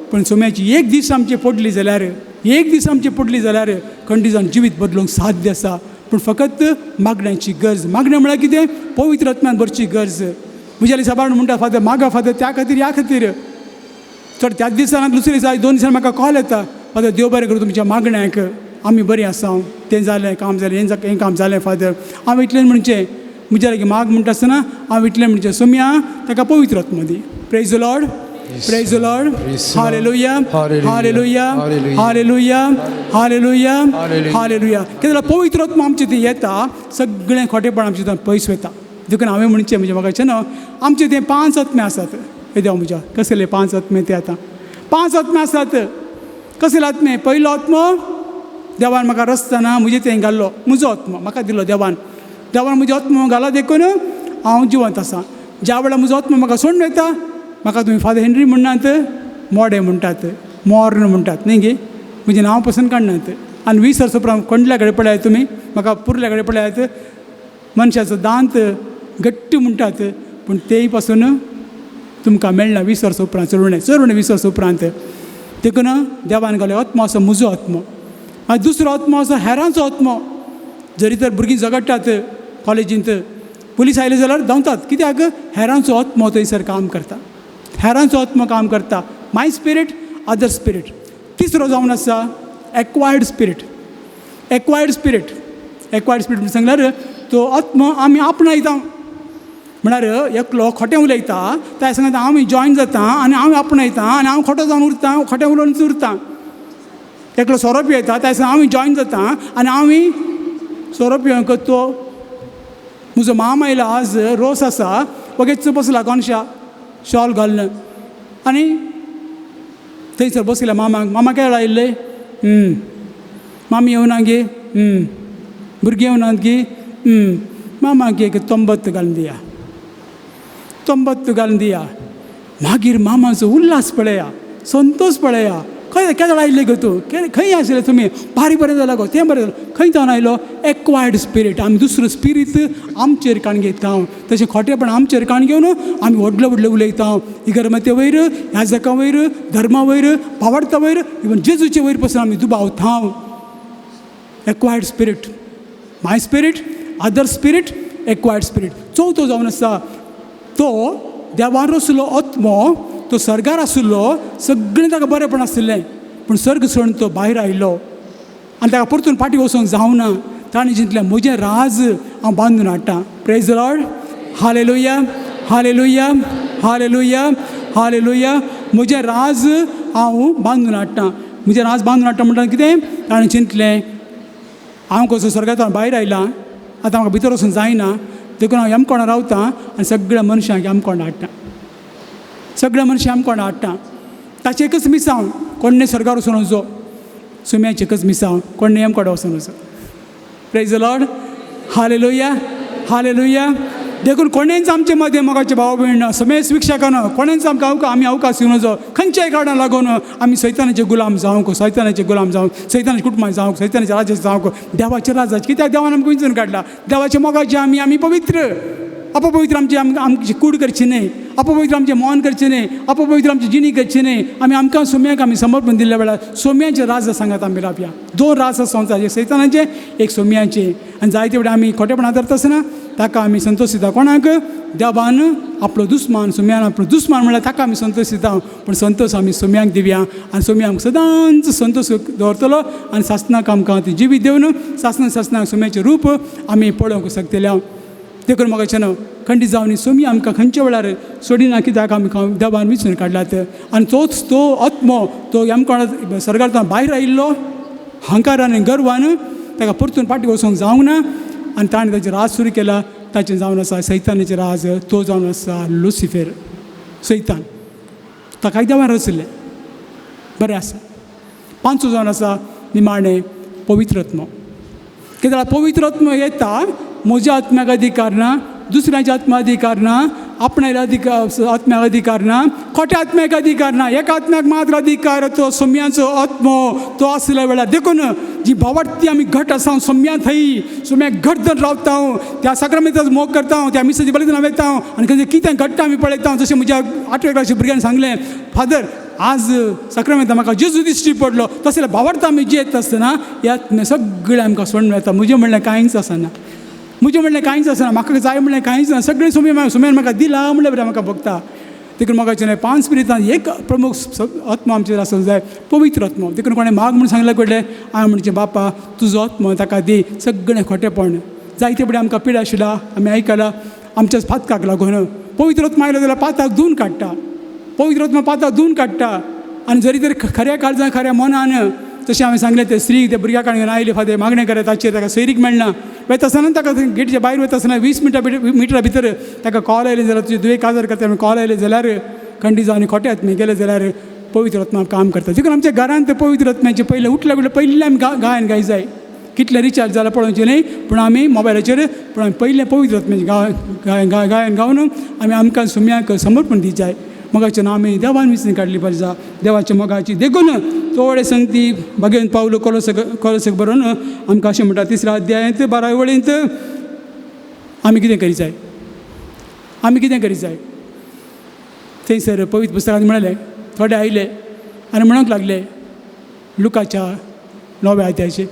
Speaker 2: पूण सोम्याची एक दीस आमची पडली जाल्यार, एक दीस आमची पडली जाल्यार खंडीत जावन जिवीत बदलूंक साध्य आसा. पूण फकत मागण्याची गरज. मागणें म्हळ्यार कितें? पवित्र आत्म्यान भरची गरज. म्हज्या साबार म्हणटा फादर मागा फादर, त्या खातीर ह्या खातीर. चड त्याच दिसान दुसरे दिसा 2 दिसान म्हाका कॉल येता, फादर देव बरें करूं तुमच्या मागण्याक, आमी बरीं आसा, तें जालें काम जालें, हें काम जालें फादर. हांव इतलें म्हणचें म्हज्या लागीं माग म्हणटा आसतना हांव इतलें म्हणचें सोम्या ताका पवित्र आत्मो दी. Praise the Lord, praise the Lord, hallelujah, hallelujah, hallelujah, hallelujah, hallelujah. कितें जाल्यार पवित्र आत्मो आमचे थंय येता, सगळें खोटेपण आमचे थंय पयस वयता. देखून हांवें म्हणचें म्हणजे म्हाका न्हू आमचे ते 5 आत्मे आसात. हे देवा म्हज्या, कसले 5 आत्मे ते आतां? 5 आत्मे आसात. कसले आत्मे? पयलो आत्मो देवान म्हाका रचतना म्हजे तें घाल्लो, म्हजो आत्मो म्हाका दिलो देवान. देवान म्हजो आत्मो घाला देखून हांव जिवंत आसा. ज्या वेळार म्हजो आत्मो म्हाका सोडून वयता, म्हाका तुमी फादर हेनरी म्हणनात, मोडे म्हणटात, मोर्न म्हणटात न्ही गे, म्हजें नांव पसून काडनात. आनी 20 वर्सां उपरांत कोंडल्या कडेन पळयात तुमी, म्हाका पुरल्या कडेन पळयात, मनशाचो दांत घट्ट म्हणटात, पूण तेय पासून तुमकां मेळना 20 वर्सां उपरांत, चलुणे चलुणे 20 वर्सां उपरांत. देखून देवान घालो आत्मो आसा म्हजो आत्मो. आनी दुसरो आत्मो आसा हेरांचो आत्मो. जरी तर भुरगीं झगडटात कॉलेजींत, पुलीस आयले जाल्यार धांवतात, कित्याक? हेरांचो आत्मो थंयसर काम करता, हेरांचो आत्मो काम करता. माय स्पिरीट, अदर स्पिरीट. तिसरो जावन आसा acquired spirit. Acquired spirit, acquired spirit म्हण सांगल्यार तो आत्मो आमी आपणायता. म्हळ्यार एकलो खोटें उलयता, त्या सांगता हांव जॉयन जाता आनी हांव आपणायता आनी हांव खोटो जावन उरता, खोटें उलोवन उरता. एकलो सोरो पियेता, त्या सांगता हांव जॉयन जाता आनी हांव सोरो पिवंक. तो म्हजो मामा आयला आज रोस आसा, वगेच बसला कोनशा शॉल घालून आनी थंयसर बसयला मामाक. मामा केळ आयिल्ले, मामी येवना गे, भुरगीं येवनात गे, मामाक एक तंबत्त घालून दिया, तंबत्त घालून दिया. मागीर मामाचो उल्हास पळया, संतोश पळया. खंय केदळ आयिल्ले गो तूं, खंय आशिल्ले तुमी, बारीक बरें जालां गो, तें बरें जालां, खंय जावन आयलो? Acquired spirit. आमी दुसरो स्पिरीट आमचेर काण घेता, तशें खोटेपण आमचेर काण घेवन आमी व्हडले व्हडले उलयता. इगर्मते वयर, याजका वयर, धर्मा वयर, भावार्था वयर, इवन जेजूचे वयर पसून आमी दुबावता. Acquired spirit, my spirit, other spirit, acquired spirit. चवथो जावन आसा तो देवान रसलो आत्मो. तो सर्गार आशिल्लो, सगळें ताका बरेंपण आशिल्लें, पूण सर्ग सोडून तो भायर आयलो आनी ताका परतून फाटीं वचोंक जावना. ताणें चिंतलें म्हजें राज हांव बांदून हाडटा. Praise Lord, hallelujah, hallelujah, hallelujah, hallelujah. म्हजें राज हांव बांदून हाडटा, म्हजें राज बांदून हाडटा म्हणटा कितें? ताणें चिंतलें हांव कसो स्वर्गांतल्यान भायर आयलां, आतां म्हाका भितर वचूंक जायना, देखून हांव यमकोणा रावता आनी सगळ्या मनशांक यमकोणा हाडटा, सगळ्या मनशां यमकोणा हाडटा. ताचें एकच मिसांव, कोण्णें स्वर्गार वचून वचो, सुम्याचें एकच मिसांव, कोण्णें यमकोडा वचून वचो. Praise the Lord, hallelujah, hallelujah. देखून कोणेंच आमचे मदें मोगाचे भाव भयण समेस शिक्षकान कोणेंच आमकां आमी अवकाश दिवं नजो. खंयच्याय कारणाक लागून आमी सैतानाचे गुलाम जावंक, सैतानाचे गुलाम जावंक, सैतानाचे कुटुंबां जावंक, सैतानाचे राजाचे जावंक, देवाचे राजाचे. कित्याक देवान आमकां विंचून काडला. देवाचे मोगाचे आमी आमी पवित्र. अपपवित्र आमची आमची कूड करची न्हय, अपपवित्र आमचें मन करचें न्हय, अपपवित्र आमची जिणी करची न्हय. आमी आमकां सोम्याक आमी समर्पण दिल्ल्या वेळार सोम्याचे राज सांगात आमी रावया. 2 राज संवसार, एक सैतानाचें, एक सोम्याचें. आनी जायते वेळार आमी खोटेपणां धरता आसतना ताका आमी संतोश दिता. कोणाक? देवान आपलो दुस्मान, सोम्यान आपलो दुस्मान म्हणल्यार ताका आमी संतोश दिता. पूण संतोश आमी सोम्याक दिवया आनी सोम्या आमकां सदांच संतोश दवरतलो आनी सासणाक आमकां ती जिवीत दिवन सासणां सासणाक सोम्याचें रूप आमी पळोवंक शकतले. देखून म्हाका न्हू खंडीत जावन सोमी आमकां खंयच्या वेळार सोडिना, कित्याक आमकां देवान विंचून काडलात. आनी तोच तो आत्मो तो यमकोणा स्वर्गांतल्यान भायर आयिल्लो हंकारान आनी गर्वान ताका परतून फाटीं वचूंक जावंक ना आनी ताणें ताचें राज सुरू केला. ताचें जावन आसा सैतानाचें राज. तो जावन आसा लुसिफेर, सैतान. ताकाय देवान रचलें, बरें आसा. पांचवो जावन आसा निमाणें पवित्र आत्मो. कित्याक पवित्र आत्मो येता, म्हज्या आत्म्याक अधिकार ना, दुसऱ्याच्या आत्म्याक अधिकार ना, आपणाल्या अधिकार आत्म्याक अधिकार ना, खोट्या आत्म्याक अधिकार ना, एका आत्म्याक मात्र अधिकार, तो सोम्याचो आत्मो. तो आसल्या वेळार देखून जी भावार्थी आमी घट आसा सोम्या थंय सोम्याक घट धरून रावता, त्या साक्रामेंताचो मोग करता, त्या मिसाची बलिदान वयता आनी खंय कितें घडटा आमी पळयता. जशें म्हज्या 8वे क्लासी भुरग्यांनी सांगलें, फादर आज साक्रामेंता म्हाका जेजू दिश्टी पडलो. तशें भावार्थ आमी जियेत आसतना ह्या आत्मे सगळें आमकां सोडून वता. म्हजें म्हणलें कांयच आसना, म्हजें म्हणलें कांयच आसना, म्हाका जाय म्हणलें कांयच ना, सगळें सोम्या सोम्यान म्हाका दिलां म्हणलें बरें म्हाका भोगता. देखून म्हाका न्हय 5 स्पिरितान एक प्रमुख आत्मो आमचेर आसूंक जाय, पवित्र आत्मो. देखून कोणें माग म्हूण सांगलें कडलें, हांवें म्हणचें बापा तुजो आत्मो ताका दी. सगळें खोटेपण जायते फुडें आमकां पिडा आशिल्ला, आमी आयकलां आमच्याच पातकाक लागून. पवित्र आत्मो आयलो जाल्यार पाताक धुवन काडटा, पवित्र आत्मो पाताक धुवन काडटा. आनी जरी तर खऱ्या काळजान खऱ्या मनान तशें हांवें सांगलें ते स्त्री त्या भुरग्या काडून आयले फादर मागणें करत ताचेर ताका सोयरीक मेळना. वयता आसतना ताका गेटीच्या भायर वयता आसतना 20 मिटरा भितर ताका कॉल आयले जाल्यार तुजे दुयें काजार करता म्हणून कॉल आयले जाल्यार खंडी जावन खोटे आत्मे गेले जाल्यार पवित्र आत्मा काम करता. देखून आमच्या घरांत पवित्र आत्म्याचें पयलें उठल्या उठल्या पयलें आमी गायन गाय जाय. कितलें रिचार्ज जालां पळोवचें न्हय, पूण आमी मोबायलाचेर पूण आमी पयलें पवित्र आत्म्याचें गायन गावन आमी आमकां सुम्याक समर्पण दी जाय. मोगाचें नांव आमी देवान विसरून काडली पाहिजे देवाच्या मोगाची. देखून थोडे संगती बागेन पावलो कोलोसक बरोवन आमकां अशें म्हणटा 3 अध्यायांत 12 वळींत आमी कितें करी जाय, आमी कितें करी जाय. थंयसर पवित्र पुस्तकांत म्हळें थोडे आयले आनी म्हणूंक लागले लुकाच्या 9व्या अध्यायाचेर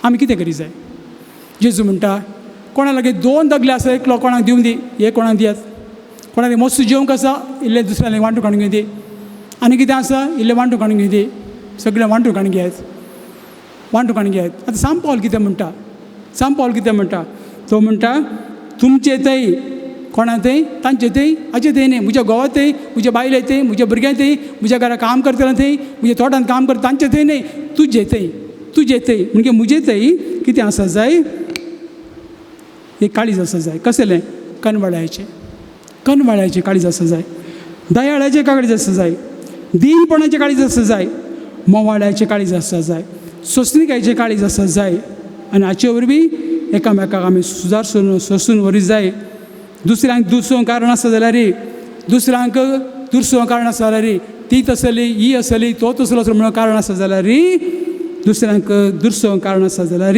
Speaker 2: आमी कितें करी जाय. जेजू म्हणटा कोणा लागीं 2 दगले आसा एकलो कोणाक दिवन दी, हे कोणाक दियात. कोणाक मस्त जेवंक आसा इल्लें दुसऱ्यालें वांटून काडून घेवन दी, आनी कितें आसा इल्लें वांटून काडून घेवन दी, सगळें वांटून काडून घेयात, वांटून काडून घेयात. आतां सांत पावल कितें म्हणटा, सांत पावल कितें म्हणटा, तो म्हणटा तुमचे थंय कोणा थंय तांचे थंय हाचे थंय न्हय, म्हज्या घोवा थंय, म्हज्या बायले थंय, म्हज्या भुरग्यां थंय, म्हज्या घरा काम करतना थंय, म्हज्या तोटांत काम करता तांचे थंय न्हय, तुजे थंय, तुजे थंय म्हणजे म्हजे थंय कितें आसा जाय, एक काळीज आसा जाय. कसलें? कनवाळ्याचें, कनवाळ्याचें काळीज आसा जाय, दयाळाचें काळीज आसा जाय, दीनपणाचें काळीज आसा जाय, मोवाळ्याचें काळीज आसा जाय, सोंसणिकायेचें काळीज आसा जाय. आनी हाचे वरवीं एकामेकाक आमी सुदार सोंसून व्हरी जाय. दुसऱ्यांक दुसरो कारण आसा जाल्यार, दुसऱ्यांक दुसरो कारण आसा जाल्यार, ती तसली ही आसली तो तसलो असो म्हणून कारण आसा जाल्यार, दुसऱ्यांक दुसरो कारण आसा जाल्यार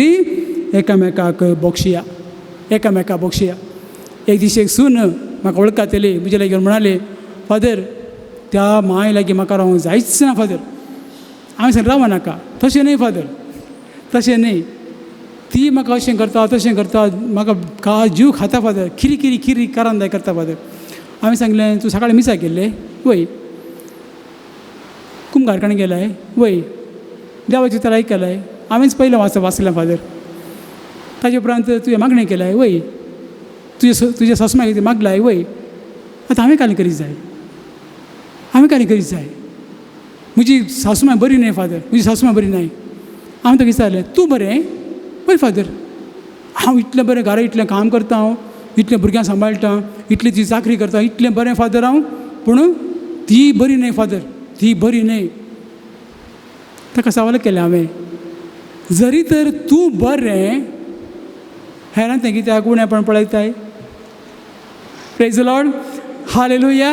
Speaker 2: एकामेकाक बोगशिया, एकामेकाक बोगशिया. एक दीस एक सून म्हाका वळखातली म्हजे लागीं म्हणाली, फादर त्या माय लागीं म्हाका रावंक जायच ना फादर. हांवें सांगलें राव नाका, तशें न्हय फादर, तशें न्हय, ती म्हाका अशें करता तशें करता, म्हाका का जीव खाता फादर, खिरी खिरी खिरी करांदाय करता फादर. हांवें सांगलें तूं सकाळीं मिसाक गेल्लें वय, कुमगारकाणी गेलाय वय, देवाचें उतर आयकलाय, हांवेंच पयलें वाचलें फादर. ताजे उपरांत तुवें मागणें केलाय वय, तुज्या सासू कितें मागलाय वय. आतां हांवें कांय करीत जाय, हांवें कांय करीत जाय, म्हजी सासूमाय बरी न्हय फादर, म्हजी सासूमाय बरी न्हय. हांवें ताका विचारलें तूं बरें वय फादर, हांव इतलें बरें घरा इतलें काम करता, हांव इतलें भुरग्यांक सांबाळटा, इतली ती चाकरी करता, इतलें बरें फादर हांव, पूण ती बरी न्हय फादर, ती बरी न्हय. ताका सवाल केलें हांवें, जरी तर तूं बरें हेरां तें कित्याक उणेपण पळयताय. Praise the lord, hallelujah,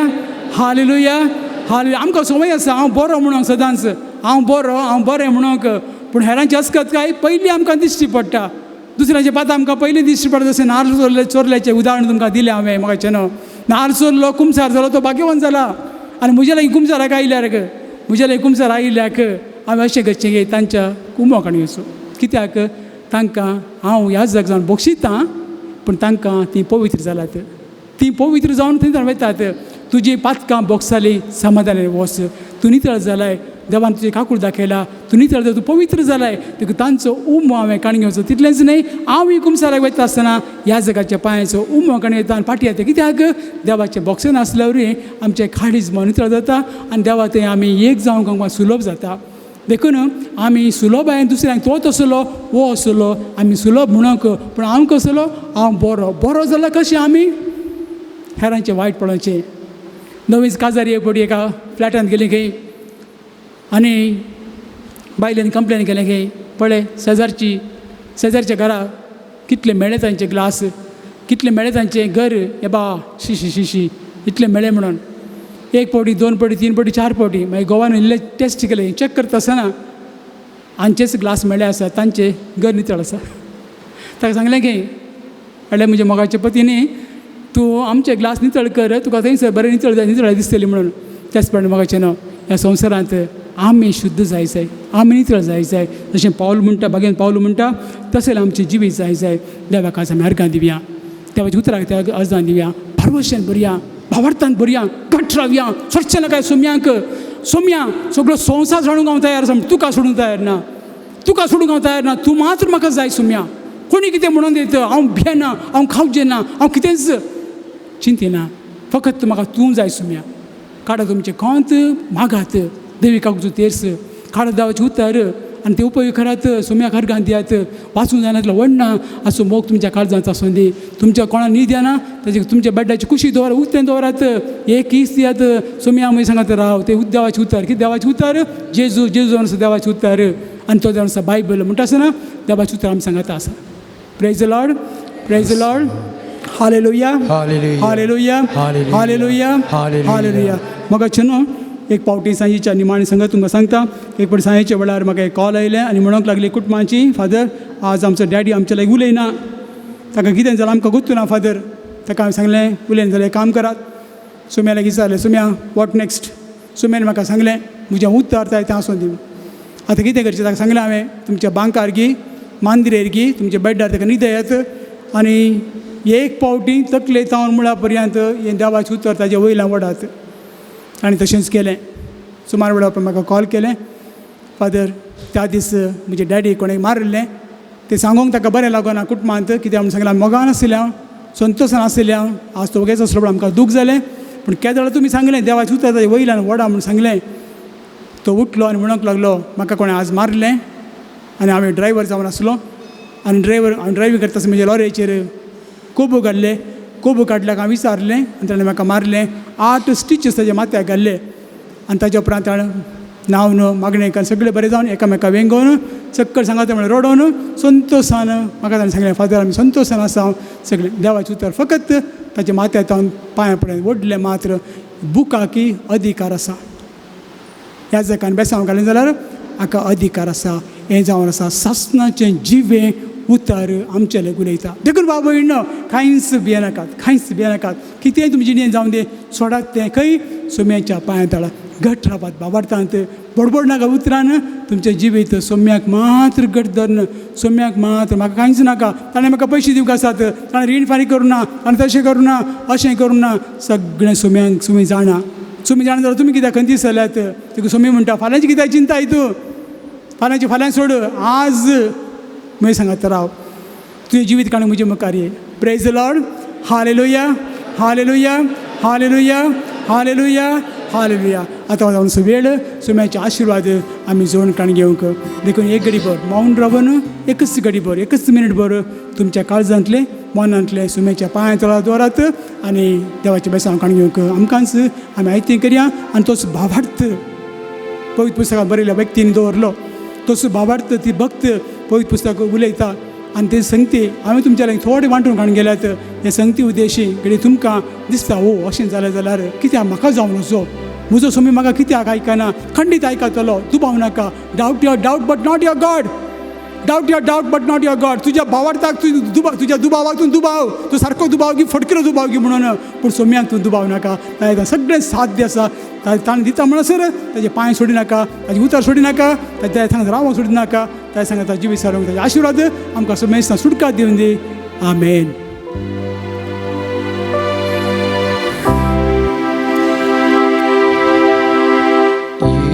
Speaker 2: hallelujah, hallelujah. आमकां संवय आसा हांव बरो म्हणूंक सदांच, हांव बरो, हांव बरें म्हणूंक, पूण हेरांची अस्कत काय पयलीं आमकां दिश्टी पडटा, दुसऱ्यांचे पांत आमकां पयलीं दिश्टी पडटा. जशें नार्ल चोरल्याचें उदाहरण तुमकां दिलें हांवें म्हाका न्हू, नार्ल चोरलो कुमसार जालो तो भाग्यवान जाला, आनी म्हज्या लागीं कुमसाराक आयल्यार, म्हज्या लागीं कुमसार आयिल्ल्याक हांवें अशें करचें की तांच्या कुमो काडून घेवचो, कित्याक तांकां हांव ह्या जग जावन बक्षितां, पूण तांकां तीं पवित्र जाल्यात, तीं पवित्र जावन थंय वयतात. तुजी पातकां बोगसाली समाधानान वच, तूं नितळ जालाय, देवान तुजी काकूळ दाखयला, तूं नितळ जाय, तूं पवित्र जालाय, तुका तांचो उमो हांवें काडून घेवचो. तितलेंच न्हय, हांव कुमसाराक वयता आसतना ह्या जगाच्या पांयाचो उमो काडून घेता आनी फाटीं येता, कित्याक देवाचें बोगसेन आसल्यार आमचें काळीज मन नितळ जाता आनी देवा थंय आमी एक जावंक आमकां सुलभ जाता. देखून आमी सुलभायेन दुसऱ्यांक तो तसलो वो असलो आमी सुलभ म्हणूंक, पूण हांव कसलो, हांव बरो, बरो जाल्यार कशें आमी हेरांचें वायट पळोवचें. नवीच काजारी एक फावटी एका फ्लॅटांत गेली खंय आनी बायलेन कंप्लेन केलें खंय, पळय शेजारच्या घरा कितले मेळे तांचे ग्लास, कितले मेळे तांचें घर, हे बा शी शी शी शी इतले मेळे म्हणून. एक फावटी, 2 फावटी, 3 फावटी, 4 फावटी मागीर घोवान इल्लें टेस्ट केलें, चॅक करता आसतना हांचेच ग्लास मेळे आसा, तांचें घर नितळ आसा. ताका सांगलें की म्हणल्यार म्हज्या मोगाच्या पतीनी तूं आमचे ग्लास नितळ कर, तुका थंयसर बरें नितळ जाय, नितळ दिसतली म्हणून. त्याच प्रमाणे मोगाचें न्हू ह्या संवसारांत आमी शुद्ध जाय जाय, आमी नितळ जाय जाय, जशें पावल म्हणटा, बागेन पावल म्हणटा तशें आमचें जिवीत जाय जाय. देवाक आज आमी अर्गां दिवया, देवाच्या उतराक त्या अर्जां दिवया, भरवशान भरया, भावार्थान भरया, घट रावया, सोडचें नाका सोम्यांक. सोम्या सगळो संवसार सोडूंक हांव तयार आसा, तुका सोडूंक तयार ना, तुका सोडूंक हांव तयार ना, तूं मात्र म्हाका जाय सोम्या. कोणी कितें म्हणून दित हांव भियेना, हांव खावचें ना, हांव कितेंच चिंतिना, फकत म्हाका तूं जाय सोम्या. काडा तुमचें कोंत मागात, देवी कागजो तेर्स काडा देवाचें उतर आनी ते उपयोग करात, सोम्याक अर्गां दियात, वाचूंक जायना जाल्यार वडना असो मोग तुमच्या काळजांत आसूं दी. तुमच्या कोणा न्हीद येना ताजे तुमच्या बेड्डाची कुशी दवर, उकतें दवरात, एक कीस दियात, सोम्या म्हय सांगात राव ते देवाचें उतर. कितें देवाचें उतर? जेजू, जेजू जावन आसा देवाचें उतर आनी तो जावन आसा बायबल. म्हणटा आसतना देवाचें उतर आमी सांगात आसा. Praise the Lord, praise the Lord, hallelujah,
Speaker 1: hallelujah,
Speaker 2: hallelujah,
Speaker 1: hallelujah,
Speaker 2: hallelujah,
Speaker 1: hallelujah.
Speaker 2: Hallelujah. म्हाका न्हू एक पावटी सांजेच्या निमाणी सांगत तुमकां सांगता, एक पावटी सांजेच्या वेळार म्हाका एक कॉल आयलें आनी म्हणूंक लागली कुटुंबाची, फादर आज आमचो डॅडी आमच्या लागीं उलयना, ताका कितें जालां आमकां गुत्तू ना फादर. ताका हांवें सांगलें उलयना जाल्यार काम करात. सुम्या लागीं विचारलें, सुम्या what next? सुम्यान म्हाका सांगलें म्हजें उतर जाय तें आसूं दी. आतां कितें करचें? ताका सांगलें हांवें तुमच्या बांकार गी, मांद्रेर गी, तुमच्या बेड्डार ताका न्हिदयात आनी एक पावटी तकले तावन मुळा पर्यंत हें देवाचें उतर ताजे वयल्यान वडात. आनी तशेंच केलें. सुमार वेळा उपरांत म्हाका कॉल केलें, फादर त्या दीस म्हजे डॅडी कोणें मारिल्लें तें सांगूंक ताका बरें लागना कुटुंबांत, कित्याक म्हूण सांगलें मोगान आशिल्लें हांव, संतोशान आशिल्लें हांव, आज तो वगेच आसलो पूण आमकां दूख जालें, पूण केदोळा तुमी सांगलें देवाचें उतर ताजे वयल्यान वडा म्हूण सांगलें. तो उठलो आनी म्हणूंक लागलो म्हाका कोणें आज मारलें आनी हांवें ड्रायवर जावन आसलो आनी ड्रायवर हांव ड्रायवींग करता आसतना म्हज्या लॉरेचेर कोबो घाल्ले, कोबो काडल्याक हांवें विचारलें आनी ताणें म्हाका मारलें, 8 स्टिचीस ताज्या माथ्याक घाल्ले आनी ताज्या उपरांत ताणें न्हांवन मागणें करून सगळें बरें जावन एकामेका वेंगोवन सक्कड सांगाता म्हळ्यार रडोवन संतोशान म्हाका ताणें सांगलें फादर आमी संतोशान आसा सगळें देवाचें उतर फकत ताच्या माथ्या तावन पांयां पडलें वडलें मात्र बुकाकी अधिकार आसा. ह्या जगान बेसांव घालें जाल्यार हाका अधिकार आसा. हें जावन आसा सासणाचें जिवें उतर आमचें लागीं उलयता. देखून बाबा भयणो कांयच भियेनाकात, कांयच भियेनाकात, कितेंय तुमचे जिणेंत जावन दी सोडात तें खंय सोम्याच्या पांयां तळा घट रावात बाबार्थांत, बडबड नाका उतरान तुमचें जिवीत सोम्याक मात्र घट धरून, सोम्याक मात्र म्हाका कांयच नाका, ताणें म्हाका पयशे दिवंक आसात, ताणें रीण फारीक करूं ना, ताणें तशें करूं ना, अशें करूं ना, सगळें सोम्यांक सोमी जाणा. सोमी जाणा जाल्यार तुमी कित्याक खंय दिसल्यात? तुका सोमी म्हणटा फाल्यांची कित्याक चिंता तूं, फाल्यांची फाल्यां सोड, आज म्हय सांगात राव, तुजें जिवीत काणी म्हजे मुखार ये. Praise the Lord, hallelujah, hallelujah, hallelujah, hallelujah, hallelujah. आतां जावन वेळ सोम्याचे आशिर्वाद आमी जोड काण घेवंक. देखून एक घडी भर मौन रावन, एकच घडी भर, एकच मिनीट भर तुमच्या काळजांतलें मनांतलें सोम्याच्या पांयां तळा दवरात आनी देवाचें बेसांव काण घेवंक आमकांच आमी आयतें करया. आनी तोच भावार्थ पवित्र पुस्तकां बरयल्या व्यक्तीन दवरलो, तोच भावार्थ ती भक्त पवित्र पुस्तक उलयता आनी ते संगती हांवें तुमच्या लागीं थोडे वांटून काडून गेल्यात. हे संगती उद्देशी घडये तुमकां दिसता ओ अशें जालें जाल्यार कित्याक म्हाका जावन वचो, म्हजो सोमी म्हाका कित्याक आयकना, खंडीत आयकतलो, दुबाव नाका. Doubt your doubt but not your God, doubt your doubt but not your God. तुज्या भावार्थाक तूं दुबाव, तुज्या दुबावाक तूं दुबाव, तूं सारको दुबाव गी, फटकिरो दुबाव गी म्हणून, पूण सोम्याक तूं दुबाव नाका. ताणें सगळें साध्य आसा, ताणें दिता म्हणसर ताजे पांय सोडी नाका, ताजें उतर सोडी नाका, ताज्या सांगात रावंक सोडी नाका, ताज्या सांगात जिवीत सारूंक ताजे आशिर्वाद आमकां सोमेस्तां सुटका दिवन दी. आमेन.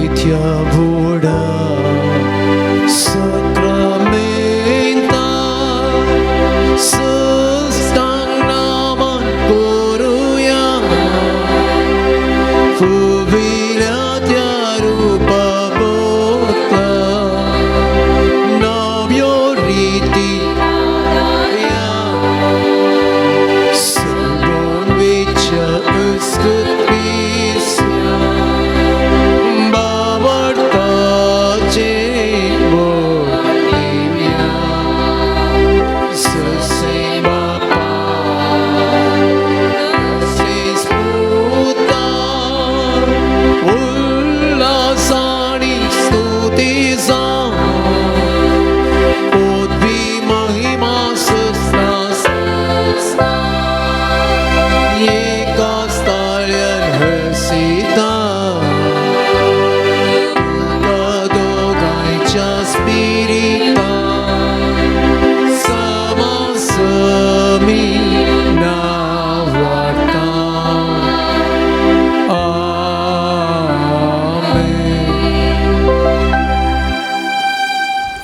Speaker 3: इथ्या व्हडा सक्रामेंता सस्तांग नामान करुया, फुबिल्या त्या रुपा बोतला नव्यो रिती सगोन वेच्या उस्कत पिस्या बावडताचे बोलिया ससे बापा तसेच पुता उल्हासानी स्तुती जावं पदवी महिमा सस्ता सस्ता एका ताळ्यान हसिता तुका दोगांयच्या स्पिरिता समासमी नावाडता. आमेन.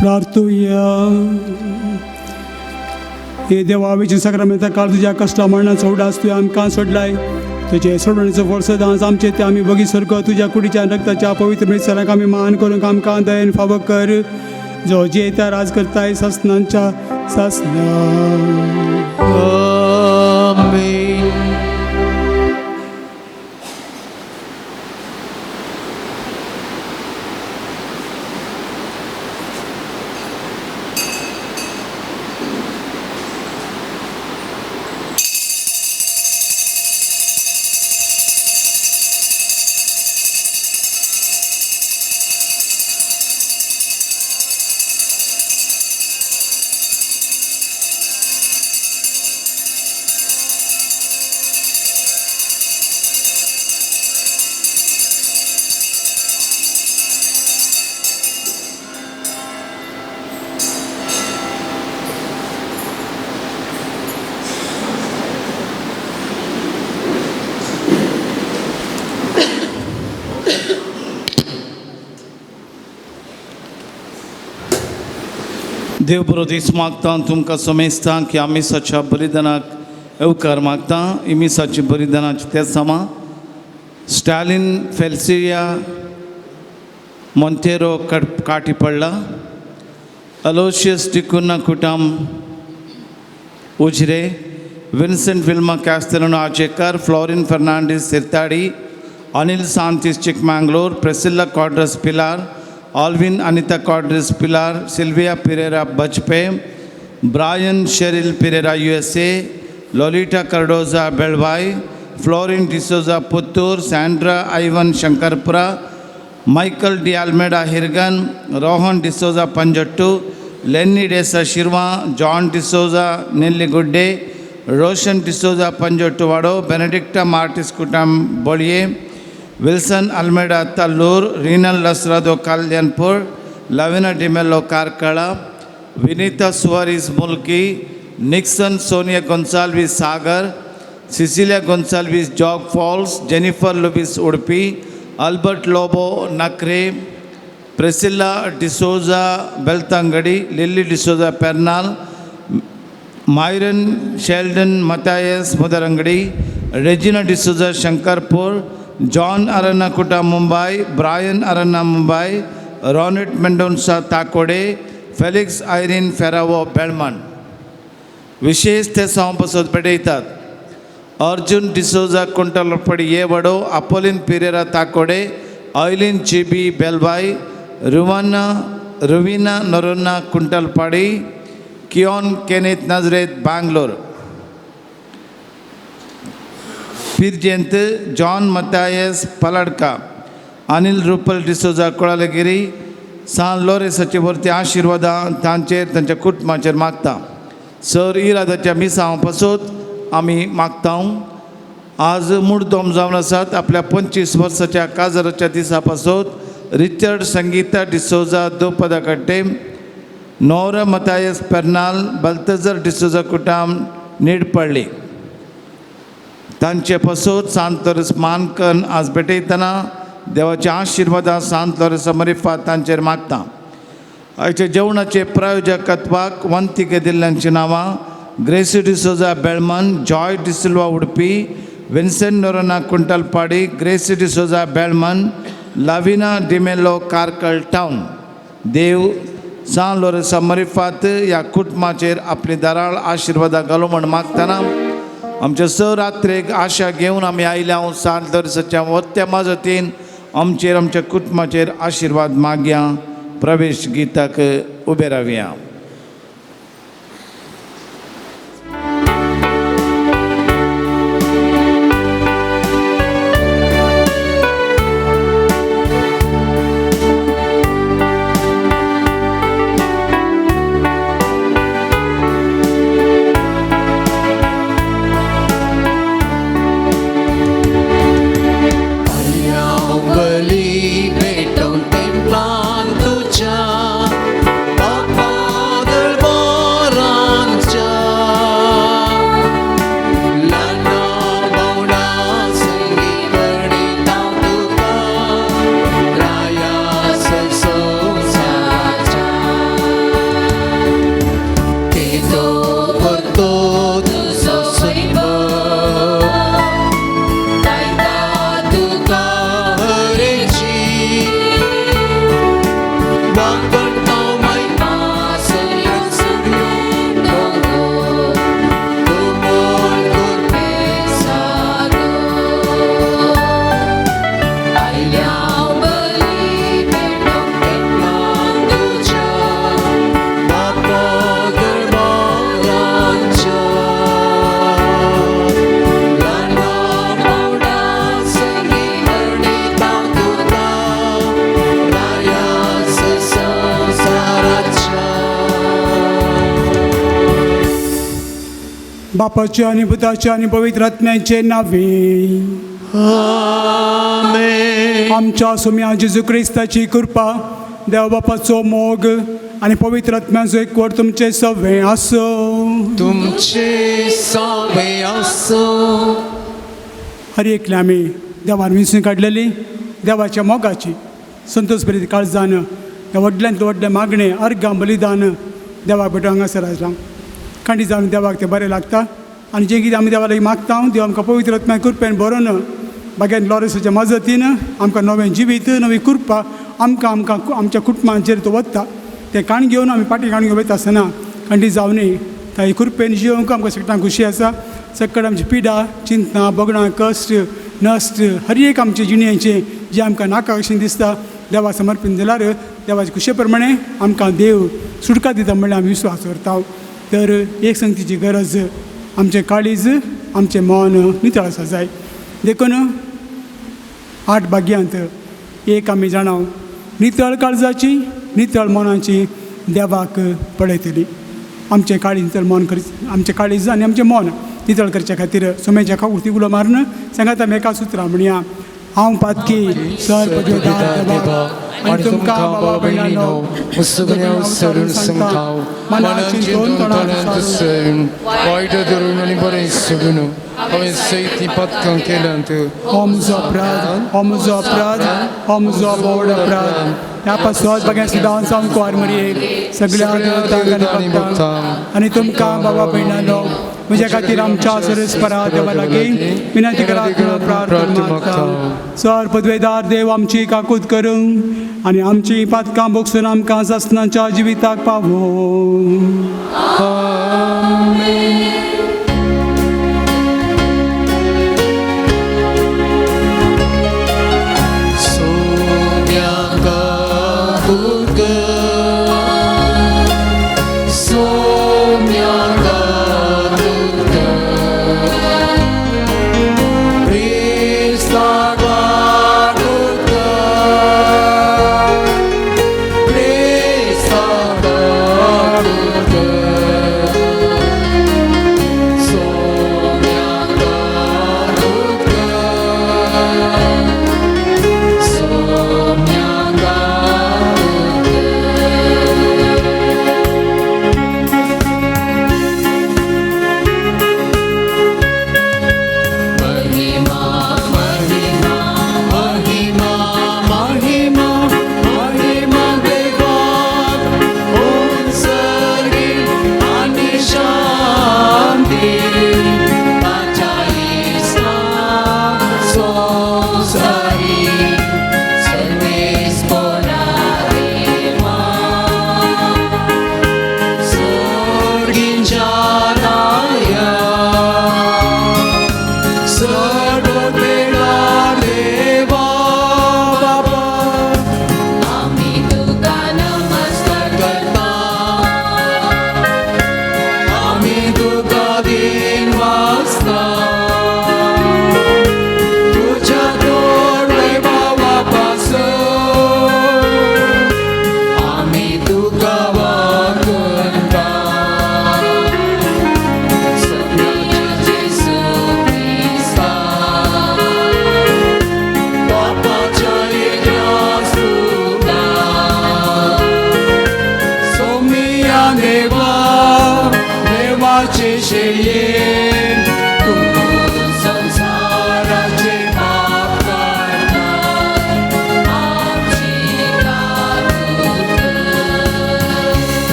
Speaker 2: प्रार्थुया. हे देवा, विचे सक्रामेंता काळ तुज्या कश्टा मरणाचो उडास तुवें आमकां सोडलाय, तुजे सोडवणीचो फळ सदांच आमचे ते आमी बगी सर्ग तुज्या कुडीच्या रक्ताच्या पवित्र मिसराक आमी मान करूंक आमकां दयेन फावो कर, जो जियेता राज करताय सासनांच्या सासना.
Speaker 3: आमेन.
Speaker 4: देव बरो दीस मागता तुमकां समेस्तां की आमिसाच्या बलिदानाक येवकार मागता. इमिसाच्या बलिदानाची तें समा स्टालिन फेल्सिया मोंतेरो काटी पडला, Aloysius D'Cunha Kutam Ujire, Vincent Vilma Castelino Achekar, Florin Fernandes Sirtadi, Anil Santis Chikmagalur, Priscilla Quadras Pilar, Alvin Anita Quadras Pilar, Sylvia Pereira Bajpe, Brian Sheryl Pereira USA, Lolita Cardoza Belvai, Florin D'Souza Puttur, Sandra Ivan Shankarpura, Michael D Almeida Hirgan, Rohan D'Souza Panjattu, Lenny D'Sa Shirva, John D'Souza Nelligudde, Roshan D'Souza Panjattu Wado, Benedicta Martis Kutam Bolye, Wilson Almeida Tallur, Renal Lasrado Kalyanpur, Lavina D'Mello Karkala, Vinita Soares Mulki, Nixon Sonia Gonsalves Sagar, Cecilia Gonsalves Jog Falls, Jennifer Lewis Udupi, Albert Lobo Nakre, Priscilla D'Souza Belthangady, Lily D'Souza Pernal, Myron Sheldon Mathias Mudarangadi, Regina D'Souza Shankarpur, John Aranha Kuta Mumbai, Brian Aranha Mumbai, Ronit Mendonca Takode, Felix Irene Ferrao Belman. विशेष ते साव पसत पेटयतात. Arjun D'Souza Kuntalpadi Yevado, Apollin Pereira Takode, Ailin GB Belvai, Ruvana Ruvina Noronha Kuntalpadi, Keon Kenneth Nazareth Bangalore, Pirjent John Mathias Paladka, Anil Rupal D'Souza Kolalagiri, San लोरेसाचे वरती आशिर्वादां तांचेर तांच्या कुटुंबाचेर मागता. Sir इरादाच्या मिसांव पासत आमी मागता. आज मुर्दोम जावन आसात आपल्या 25 वर्साच्या काजाराच्या दिसा पासत Richard Sangeeta D'Souza Dopada Katte, Nora Mathias Pernal, Baltazar D'Souza Kutam Nidpalli तांचे पासत सांत लोरेस मानकन आज भेटयतना देवाचे आशिर्वादां सांत लोरेसा मरिफात तांचेर मागता. आयच्या जेवणाचे प्रायोजकत्वाक वंतिके दिल्ल्यांची नांवां Gracy D'Souza Belman, Joy D'Silva Udupi, Vincent Noronha Kuntalpadi, Gracy D'Souza Belman, Lavina D'Mello Karkala town. देव सान लोरेसा मरिफात ह्या कुटुंबाचेर आपली दाराळ आशिर्वादां घालूं म्हण मागतना आमच्या स रात्रेक आशा घेवन आमी आयल्या. हांव सान लोरेसाच्या वत्या मजतीन आमचेर आमच्या कुटुंबाचेर आशिर्वाद मागया. प्रवेश गीताक उबे रावया.
Speaker 3: बली भेटोवन तेंपलान तुज्या बापा
Speaker 2: बापाचे आनी पुताचे आनी पवित्र आत्म्याचे नावे.
Speaker 3: आमेन.
Speaker 2: आमच्या सोम्या जेजू क्रिस्ताची कृपा, देव बापाचो मोग आनी पवित्र आत्म्याचो एकवट तुमचे सवे आसो.
Speaker 3: तुमचे सावे आसो.
Speaker 2: हर एकले आमी देवान विंचून काडलेली देवाच्या मोगाची संतोष भरीत काळजान ह्या व्हडल्यांतलें व्हडलें मागणें अर्गां बलिदान देवाक भेटो हांगासर आसलां. कांडी जावन देवाक तें बरें लागता आनी जें कितें आमी देवा लागीं मागता, देव आमकां पवित्र आत्म्या कृपेन भरोन बागेन लॉरेसाच्या मजतीन आमकां नवें जिवीत, नवी कृपा आमकां आमकां आमच्या कुटुंबांचेर तो वता. तें काण घेवन आमी फाटीं काण घेवन वयता आसतना कांडी जावनय ताई कृपेन जिवंक आमकां सगळ्यांक खुशी आसा. सकट आमची पिडा, चिंतना, बगणां, कश्ट, नश्ट हर एक आमचे जिणेचें जें आमकां नाका कशें दिसता देवा समर्पण दिल्यार देवाचे खुशे प्रमाणे आमकां देव सुटका दिता म्हणल्यार आमी विस्वास दवरता. तर एक संगतीची गरज आमचें काळीज, आमचें मन नितळ आसा जाय. देखून आठ भाग्यांत एक आमी जाणां, नितळ काळजाची, नितळ मनाची देवाक पळयतली. आमचें काळीज नितळ मन कर, आमचें काळीज आनी आमचें मन नितळ करच्या खातीर सोम्याच्या खावती उलो मारून सांगात आमी एका सुत्रां म्हणया. हांव पातकी सर पदवेदार देवा आनी तुमकां बाबा भयणांनो
Speaker 1: सगळ्या सरून सांगता, मनाची दोन तोंडांत सरून वायट धरून आनी बरें सोडून हांवें सयती पदकां केल्यांत.
Speaker 2: हो म्हजो अपराध, हो म्हजो अपराध, हो म्हजो व्हड अपराध. ह्या पासत बघ्या सुदां जावन कुवार मरये सगळ्या देवतांक आनी भक्तांक आनी तुमकां बाबा भयणांनो म्हज्या खातीर आमच्या सरस्परा देवा लागीं विनंती करात म्हणून प्रार्थना मागता. सर पदवेदार देव आमची काकूत करूं आनी आमची पातकां भोगसून आमकां सासणाच्या जिविताक पावोवं.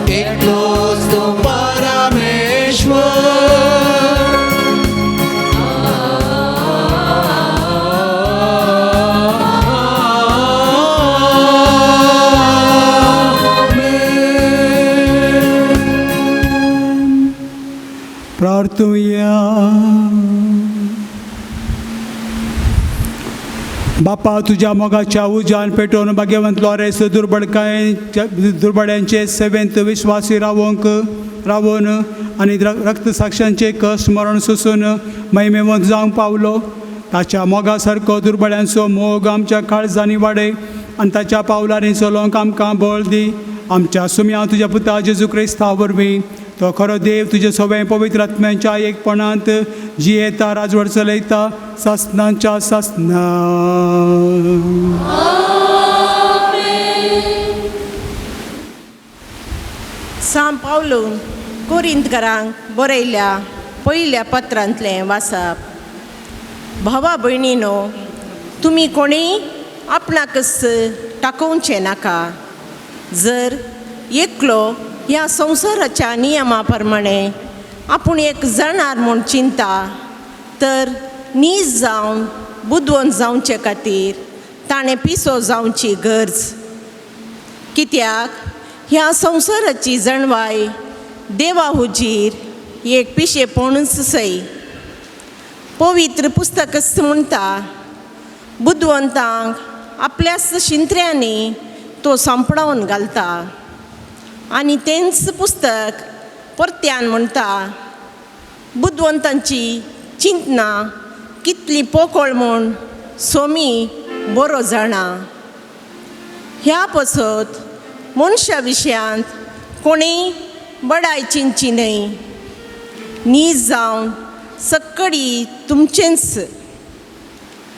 Speaker 3: It
Speaker 2: प्रार्थुया. बापा तुज्या मोगाच्या उज्यान पेटोवन भाग्यवंत लॉरेस दुर्बळकाय दुर्बड्यांचे सेवेंत विश्वासी रावोंक रावोन आनी रक्तसाक्षांचे कश्ट मरण सोसून महिमेवंत जावंक पावलो. ताच्या मोगा सारको दुर्बळ्यांचो मोग आमच्या काळजांनी वाडय आनी ताच्या पावलांनी चलोवंक आमकां बळ दी. आमच्या सुम्या तुज्या पुता जेजू क्रिस्ता वरवीं तो खरो देव तुजे सगळें पवित्र आत्म्यांच्या एकपणांत जियेता राजवट चलयता सासनाच्या सासना.
Speaker 5: सांव पावलून कोरिंतकारांक बरयल्या पयल्या पत्रांतलें वाचप. भावा भयणीनो, तुमी कोणीय आपणाकच टाकोवचें नाका. जर एकलो ह्या संवसाराच्या नियमा प्रमाणे आपूण एक जाणार म्हूण चिंता तर नीज जावन बुदवंत जावचे खातीर ताणें पिसो जावची गरज. कित्याक ह्या संवसाराची जाणवाय देवा हुजीर एक पिशेपणूच सय. पवित्र पुस्तकच म्हणटा, बुदवंतांक आपल्याच शिंत्र्यांनी तो सांपडावन घालता. आनी तेंच पुस्तक परत्यान म्हणटा, बुदवंतांची चिंतना कितली पोकळ म्हूण सोमी बरो जाणा. ह्या पसत मनशा विशयांत कोणीय बडाय चिंतची न्हय. नीज जावन सक्कडी तुमचेंच.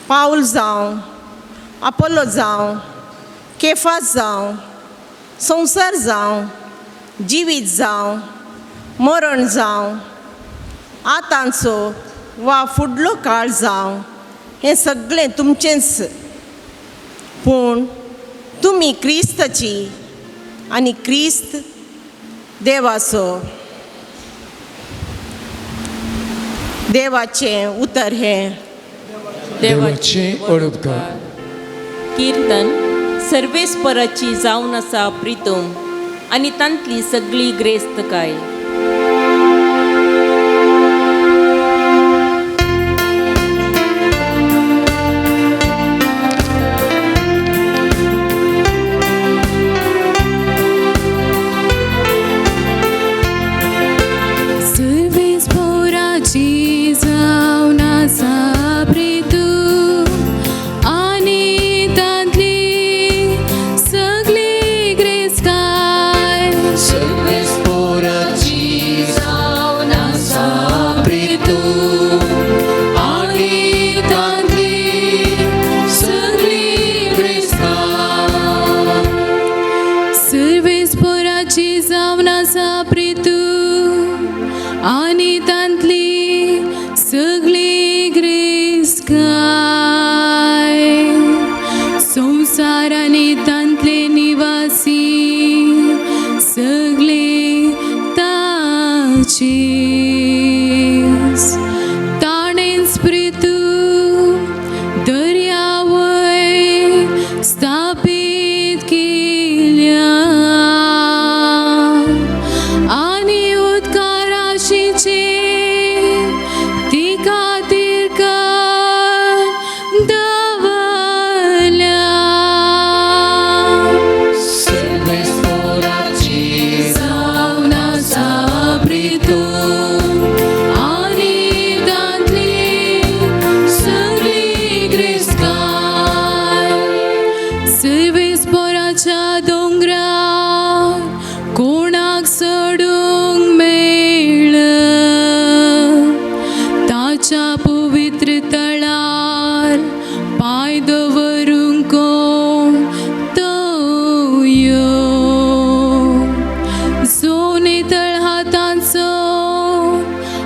Speaker 5: पावल जावं, आपोलो जावं, केफास जावं, संवसार जावं, जिवीत जावं, मरण जावं, आतांचो वा फुडलो काळ जावं, हें सगळें तुमचेंच. पूण तुमी क्रिस्ताची आनी क्रिस्त देवाचो. देवाचें उतर हें.
Speaker 1: देवाचे उपकार.
Speaker 6: कीर्तन सर्वेस्पराची जावन आसा प्रितम आनी तांतली सगळी ग्रेस्तकाय.
Speaker 7: सर्वेस्पोराची जावन आसा प्रितू आनी तांतली सगळी ग्रेस्तकाय.
Speaker 3: सर्वेस्पोराची जावन आसा प्रितू आनी तांतली सगळी ग्रेस्तकाय.
Speaker 7: सर्वेस्पोराची जावन आसा प्रितू आनी तांतली सगळी ग्रेस्तकाय. संवसार आनी तांतले निवासी सगळे ताचेच. ताणेंच प्रितू दर्यावय स्थापीत केल्या आनी उदकाराशीचे तिका तिरकर दवरल्या.
Speaker 3: सर्वेस्पोराची
Speaker 7: जावन आसा प्रितू आनी तांतली सगळी ग्रेस्तकाय. सर्वेस्पोराच्या दोंगरार कोणाक चडूंक मेळ, ताच्या पवित्र तळार पांय दवरूंक कोण तो यो. जो नितळ हातांचो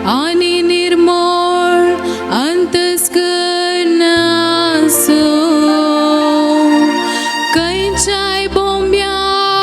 Speaker 7: आनी निर्मळ अंतस्करणाचो खंयच्याय बोंब्याक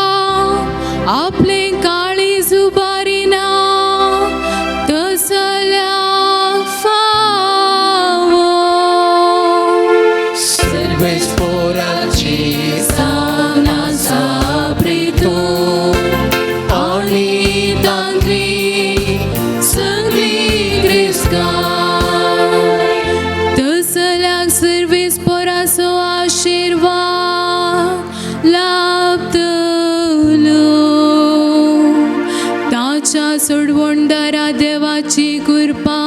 Speaker 7: सोडवणदारा देवाची कृपा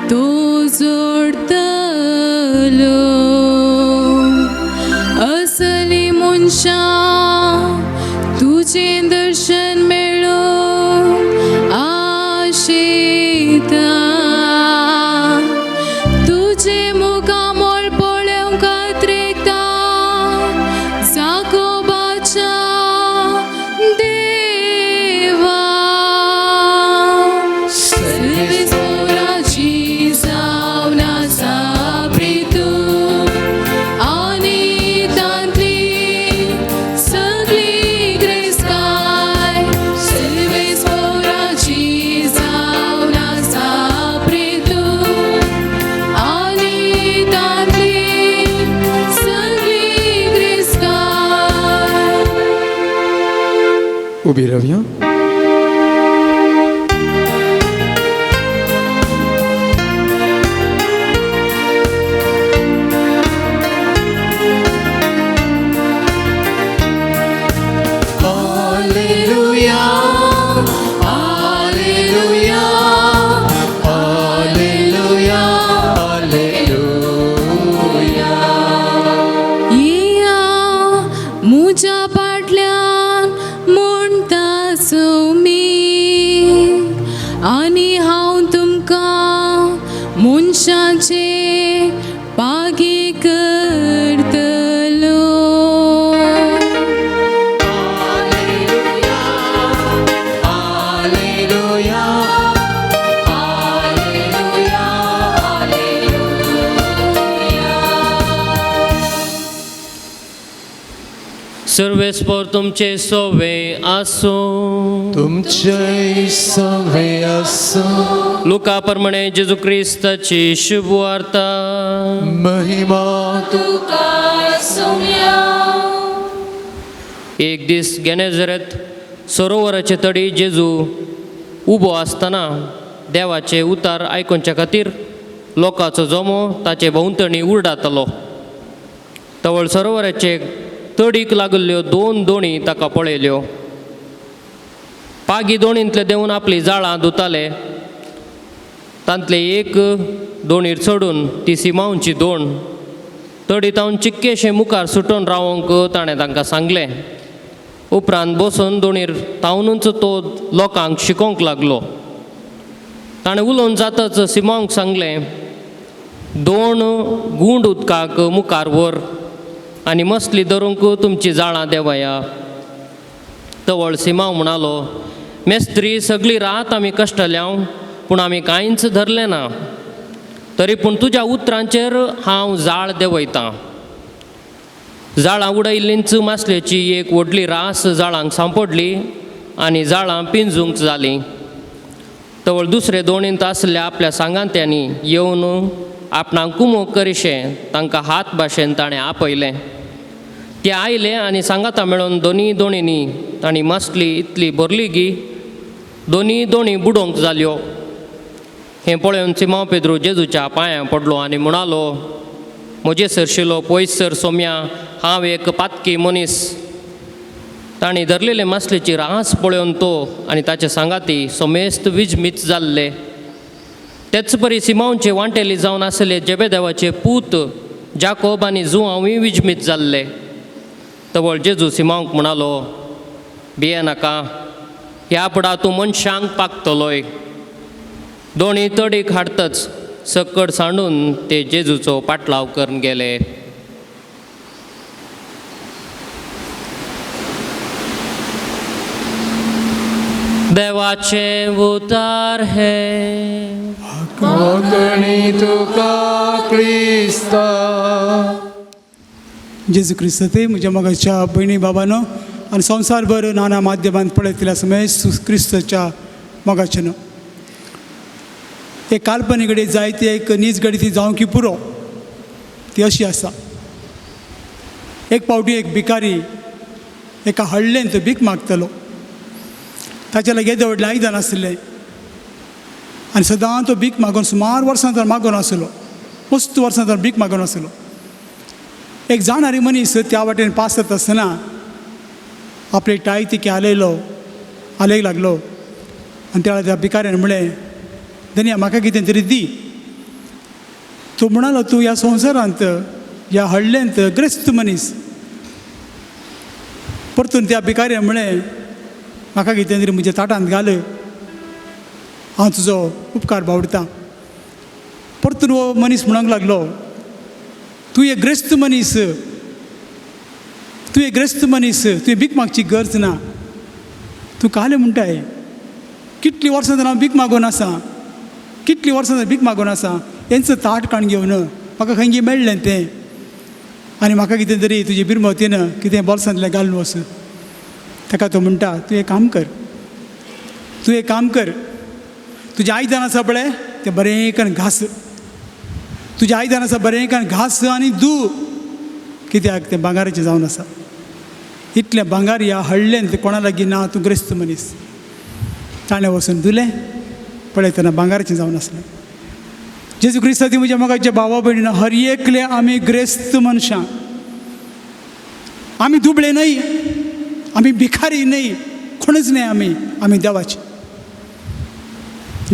Speaker 7: तो जोडतलो. असली मनशां तुजें दर्शन मेळोवंक आशेता, तुजें मुखामळ पळोवंक कातरेता जाकोबाच्या देवा. सर्वेस्पोराची जावन आसा प्रितूम आनी तांतली सगळी ग्रेस्ताय. सर्वेस्पोराची जावन आसा प्रितूम आनी तांतली सगळी ग्रेस्ताय.
Speaker 1: उबी रावया.
Speaker 3: Alleluia, Alleluia, Alleluia, Alleluia.
Speaker 7: येया म्हज्या फाटल्यान म्हणटा सोमी, आनी हांव तुमकां मनशाचे पागी करतलो.
Speaker 3: Alleluia, Alleluia, Alleluia.
Speaker 8: सर्वेस्पोर तुमचे सोवे आसूं.
Speaker 1: तुमचे सवे आसूं.
Speaker 8: लुका प्रमाणे जेजू क्रिस्ताची शुभ वार्ता.
Speaker 1: महिमा
Speaker 3: तुका सोम्या.
Speaker 8: एक दीस गेनेझरेत सरोवराचे तडी जेजू उबो आसतना देवाचे उतार आयकुच्या खातीर लोकांचो जमो ताचे भोंवतणी उरडातलो. तवळ सरोवराचे तडीक लागल्ल्यो दोन दोणी ताका पळयल्यो. पागी दोणींतले देंवून आपली जाळां धुताले. तांतले एक दोणीर चडून ती सिमांवची दोण तडी तावन चिक्केशे मुखार सुटून रावोंक ताणें तांकां सांगलें. उपरांत बसून दोणीर तावनूच तो लोकांक शिकोवंक लागलो. ताणें उलोवन जातच सिमांवक सांगलें, दोन गूंड उदकाक मुखार व्हर आनी मसली धरूंक तुमची जाळां देवया. तवळ सिमांव म्हणालो, मेस्त्री सगळी रात आमी कश्टल्याव पूण आमी कांयच धरलें ना, तरी पूण तुज्या उतरांचेर हांव जाळ देंवयतां. जाळां उडयल्लींच मासलेची एक व्हडली रास जाळांक सांपडली आनी जाळां पिंजूंक जालीं. तवळ दुसरे दोणींत आसल्या आपल्या सांगात्यांनी येवन आपणाक कुमोक करिशें तांकां हात भाशेन ताणें आपयलें. ते आयले आनी सांगाता मेळोवन दोनी दोणींनी तांणी मासली इतली भरली गी दोनी दोणी बुडोवंक जाल्यो. हें पळोवन सिमांव पेद्रू जेजूच्या पांयां पडलो आनी म्हणालो, म्हजे सरशिलो पयस सर सोम्या, हांव एक पातकी मनीस. तांणी धरलेले मासलेची रास पळोवन तो आनी ताचे सांगाती समेस्त विजमीत जाल्ले. तेच परी सिमांवचे वांटेली जावन आसले जेबेदेवाचे पूत जाकोब आनी जुआंवूय विजमीत जाल्ले. तवळ जेजू सिमांवक म्हणालो, भिये नाका, ह्या फुडा तूं मनशांक पागतलोय. दोणी तडीक हाडतच सकड सांडून ते जेजूचो पाटलाव करून गेले. देवाचें उतार हे.
Speaker 1: कोंकणी तुका क्रिस्ता.
Speaker 2: जेजू क्रिस्त ते म्हज्या मोगाच्या भयणी बाबानो आनी संवसारभर नाना माध्यमांत पळयतल्या समेस्त क्रिस्ताच्या मोगाच्यान एक काल्पनीक घडी जायती एक नीज घडी ती जावंक की पुरो ती अशी आसा. एक पावटी एक भिकारी एका हळ्ळेंत भीक मागतलो. ताच्या लागीं येदें व्हडलें आयदन आसलें आनी सदां तो भीक मागून सुमार वर्सां तर मागून आसलो, मस्त वर्सां तर भीक मागून आसलो. एक जाणारी मनीस त्या वाटेन पास जाता आसतना आपले टाय तिके आलयलो, आलयक लागलो. आनी त्या वेळार त्या भिकाऱ्यान म्हणलें, धनया म्हाका कितें तरी दी. तो म्हणालो, तूं ह्या संवसारांत ह्या हडल्यांत ग्रेस्त मनीस. परतून त्या भिकाऱ्यान म्हणलें, म्हाका कितें तरी म्हज्या ताटांत घाल, हांव तुजो उपकार बावडटा. परतून हो मनीस म्हणूंक लागलो, तूं एक ग्रेस्त मनीस, तूं एक ग्रेस्त मनीस, तुवें भीक मागची गरज ना. तूं कालें म्हणटाय, कितलीं वर्सां जावन हांव भीक मागून आसा, कितलीं वर्सां जावन भीक मागून आसा, हेंच ताट काण घेवन म्हाका खंय मेळ्ळें तें, आनी म्हाका कितें तरी तुजी बिरमतीन कितें बोल्सांतलें घालून वच. ताका तो म्हणटा, तूं एक काम कर, तूं एक काम कर, तुजें आयदन आसा पळय तें बरें करून घास, तुजें आयदन आसा बरें करून घास आनी धू, कित्याक तें भांगाराचें जावन आसा. इतलें भांगार ह्या हडलें कोणा लागीं ना, तूं ग्रेस्त मनीस. ताणें वचून धुलें, पळयतना भांगाराचें जावन आसलें. जेजू क्रिस्ताची म्हज्या मोगाच्या भावा भयणीन, हर एकले आमी ग्रेस्त मनशां, आमी दुबळे न्हय, आमी भिखारी न्हय, कोणूच न्हय, आमी आमी देवाचे.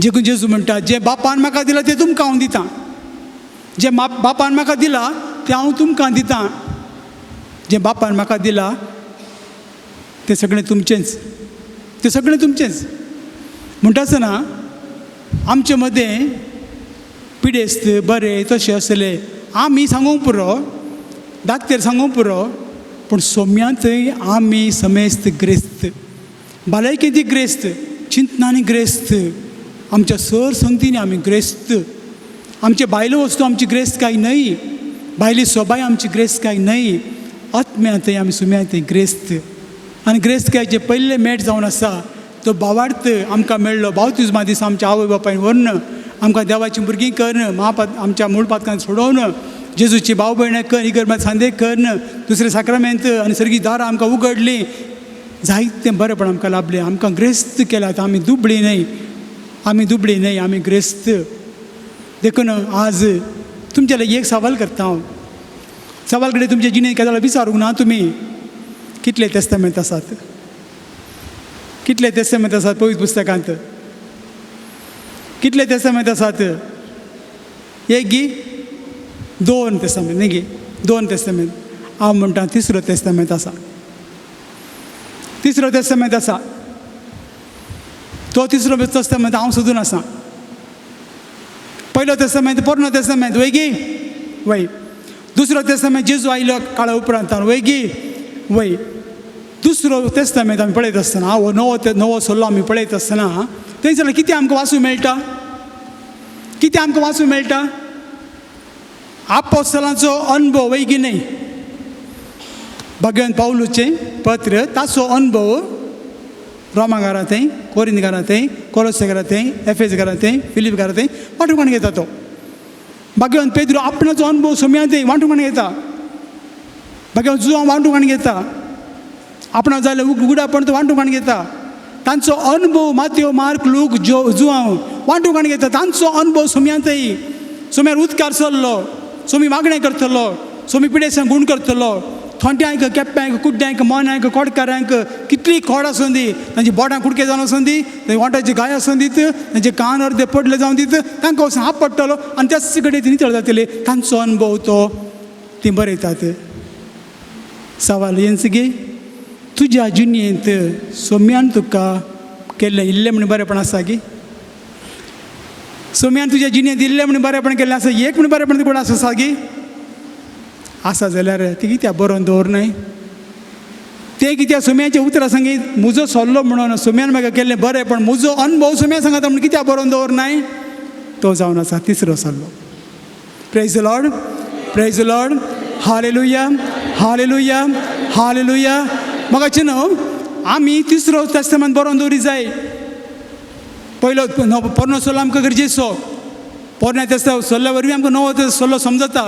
Speaker 2: जेकून जेजू म्हणटा, जें बापान म्हाका दिलां तें तुमकां हांव दितां, जें बापान म्हाका दिलां तें हांव तुमकां दितां, जें बापान म्हाका दिलां तें सगळें तुमचेंच, तें सगळें तुमचेंच. म्हणटा आसतना आमचे मदें पिडेस्त बरे तशें आसले आमी सांगूंक पुरो, डाक्टर सांगूंक पुरो, पूण सोम्यांतय आमी समेस्त ग्रेस्त, भलायकेंत ग्रेस्त, चिंतनांनी ग्रेस्त, आमच्या सर संगतीनी आमी ग्रेस्त. आमचे बायलो वस्तू आमची ग्रेस्त काय न्हय, बायली सोबाय आमची ग्रेस्त काय न्हय, आत्म्यांतय आमी सुम्यांतय ग्रेस्त. आनी ग्रेस्तकायचें पयलें मेट जावन आसा तो भावार्थ आमकां मेळ्ळो बावतिज्मा दिसा आमच्या आवय बापायन व्हरून आमकां देवाचीं भुरगीं करून महापात आमच्या मूळ पातकान सोडोवन जेजूची भाव भयणां कर इगर्ज सांदे करून दुसरें साक्रामेंत आनी सर्गी दारां आमकां उगडलीं, जायतें बरेंपण आमकां लाभलें, आमकां ग्रेस्त केल्यात. आमी दुबळी न्हय, आमी दुबळी न्हय, आमी ग्रेस्त. देखून आज तुमच्या लागीं एक सवाल करता हांव, सवाल कडेन तुमचे जिणेंत केन्ना विचारूंक ना तुमी, कितले तेस्तामेंत आसात, कितले तेस्तामेंत आसात पवित्र पुस्तकांत, कितले तेस्तामेंत आसात? एक गी दोन तेस्तामेंत न्ही गी, दोन तेस्तामेंत. हांव म्हणटा तिसरो तेस्तामेंत आसा, तिसरो तेस्तामेंत आसा. तो तिसरो तेस्तामेंत हांव सोदून आसा. पयलो तेस्तामेंत पोरणो तेस्तामेंत वय गी वय, दुसरो तेस्तामेंत जेजू आयलो काळा उपरांत वय गी वय. दुसरो तेस्तामेंत आमी पळयत आसतना हो नवो नवो सल्लो आमी पळयत आसतना थंय जाल्यार कितें आमकां वाचूंक मेळटा, कितें आमकां वाचूंक मेळटा? आपोस्तलांचो अणभव वय की न्हय, भगवान पावलूचें पत्र ताचो अणभव रोमा घरांतय, कोरिंद घरांतय, कोलोसे घरांतय, एफेस घरांतय, फिलीप घरांतय वांटून घेता तो. भगवान पेद्रो आपणाचो अणभव सोम्यांतय वांटून घेता, भगवान जुवां वांटून घेता, आपणा जालें उगडापण तो वांटून घेता. तांचो अणभव मात्यो मार्क लूक जो जुवां वांटून घेता, तांचो अणभव सोम्यांतय. सोम्यार उदकार चल्लो, सोमी मागणें करतलो, सोमी पिडेसांक गूण करतलो, थोंट्यांक केप्प्यांक कुड्ड्यांक मोन्यांक कोडकारांक कितली खोड आसूं दी, तांची बोटां कुडके जावन आसूं दी, तांची ओंठाची गाय आसूं दीत, तांचे कान अर्दे पडले जावन दीत, तांकां वचून हात पडटलो आनी त्याच कडेन ती नितळ जातली. तांचो अणभव तो ती बरयतात. सवाल हेंच गी, तुज्या जिणेंत सोम्यान तुका केल्लें इल्लें म्हण बरेंपण आसा गी? सोम्यान तुज्या जिणेंत इल्लें म्हण बरेंपण केल्लें आसा, एक म्हण बरेंपण कोण आसा गी? आसा जाल्यार ती कित्याक बरोवन दवरनाय? तें कित्याक सोम्याचें उतरां सांगीत म्हजो सल्लो म्हणून सोम्यान म्हाका केल्लें बरें पण म्हजो अणभव सोम्या सांगता म्हण कित्याक बरोवन दवरनाय? तो जावन आसा तिसरो सल्लो. Praise the Lord, praise the Lord, hallelujah, hallelujah, hallelujah. म्हाका न्हू आमी तिसरो तेस्तामेंत बरोवन दवरी जाय. पयलो पोरणो सल्लो आमकां गरजेचो, पोरण्या तेस्ता सल्ल्या वरवीं आमकां नवो सल्लो समजता,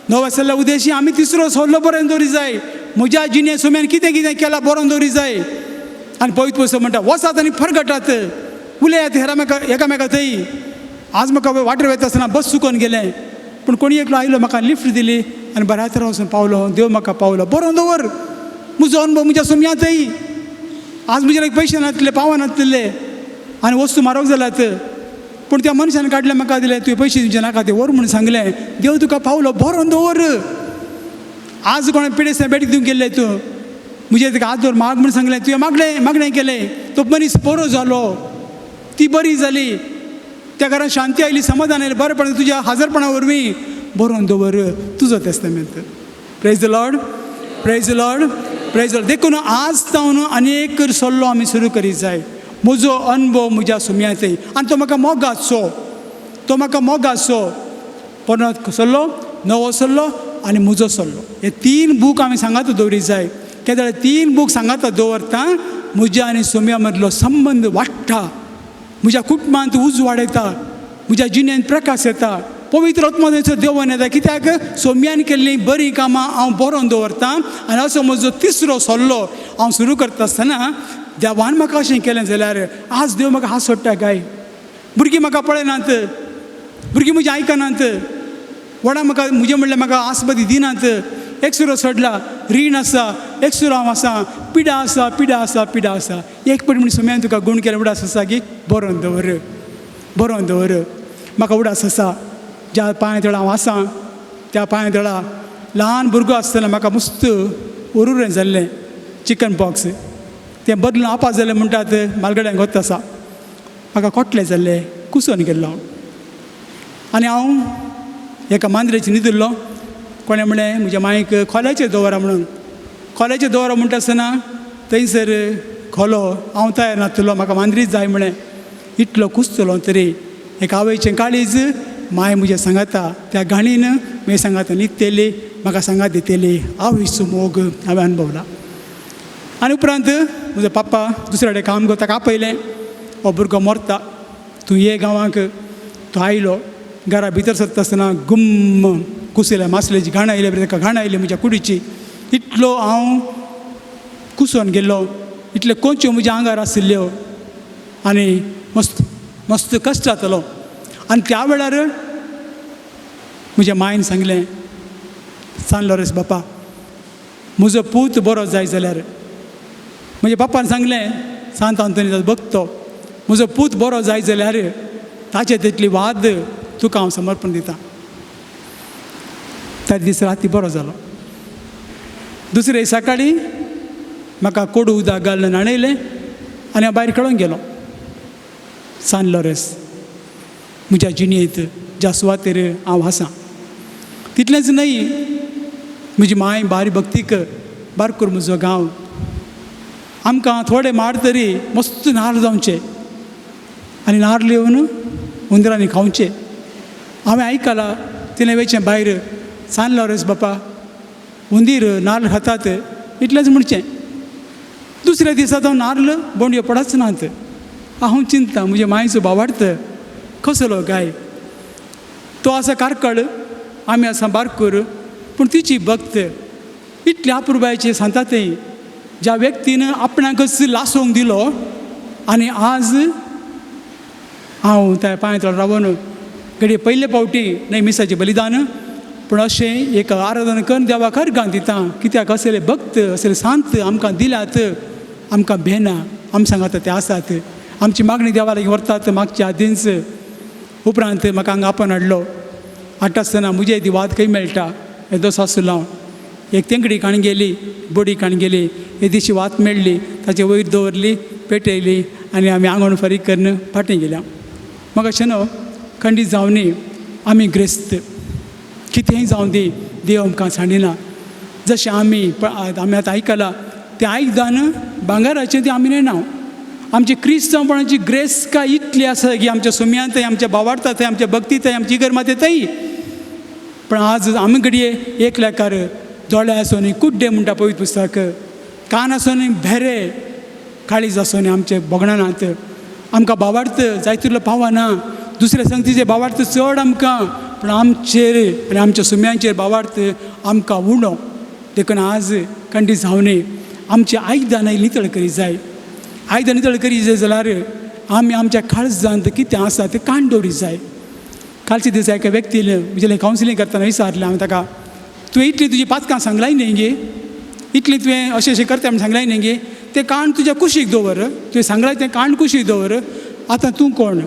Speaker 2: नव्या सल्ल्या उद्देशी आमी तिसरो सल्लो बरोवन दवरी जाय. म्हज्या जिणे सोम्यान कितें कितें केलां बरोवन दवरी जाय. आनी पवित्र पुस्तक म्हणटा वचात आनी फरगटात, उलयात हेरामेका एकामेका थंय. आज म्हाका वाटेर वयता आसतना बस चुकोन गेलें, पूण कोणी एकलो आयलो म्हाका लिफ्ट दिली आनी बऱ्या तरा वचून पावलो, देव म्हाका पावलो. बरोवन दवर म्हजो अणभव म्हज्या सोम्यांतय. आज म्हजे लागीं पयशे नासले, पावनासले, आनी वस्तू म्हारग जाल्यात. पूण त्या मनशान काडलें म्हाका दिलें, तुवें पयशे दिवचे नाका, ते व्हर म्हूण सांगलें. देव तुका पावलो, बरोवन दवर. आज कोणा पिडेस्तां भेट दिवंक गेल्लें तूं, म्हजेर तुका हात दवर माग म्हूण सांगलें, तुवें मागलें, मागणें केलें, तो मनीस बरो जालो, ती बरी जाली, त्या घरान शांती आयली, समाधान आयलें, बरेपण तुज्या हाजरपणा वरवीं. बरोवन दवर तुजो तेस्तामेंत. Praise the Lord, praise the Lord, praise the Lord. देखून आज जावन आनी एक सल्लो आमी सुरू करीत जाय. म्हजो अनुभव म्हज्या सुम्यांत आनी तो म्हाका मोगाचो, तो म्हाका मोगाचो परत सल्लो, नवो सल्लो आनी म्हजो सल्लो, हे 3 बूक आमी सांगात दवरीत जाय. कित्याक जाल्यार 3 बूक सांगात दवरता म्हज्या आनी सोम्या मदलो संबंद वाडटा, म्हज्या कुटुंबांत उजवाड येता, म्हज्या जिणेंत प्रकाश येता, पवित्र आत्मो देवून येता. कित्याक सोम्यान केल्लीं बरीं कामां हांव बरोवन दवरता. आनी असो म्हजो तिसरो सल्लो हांव सुरू करता आसतना देवान म्हाका अशें केलें जाल्यार आज देव म्हाका हात सोडटा काय? भुरगीं म्हाका पळयनात, भुरगीं म्हजी आयकनात, व्हडा म्हाका म्हजें म्हणल्यार म्हाका आसपदी दिनात, एकसुरो सोडला, रीण आसा, एकसुरो हांव आसा, पिडा आसा, पिडा आसा, पिडा आसा. एक पट म्हण सोम्यान तुका गूण केलें उडास आसा की बरोवन दवर, बरोवन दवर. म्हाका उडास आसा ज्या पांय तळा हांव आसा त्या पांय तळा ल्हान भुरगो आसतना म्हाका मस्त उरुरें जाल्लें, चिकन पॉक्स, तें बदलून आपा जालें म्हणटात, मालगड्यांक वत आसा, म्हाका कोटलें जाल्लें, कुसोन गेल्लो हांव. आनी हांव एका मांद्रेचेर न्हिदिल्लो. कोणें म्हणलें म्हज्या मांयक खोल्याचेर दवरा म्हणून. खोल्याचेर दवरा म्हणटा आसतना थंयसर खोलो हांव तयार नासलो, म्हाका मांद्रीच जाय म्हणलें. इतलो कुसतलो तरी एक आवयचें काळीज माय म्हजें सांगाता त्या गाणीन म्हजें सांगाता न्हिदतली, म्हाका सांगात दितली. आवयचो मोग हांवें अणभवला. आनी उपरांत म्हजो पप्पा दुसरे कडेन काम करता, ताका आपयलें, हो भुरगो मरता, तूं ये गांवांक. तो आयलो, घरा भितर सरता आसतना गुम्म कुसल्या मासलेची घाण आयली, ताका घाण आयली म्हज्या कुडीची. इतलो हांव कुसोन गेल्लो, इतल्यो कोंच्यो म्हज्या आंगार आशिल्ल्यो आनी मस्त मस्त कश्ट जातालो. आनी त्या वेळार म्हज्या मायन सांगलें, सान लॉरेन्स बापा, म्हजो पूत बरो जाय जाल्यार, म्हज्या बापान सांगलें, सांत आंतोनी भक्त, म्हजो पूत बरो जाय जाल्यार ताचे तितली वाद तुका हांव समर्पण दिता. त्या दीस राती बरो जालो. दुसरे सकाळीं म्हाका कोडू उदक घालून न्हाणयलें आनी हांव भायर खेळोंक गेलो. सान लॉरेन्स म्हज्या जिणेंत ज्या सुवातेर हांव आसा तितलेंच न्हय, म्हजी मांय बारी भक्तीक, बारकूर म्हजो गांव, आमकां थोडे माड तरी मस्त नार्ल जावचे आनी नार्ल येवन हुंदरांनी खावचे. हांवें आयकलां तिणें वयचें भायर, सान लॉरेन्स बापा हुंदीर नार्ल खातात इतलेंच म्हणचें. दुसऱ्या दिसा तो नार्ल बोंडयो पडच नात. हांव चिंता म्हज्या मांयचो भावार्थ कसलो गाय, तो आसा कारकळ, आमी आसा बारकूर, पूण तिची भक्त इतली अपुरबायेची सांगता ती, ज्या व्यक्तीन आपणाकच लासोवंक दिलो. आनी आज हांव त्या पांय तळ रावन घडये पयले फावटी न्हय मिसाचें बलिदान, पूण अशें एक आराधना करून देवाक अर्गां दिता. कित्याक असले भक्त असले सांत आमकां दिल्यात, आमकां भेना, आम सांगाता ते आसात, आमची मागणी देवा लागीं व्हरतात मागच्या आदींच. उपरांत म्हाका हांगा आपोवन हाडलो. हाडटा आसतना म्हजे ती वाद खंय मेळटा, येदोसो आसलो हांव, एक तेंकडी काण गेली, बडी काण गेली, येदीशी वात मेळ्ळी, ताचे वयर दवरली, पेटयली आनी आमी आंगण फारीक करून फाटीं गेल्या. म्हाका अशें न्हू खंडीत जावं न्ही, आमी ग्रेस्त कितेंय जावं दी, देव आमकां सांडिना. जशें आमी आमी आतां आयकलां तें आयकदान भांगराचें तें आमी नेणा. आमची क्रिस्तांवपणाची ग्रेस काय इतली आसा की आमच्या सुम्यांत, आमच्या भावार्थांत, आमच्या भक्तींत, आमची इगर्मांत. पूण आज आमी घडये एकल्याकार दोळे आसून कुड्डे म्हणटा पवित्र पुस्तक, कान आसून भेरे, काळीज आसून आमचे भोगणानात. आमकां भावार्थ जाय तितलो पावना, दुसऱ्या संगतीचे भावार्थ चड आमकां, पूण आमचेर आनी आमच्या सुम्यांचेर भावार्थ आमकां उणो. देखून आज खंडीत जावं न्ही, आमची आयदनां नितळ करीत जाय. आयदनां नितळ करीत जाय जाल्यार आमी आमच्या काळजांत कितें आसा तें काण दवरीत जाय. कालच्या दिसा एका व्यक्तीन म्हजें कावन्सिलींग करतना विचारलें हांवें ताका, तुवें इतली तुजी पातकां सांगलाय न्ही गे, इतली तुवें अशें अशें करता म्हूण सांगलाय न्ही गे, तें काण तुज्या कुशीक दवर, तुवें सांगलाय तें काण कुशीक दवर आतां तूं कोण?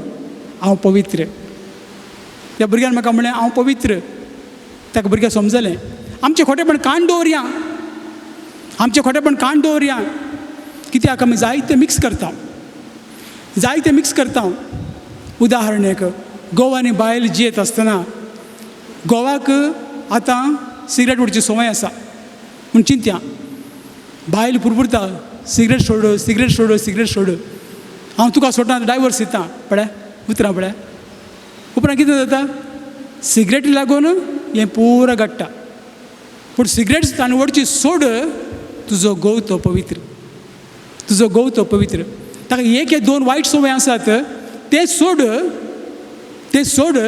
Speaker 2: हांव पवित्र. त्या भुरग्यान म्हाका म्हणलें हांव पवित्र. ताका भुरग्याक समजलें. आमचें खोटेपण काण दवरया, आमचें खोटेपण काण दवरया, कित्याक आमी जायते मिक्स करता, जायते मिक्स करता. उदाहरण एक, घोव आनी बायल जियेत आसतना घोवाक आतां सिगरेट ओडची संवय आसा म्हूण चिंत्या, बायल पुरपुरता सिगरेट सोड, सिगरेट सोड, सिगरेट सोड, हांव तुका सोडटा, डायवर्स दिता. पळय उतरां पळय. उपरांत कितें जाता, सिगरेटी लागून हें पुरो घडटा. पूण सिगरेट ताणें ओडची सोड, तुजो घोव तो पवित्र, तुजो घोव तो पवित्र. ताका एक एक दोन वायट संवय आसात ते सोड, ते सोड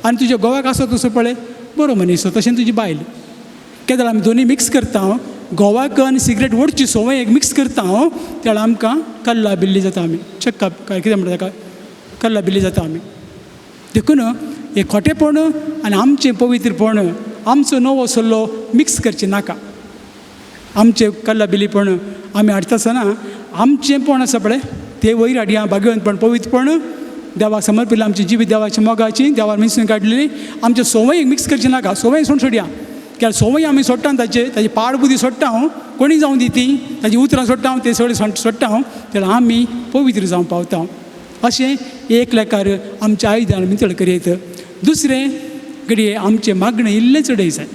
Speaker 2: आनी तुज्या घोवाक आसा तसो पळय बरो मनीस, तशें तुजी बायल. केदळ आमी दोनी मिक्स करता, घोवाक आनी सिगरेट ओडची संवय एक मिक्स करता, तेळा आमकां कल्ला बिल्ली जाता आमी, चक्का कितें म्हणटा ताका, कल्ला बिल्ली जाता आमी. देखून हें खोटेपण आनी आमचें पवित्रपण, आमचो नवो सल्लो मिक्स करचें नाका. आमचें कल्ला बिल्लीपण आमी हाडटा आसतना आमचेंपण आसा पळय ते वयर हाडया, भाग्यवंतपण, पवित्रपण, देवाक समर्पिल्लें आमचें जिवीत देवाच्या मोगाची, देवान मिसळून काडलेली. आमचे संवय मिक्स करचें नाका, संवय सोडून सोडया. कित्याक संवय आमी सोडटा ताचे, ताची पाड बुद्दी सोडटा हांव, कोणी जावं दी ती, ताची उतरां सोडटा हांव, ते सगळें सोडटा हांव, जाल्यार आमी पवित्र जावंक पावता. अशें एक लेखार आमच्या आयदन नितळ करयत. दुसरें घडये आमचें मागणें इल्लें चडय जाय.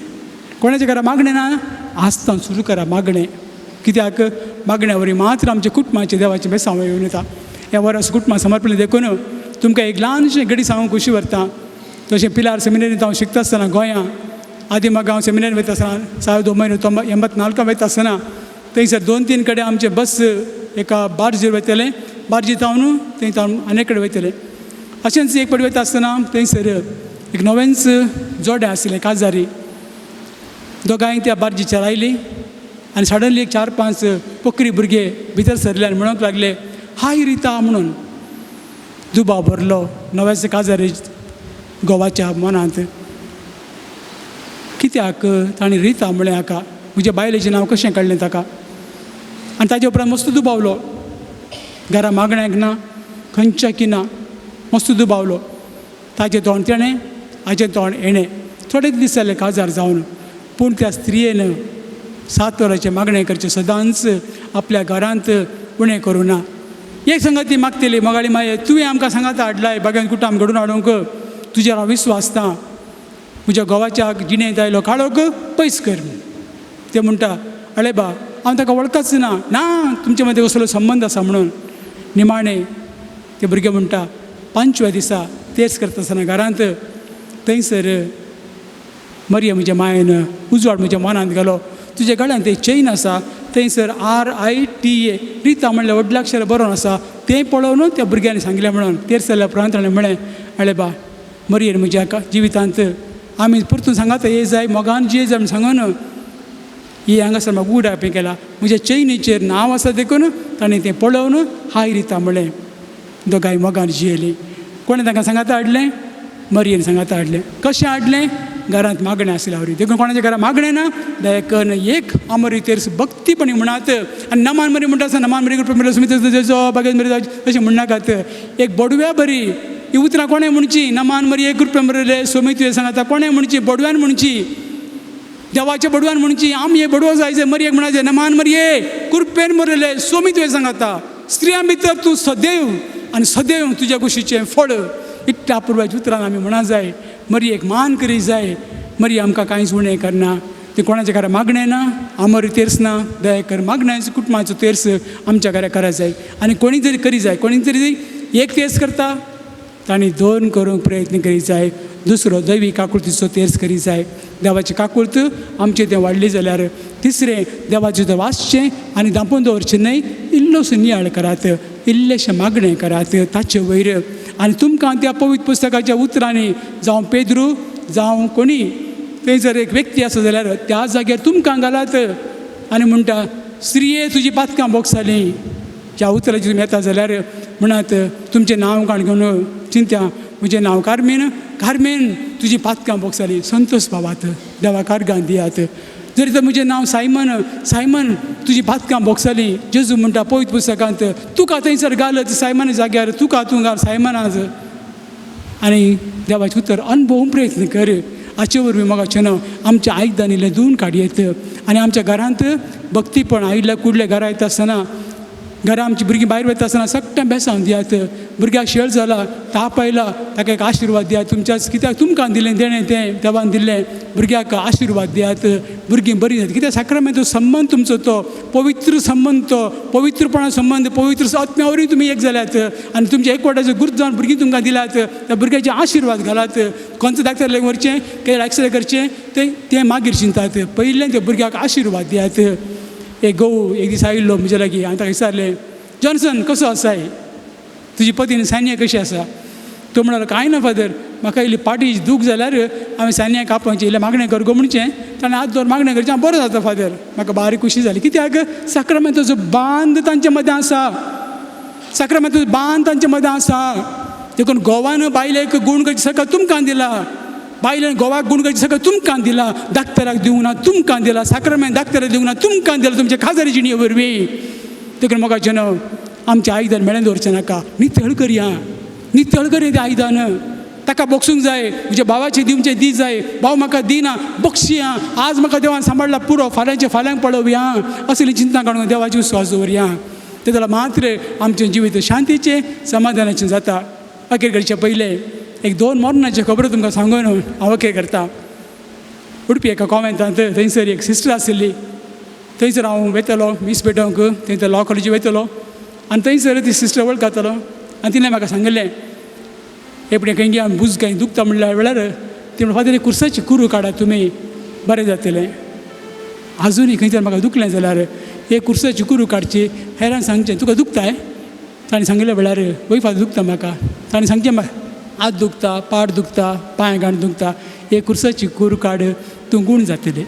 Speaker 2: कोणाच्या घरा मागणें ना आसतना सुरू करा मागणें, कित्याक मागण्या वरवीं मात्र आमच्या कुटुंबाचें देवाचें बेसांव येवन येता. ह्या वर्स कुटुंबां समर्पणें देखून तुमकां एक ल्हानशें घडी सांगूंक खोशी व्हरता. तशें पिलार सेमिनरींत हांव शिकता आसतना गोंयां आदी म्हाका हांव सेमिनरीन वयता आसतना साय दोन म्हयनो 84 वयता आसतना थंयसर 2-3 कडेन आमचें बस एका बार्जीर वयतालें, बार्जी जावन थंय जावन आनी कडेन वयतालें. अशेंच एक फावटी वयता आसतना थंयसर एक नवेंच जोडें आशिल्लें काजारी, दोगांय त्या बार्जीचेर आयलीं आनी सडनली एक 4-5 पोकरी भुरगे भितर सरले आनी म्हणूंक लागले हाय रिता म्हणून. दुबाव भरलो नव्याच काजारी घोवाच्या मनांत, कित्याक ताणें रिता म्हळें हाका, म्हज्या बायलेचें नांव कशें काडलें ताका. आनी ताजे उपरांत मस्त दुबावलो, घरा मागण्याक ना, खंयच्या की ना, मस्त दुबावलो. ताजें तोंड तेणें, हाजें तोंड हेणें. थोडे दीस जाले काजार जावन, पूण त्या स्त्रियेन 7 वरांचें मागणें करचें सदांच आपल्या घरांत उणें करूं ना. एक संगती मागतली मोगाळी माये, तुवें आमकां सांगाता हाडलाय बागेन कुटाम घडून हाडूंक, तुजेर हांव विस्वासता, म्हज्या घोवाच्या जिणेंत आयलो काळोख पयस कर. ते म्हणटा अळे बा हांव ताका वळखच ना, ना तुमचे मदीं कसलो संबंद आसा म्हणून. निमाणें ते भुरगे म्हणटा 5व्या दिसा तेर्स करता आसतना घरांत थंयसर मरिया म्हज्या मायेन उजवाड म्हज्या मनांत गेलो, तुज्या गळ्यांत एक चेन आसा थंयसर RITA Rita म्हणल्यार व्हडल्या अक्षर बरोवन आसा, तें पळोवन त्या भुरग्यांनी सांगलें म्हणून. तेर्स जाल्या उपरांत ताणें म्हळें अळे बा मरियेन म्हज्या जिवितांत आमी परतून सांगात ये जाय मोगान जिये जाय म्हूण सांगून ही हांगासर म्हाका उगडाप केला, म्हज्या चेनीचेर नांव आसा देखून ताणें तें पळोवन हाय रिता म्हळें. दोगांय मोगान जियेलीं. कोणें तांकां सांगाता हाडलें? मरियेन सांगाता हाडलें. कशें हाडलें? घरांत मागणें आसल्या वरी. देखून कोणाच्या घरांत मागणें ना दयाकन एक आमरी तेर्स भक्तीपणी म्हणात आनी नमान मरी म्हणटा आसतना नमान मरी कृपा बागेत मरी अशें म्हणनाकात. एक बोडव्या बरी ही उतरां कोणें म्हणची? नमान मरी एक कृपा मरले सोमी तुवें सांगाता कोणें म्हणची? बोडव्यान म्हणची, देवाच्या बडवान म्हणची. आमी हे बडवो जाय जाय मरयेक म्हणायचें नमान मरये कृपेन मरले सोमी तुवें सांगाता, स्त्रियां भितर तूं सदैव आनी सदैव तुज्या कुशीचें फळ. इतल्या पुर्वाच्या उतरान आमी म्हणा जाय, मरयेक मान करी जाय, मरी आमकां कांयच उणें करना. तें कोणाच्या घरा मागणें ना, आमरी तेर्स ना, दया कर मागण्याचो कुटुंबाचो तेर्स आमच्या घरा करा जाय. आनी कोणी तरी करी जाय, कोणी तरी एक तेर्स करता तांणी 2 करूंक प्रयत्न करी जाय, दुसरो दैवी काकुळतीचो तेर्स करी जाय. देवाची काकुळत आमचें तें वाडली जाल्यार तिसरें देवाचें तें वाचचें आनी धांपून दवरचें न्हय, इल्लोसो नियाळ करात, इल्लेशें मागणें करात ताचे वयर. आनी तुमकां त्या पवित्र पुस्तकाच्या उतरांनी जावं पेद्रू जावं कोणी थंय जर एक व्यक्ती आसा जाल्यार त्या जाग्यार तुमकां घालात आनी म्हणटा स्त्रिये तुजी पातकां भोगसालीं. ज्या उतराची तुमी येता जाल्यार म्हणात तुमचें नांव काण घेवन चिंत्या म्हजें नांव कार्मेन, कार्मेन तुजी पातकां भोगसालीं. संतोष पावात, देवा कारगान दियात. जरी तर म्हजें नांव सायमन, सायमन तुजी पातकां भोगसली. जेजू म्हणटा पवित्र पुस्तकांत, तुका थंयसर घालत सायमना जाग्यार, तुका तूं घाल सायमनाच. आनी देवाचें उतर अणभवूंक प्रयत्न कर. हाचे वरवीं मोगाचें न्हू आमच्या आयदन इल्लें धुवन काडयेत आनी आमच्या घरांत भक्तीपण आयिल्ल्या कुडल्या घरा येता आसतना, घरा आमची भुरगीं भायर वयता आसतना सगळें बेसांव दियात. भुरग्याक शेळ जाला, ताप आयला, ताका एक आशिर्वाद दियात. तुमच्याच कित्याक तुमकां दिलें देणें तें देवान दिल्लें, भुरग्याक आशिर्वाद दियात, भुरगीं बरीं जातात. कित्याक साक्रामेंत संबंद तुमचो तो पवित्र संबंद, तो पवित्रपणा संबंद, पवित्र आत्म्या वरवीं तुमी एक जाल्यात आनी तुमच्या एकवटाचो गुर्त जावन भुरगीं तुमकां दिल्यात, त्या भुरग्याचे आशिर्वाद घालात. खंयचो डाक्टर लागीं व्हरचें, कितें एक्सरे करचें तें मागीर चिंतात, पयलें त्या भुरग्याक आशिर्वाद दियात. एक घोव एक दीस आयिल्लो म्हज्या लागीं, हांवें ताका विचारलें, जॉन्सन कसो आसाय, तुजी पतीन सानिया कशी आसा? तो म्हणालो, कांय ना फादर, म्हाका इल्ली पाटी दूख जाल्यार हांवें सानियाक आपोवचें, इल्लें मागणें कर गो म्हणचें, ताणें हात दवर मागणें करचें, हांव बरो जाता फादर. म्हाका बारीक खुशी जाली, कित्याक साक्रामेंताचो बांद तांचे मदें आसा, साक्रामेंताचो बांद तांचे मदें आसा. देखून घोवान बायलेक गूण करचें सगळें तुमकां दिला, बायलेन घोवाक गूण करचें सगळें तुमकां दिला, डाक्टराक दिवंक ना तुमकां दिला, साक्रामेंत डाक्टराक दिवंक ना तुमकां दिला, तुमच्या खाजरी जिणे वरवीं. देखून मोगाचें न्हू आमचें आयदन मेळून दवरचें नाका, नितळ करया, नितळ करया तें आयदन. ताका बक्षूंक जाय, म्हज्या भावाचें दिवचें दी जाय, भाव म्हाका दिना बक्षया, आज म्हाका देवान सांबाळ्ळा पुरो, फाल्यांचें फाल्यांक पळोवया, असली चिंता काडून देवाची विस्वास दवरया. ते जाल्यार मात्र आमचें जिवीत शांतीचें समाधानाचें जाता. अखेर करचें पयलें एक दोन मरणाच्यो खबरो तुमकां सांगून हांव अखेर करता. उडपी एका कॉमेंतांत थंयसर एक सिस्टर आशिल्ली, थंयसर हांव वयतालो मीस भेटोवंक, थंयसर लॉ कॉलेजी वयतालो आनी थंयसर ती सिस्टर वळखतालो आनी तिणें म्हाका सांगिल्लें, एपणे खंय आमी बुज कांय दुखता म्हणल्यार वेळार ती म्हणटा, फादर एक कुर्साची कुरू काडात तुमी, बरें जातलें. आजुनूय खंय तर म्हाका दुखलें जाल्यार एक कुर्साची कुरू काडची, हेरांक सांगचें तुका दुखताय, ताणें सांगिल्ल्या वेळार वय फादर दुखता म्हाका, ताणें सांगचें म्हाका हात दुखता, पाट दुखता, पांय घाण दुखता, एक कुर्साची कुरू काड, तूं गूण जातलें.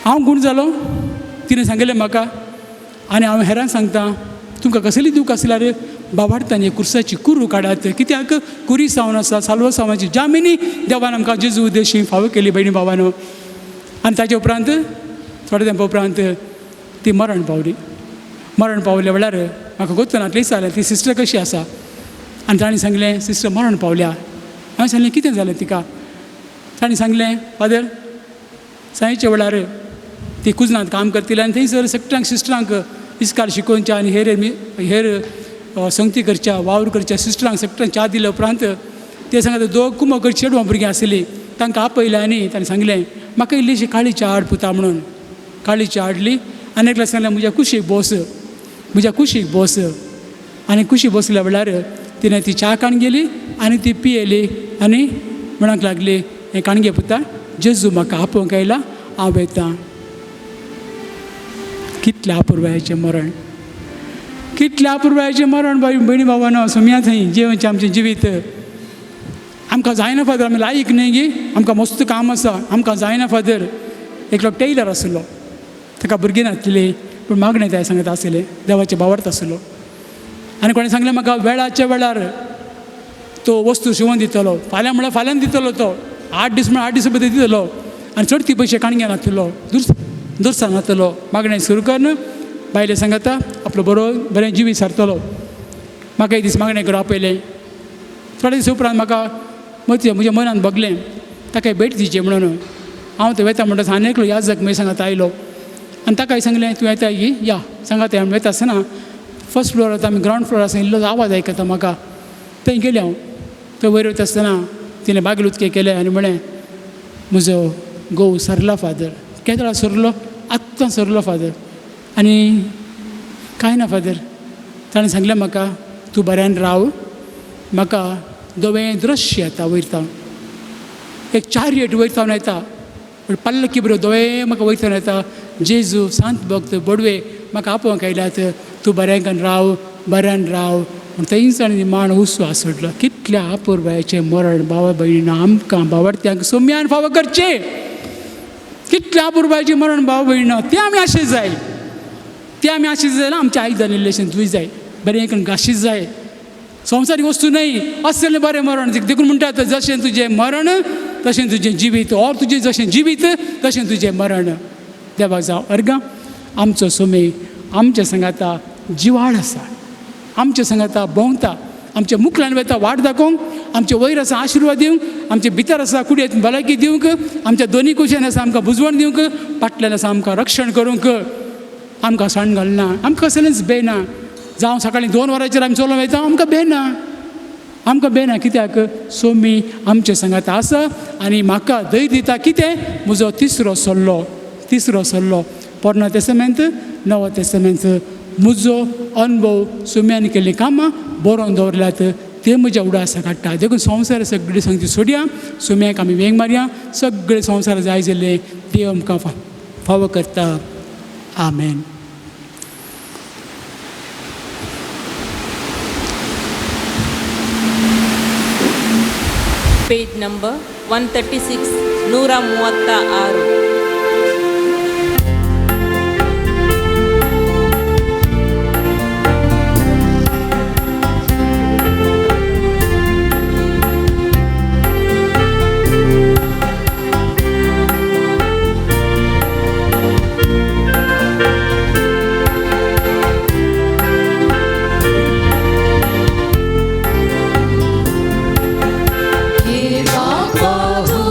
Speaker 2: हांव गूण जालो, तिणें सांगिल्लें म्हाका. आनी हांव हेरांक सांगता, तुमकां कसली दूख आसल्यार बाबाडतानी कुर्साची कुरू काडात, कित्याक कुरी सावन आसा साल्वासांवाची जामिनी देवान आमकां जेजू उद्देशी फावो केली भयणी भावानो. आनी ताचे उपरांत थोड्या तेंपा उपरांत ती मरण पावली. मरण पावल्या वेळार म्हाका गोत्तनांतलें विचारलें ती सिस्टर कशी आसा, आनी ताणें सांगलें सिस्टर मरण पावल्या. हांवें सांगलें कितें जालें तिका? ताणें सांगलें फादर सांजच्या वेळार ती कुजनांत काम करतली आनी थंयसर सगळ्यांक सिस्टरांक इस्काल शिकोवच्या आनी हेर हेर संगती करच्या वावर करच्या सिस्टरांक सगळ्यांक च्या दिल्या उपरांत ते सांगता दोग कुमोकर चेडवां भुरगीं आसलीं, तांकां आपयलें आनी ताणें सांगलें म्हाका इल्लीशी काळी च्या हाड पुता म्हणून. काळी च्या हाडली आनी एकल्या सांगलें म्हज्या कुशीक बस, म्हज्या कुशीक बस. आनी कुशीक बसल्या वेळार तिणें ती च्या काण गेली आनी ती पियेली आनी म्हणूंक लागली, हें काणगे पुता, जेजू म्हाका आपोवंक आयला, हांव वयतां. कितल्या अपुरबायेचें मरण, कितल्या अपुरबायेचें मरण बाय भयणी भावानो. सोमया थंय जिवनचें आमचें जिवीत आमकां जायना फादर, आमी लायक न्हय गी, आमकां मस्त काम आसा, आमकां जायना फादर. एकलो टेलर आसलो, ताका भुरगीं नासली, पूण मागणें ते सांगत आसलें, देवाचें बावडत आसलो. आनी कोणें सांगलें म्हाका वेळाच्या वेळार तो वस्तू शिंवोन दितलो, फाल्यां म्हळ्यार फाल्यां दितलो तो, 8 दीस म्हळ्यार 8 दीस भितर दितलो. आनी चडती पयशे काणगे नासलो, दुरसा नासलो. मागणें सुरू करून बायले सांगता आपलो बरो बरें जिवीत सारतलो. म्हाका एक दीस मागणें करून आपयलें. थोडे दीस उपरांत म्हाका मती म्हज्या मनान भोगलें ताका भेट दिवची म्हणून. हांव थंय वता म्हणटा आनी एकलो याजक म्हज्या सांगात आयलो आनी ताकाय सांगलें तूं येताय गी या सांगात. आमी वता आसतना फर्स्ट फ्लोर आमी ग्रावंड फ्लोर आसा, इल्लो आवाज आयकता म्हाका. थंय गेलें हांव. थंय वयर वयता आसतना तिणें बागेल उदकें केलें आनी म्हळें म्हजो घोव सरला फादर. केदळा सरलो? आत्तां सरलो फादर. आनी कांय ना फादर, ताणें सांगलें म्हाका तूं बऱ्यान राव, म्हाका धवें दृश्य येता वयर सावन, एक चारयेट वयर सावन येता, पूण पालकी बरोबर धवें म्हाका वयर सावन येता, जेजू सांत भक्त बोडवे म्हाका आपोवंक आयल्यात, तूं बऱ्यान राव, बऱ्यान राव. म्हण थंयच आनी निमाणो उस्वास सोडलो. कितल्या अपुरबायेचें मरण भावा भयणीनो आमकां बावडत्यांक सोम्यान फावो करचें. कितल्या अपुरबायेचें मरण भावा भयणीनो, तें आमी आशें जाय, तें आमी आशें जाय जाल्यार आमच्या आयदन इल्लेशें धुय जाय, बरें करून घाशीत जाय. संवसारीक वस्तू न्हय, असलें बरें मरण. देखून म्हणटात जशें तुजें मरण तशें तुजें जिवीत, और तुजें जशें जिवीत तशें तुजें मरण. देवाक जावं अर्गां. आमचो सोमी आमच्या सांगाता जिवाळ आसा, आमच्या सांगाता भोंवता, आमच्या मुखल्यान वता वाट दाखोवंक, आमचे वयर आसा आशिर्वाद दिवंक, आमचे भितर आसा कुडयेत भलायकी दिवंक, आमच्या दोनी कुशेन आसा आमकां बुजवण दिवंक, फाटल्यान आसा आमकां रक्षण करूंक. आमकां सण घालना, आमकां कसलेंच भंय ना. जावं सकाळीं 2 वरांचेर आमी चलोवंक वयता, आमकां भंय ना, आमकां भंय ना. कित्याक सोमी आमचे सांगाता आसा आनी म्हाका धैर्य दिता. कितें? म्हजो तिसरो सल्लो, तिसरो सल्लो पोरणो तेस्तामेंत नवो तेस्तामेंत म्हजो अनुभव सोम्यान केल्लीं कामां बरोवन दवरल्यात, ते म्हज्या उडासा काडटा. देखून संवसार सगळी सांगती सोडया, सोम्याक आमी वेंग मारया, सगळे संवसार जाय जाल्ले देव आमकां फावो करता. आमेन.
Speaker 6: Page number 136, 136.
Speaker 3: हे बापा हो.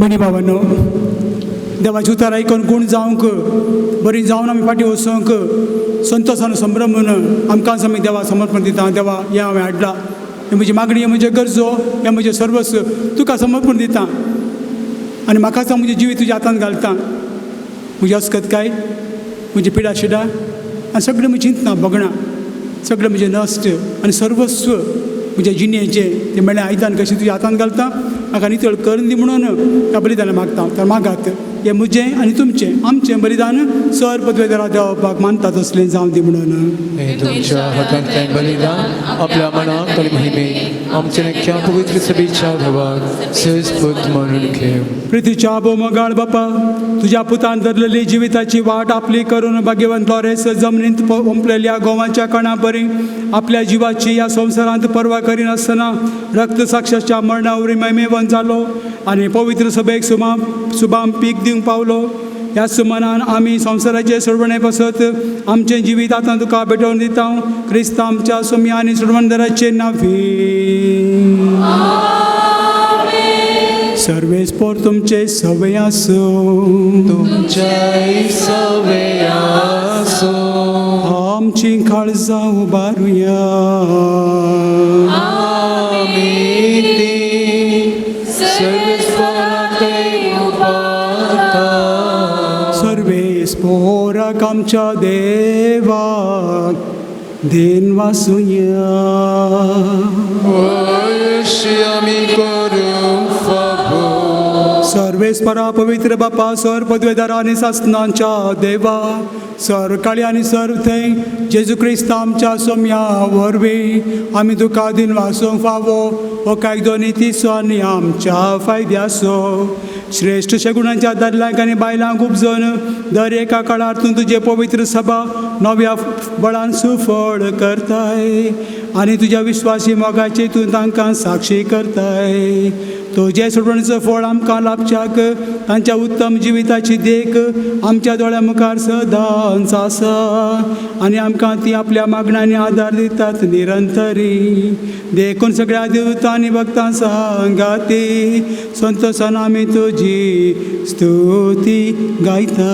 Speaker 2: भयणी भावांनो, देवाचें उतर आयकून गूण जावंक बरी जावन आमी फाटीं वचूंक संतोशान संभ्रम म्हणून आमकां आमी देवा समर्पण दिता. देवा, हें हांवें हाडलां, हें म्हजी मागणी, हें म्हजें गरजो, हें म्हजें सर्वस्व तुका समर्पण दिता आनी म्हाकाच हांव म्हजें जिवीत तुज्या हातांत घालता. म्हजी अस्कतकाय, म्हजी पिडा शिडा आनी सगळें म्हजी चिंतना भोगणां, सगळें म्हजें नश्ट आनी सर्वस्व म्हज्या जिणेचें तें मेळ्ळें आयदन कशें तुज्या हातांत घालता. म्हाका नितळ करून दी म्हणून ह्या बलिदान मागता. तर मागात, हें म्हजें आनी तुमचें आमचें बलिदान सर पदवेदारा देवपाक मानता तसलें जावं दी म्हणून.
Speaker 1: हे तुमच्या हातांतलें बलिदान आपल्या मनाक आनी महिमेक आमच्या नक्या पवित्र सभेच्या देवाक सहजपूत म्हणून घेव.
Speaker 2: प्रितीच्या बोमगाळ बापा, तुज्या पुतान धरलेली जिविताची वाट आपली करून भाग्यवंत लॉरेस जमनींत ओंपलेल्या गोवाच्या कणा परी आपल्या जिवाची ह्या संवसारांत पर्वा करिनासतना रक्त साक्षाच्या मरणावरी महिमेवंत जालो आनी पवित्र सभेक सुबाम पीक दिवंक पावलो. ह्या सुमनान आमी संवसाराचे सोडवणे पासत आमचें जिवीत आतां तुका भेटोवन दिता. क्रिस्त आमच्या सोम्या आनी सोडवणदाराचे नांवी. सर्वेस्पोर तुमचे सवय आसूं.
Speaker 1: तुमच्याय सवे आसूं.
Speaker 2: आमची काळजां उबारुया.
Speaker 1: आमी ती सर्वेस्पोराक उबारता.
Speaker 2: सर्वेस्पोराक आमच्या देवाक then वासुया.
Speaker 1: अशी आमी करूंक फावो.
Speaker 2: सर्वेस्परा पवित्र बापा, सर पदवेदारा आनी सासनांच्या देवा, सर काळी आनी सर थंय जेजू क्रिस्त आमच्या सोम्या वरवीं आमी तुका दिन वासूंक फावो हो कायदो नितीचो आनी आमच्या फायद्याचो. श्रेश्ठ शगुणांच्या दादल्यांक आनी बायलांक उपजून दर एका काळार तूं तुजें पवित्र सभा नव्या बळान सुफळ करताय आनी तुज्या विश्वासी मोगाची तूं तांकां साक्षी करताय. तुजें सोडवणीचो फळ आमकां लाभच्याक तांच्या उत्तम जिविताची देख आमच्या दोळ्या मुखार सदांच आसा आनी आमकां ती आपल्या मागण्यांनी आदार दितात निरंतरी. देखून सगळ्या देवतां आनी भक्तां सांगाती संतोशान आमी तुजी स्तुती गायता.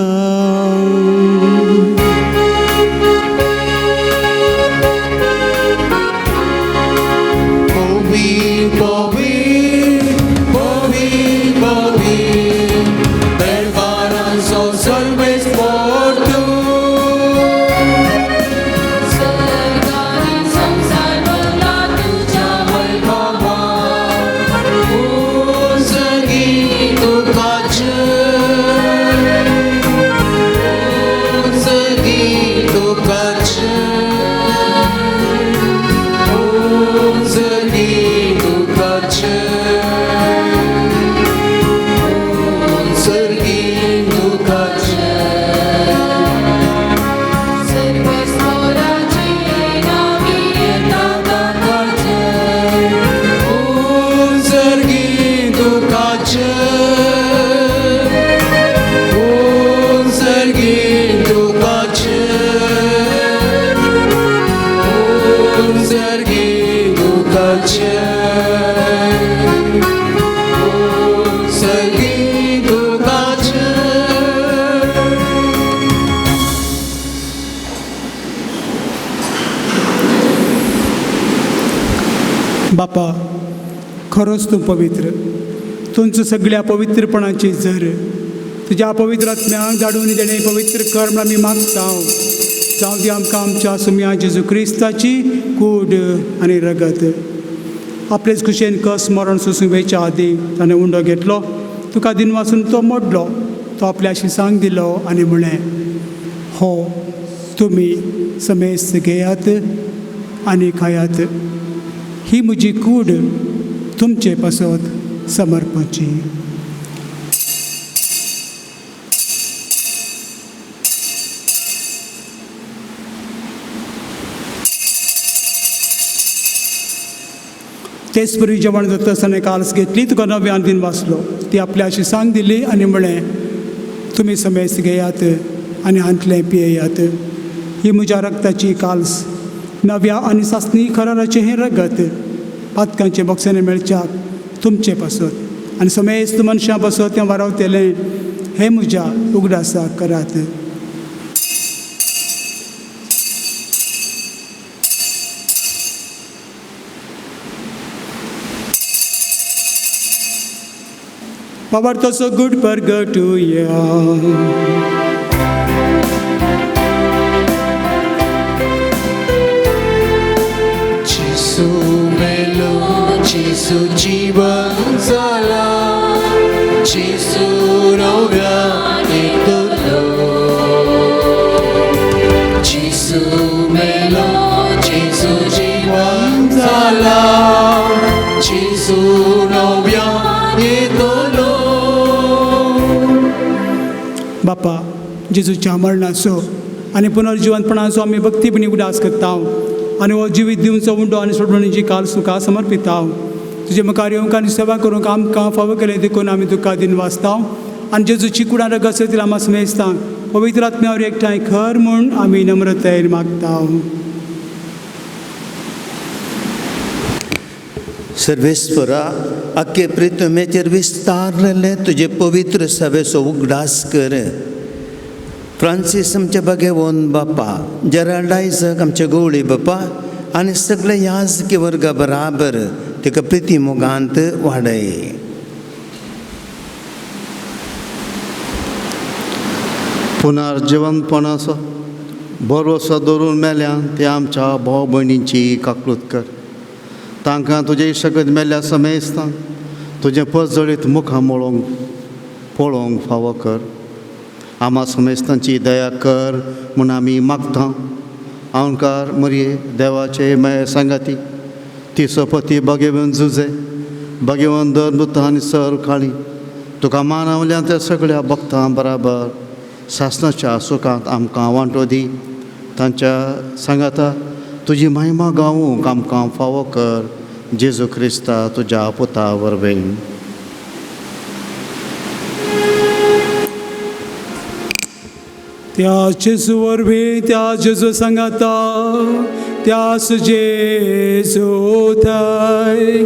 Speaker 2: बापा, खरोच तूं पवित्र, तुमचो सगळ्या पवित्रपणाची जर तुज्या पवित्र आत्म्याक धाडून देणें पवित्र कर म्हण आमी मागता. जावं दी आमकां आमच्या सुम्या जेजू क्रिस्ताची कूड आनी रगत. आपलेच खुशयेन कस मरण सोसूंक वेच्या आदीं ताणें उंडो घेतलो, तुका दिन वासून तो मोडलो, तो आपल्या शिसांक दिलो आनी म्हळें, हो तुमी समेस्त घेयात आनी खायात, ही म्हजी कूड तुमचे पासत समर्पची. तेच परी जेवण जाता आसतना काल्स घेतली, तुका नव्यान दिन वाचलो, ती आपल्या शिसांक दिली आनी म्हळें, तुमी समेस्त घेयात आनी हांतलें पियेयात, ही म्हज्या रक्ताची काल्स, नव्या आनी सासणी कराराचें हें रगत, पातकांचें बोगसाणें मेळच्याक तुमचे पासत आनी समेस्त मनशां पासत तें वारावतेलें हें म्हज्या उगडासाक करात. बाबार्थाचो गुड परगटुया.
Speaker 1: जेसू मेलो, जेसू जीवन जाला, जेसू नव्या येतलो. जेसू मेलो, जेसू जीवन जाला, जेसू नव्या येतलो.
Speaker 2: बापा, जेजूच्या मरणाचो आनी पुनर्जिवनपणाचो आमी भक्तीपणी उगडास करता आनी हो जिवीत दिवचो उंडो आनी सोडवणीची काल सुखा समर्पिता. तुजे मुखार येवंक आनी सेवा करूंक आमकां फावो केलें देखून आमी तुका दिन वाचता आनी जेजूची कुडां रगत आमा समेस्तांक पवित्र आत्म्यावर एकठांय खर म्हूण आमी नम्रतायेन मागता.
Speaker 9: सर्वेस्परा, आख्खे प्रितमेचेर विस्तारलेले तुजे पवित्र सभेचो उगडास कर. फ्रांसीस आमचे भगेवन बापा, जेराल्ड आयजक आमचे गवळी बापा आनी सगळे याजकी वर्गा बराबर तिका प्रिती मोगांत वाडय.
Speaker 10: पुनर्जिवनपणाचो भरवसो दवरून मेल्यान ते आमच्या भाव भयणींची काकळूत कर. तांकां तुजें शकत मेल्ल्या समेस्तांक तुजें पजळीत मुखां मळोवंक पळोवंक फावो कर. आमा समेस्तांची दया कर म्हूण आमी मागता. आंकार मरये देवाचे माये सांगाती ती सोपती बागेवन जुजे बागेवन दर आनी सर काळी तुका मानवल्या त्या सगळ्या भक्तां बराबर सासणाच्या सुखांत आमकां वांटो दी. तांच्या सांगाता तुजी महिमा गावूंक आमकां फावो कर. जेजू क्रिस्ता तुज्या पुता वरवीं.
Speaker 2: त्या जेजू वरवीं, त्या जेजू सांगाता, त्यास जेजू थंय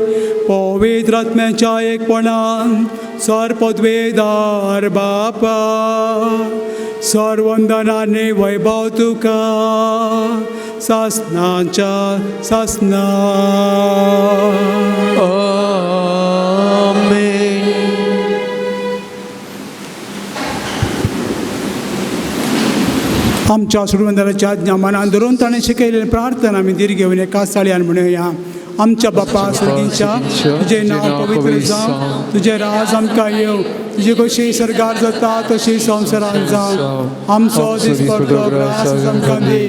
Speaker 2: पवित्र आत्म्याच्या एकपणान सर पदवेदार बापा सर्वंदनाने वैभव तुका सासनाच्या सासना.
Speaker 1: आमेन.
Speaker 2: आमच्या सुरवंदराच्या आज्ञा मनान धरून ताणें शिकयलेली प्रार्थना आमी धीर घेवन एका साळयान म्हणुया. आमच्या बापा सर्गीच्या, तुजें नांव पवित्र जावं, तुजें राज आमकां येवं, तुजी कशी सरकार जाता तशी संवसारांत जावं. आमचो दिसपडटो ग्रास आमकां दी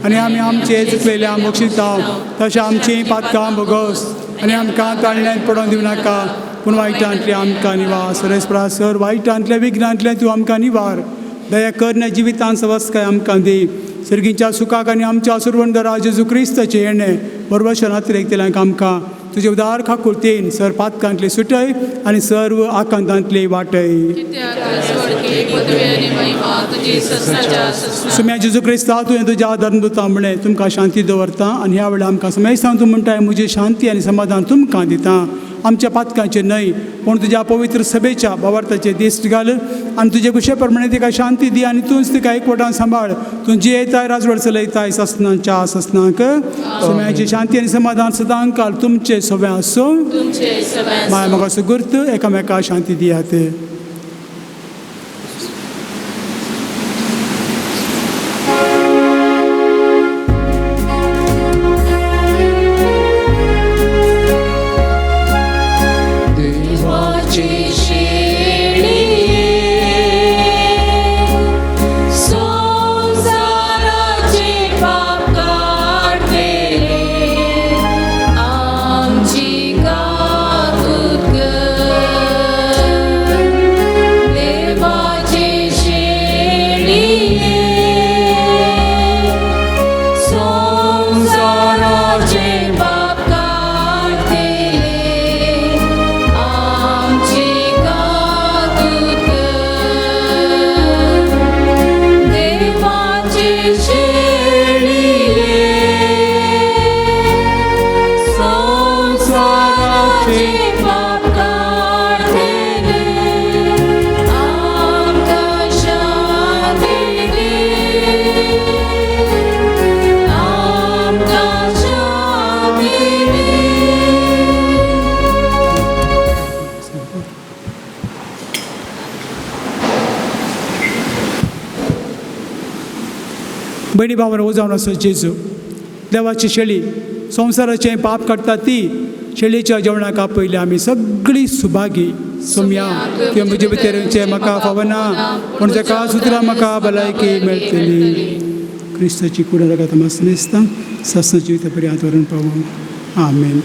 Speaker 2: आनी आमी आमचे चुकलेल्या बक्षिता तशें आमचीं पातकां भोगोस आनी आमकां ताळण्यांत पडोवन दिवं नाका, पूण वायटांतलें आमकां निवार. सरस्परा सर वायटांतल्या विघ्नांतलें तूं आमकां निवार. दया कर जिवितान सवस्काय आमकां दी. सर्गीच्या सुखाक आनी आमच्या सुरवंदरा जेजू क्रिस्ताचें येणें बरोबर शरणांत आमकां तुजे उदार खाकुर्तीन सर पातकांतली सुटय आनी सर्व आकांतांतली वाटय. सुम्या जेजू क्रिस्ता तुवें तुज्या धर्मदूता म्हणलें तुमकां शांती दवरता आनी ह्या वेळार आमकां समेस्तां तूं म्हणटाय म्हजी शांती आनी समाधान तुमकां दिता. आमच्या पातकांचेर न्हय पूण तुज्या पवित्र सभेच्या भावार्थाचे दीस घाल आनी तुजे कुशे प्रमाणे तिका शांती दी आनी तूंच तिका एकवटान सांबाळ. तूं जियेताय राजवट चलयताय ससनाच्या ससनाक. सुम्याची शांती आनी समाधान सदां काल तुमचे सगळें आसूं. माय म्हाका सुगूर्त एकामेका शांती दियात.
Speaker 3: पाप काडतेले आमची
Speaker 2: भयणी भावान हो जावन आसा जेजू देवाची शेळी संवसाराचें पाप काडटा ती शेळीच्या जेवणाक आपयली आमी सगळीं सुभागी. सोमया तुवें म्हजे भितर येवचें म्हाका फावना, पूण ताका सुत्रां म्हाका भलायकी मेळटली. क्रिस्ताची कुड रगत मसनेसता सासना जिविता पर्यंत व्हरून पावूं. आमेन.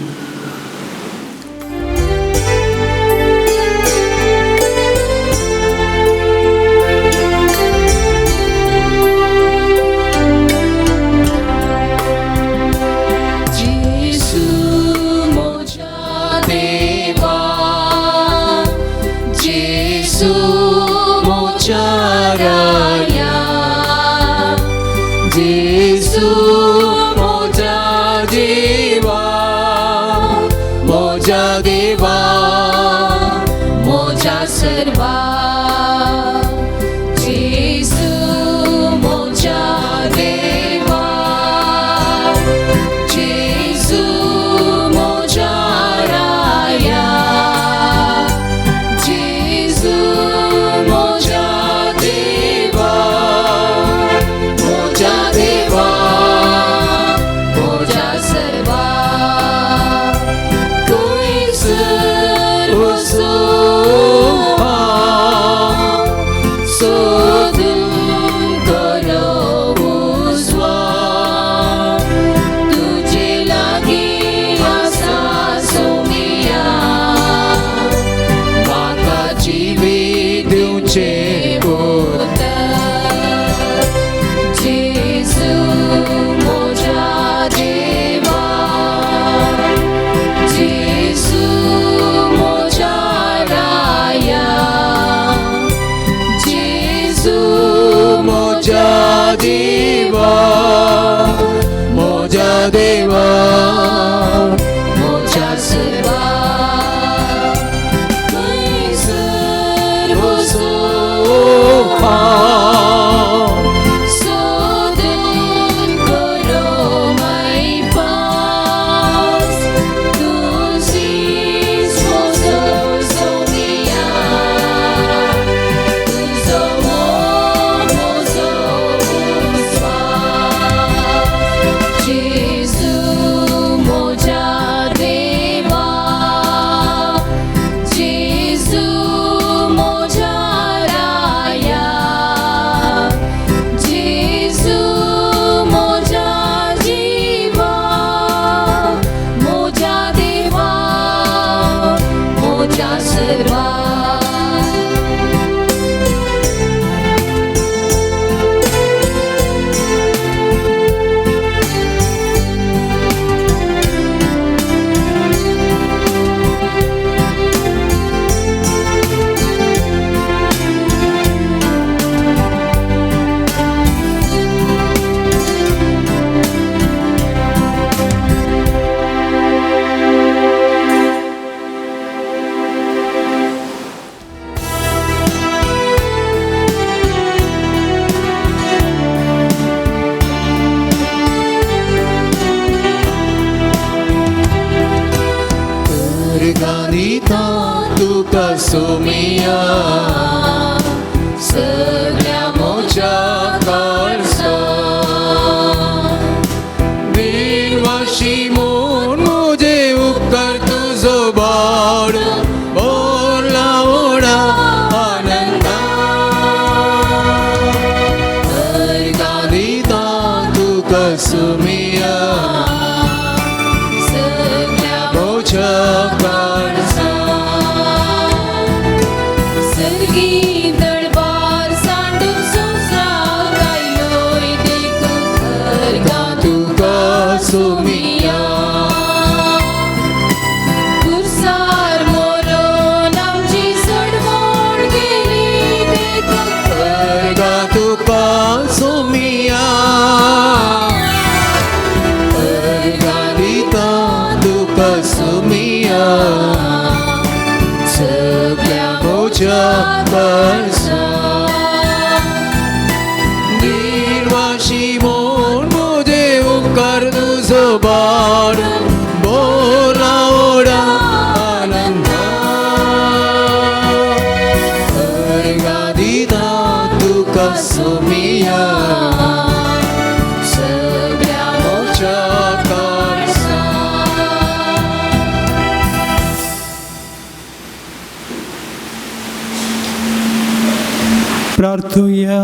Speaker 2: प्रार्थुया.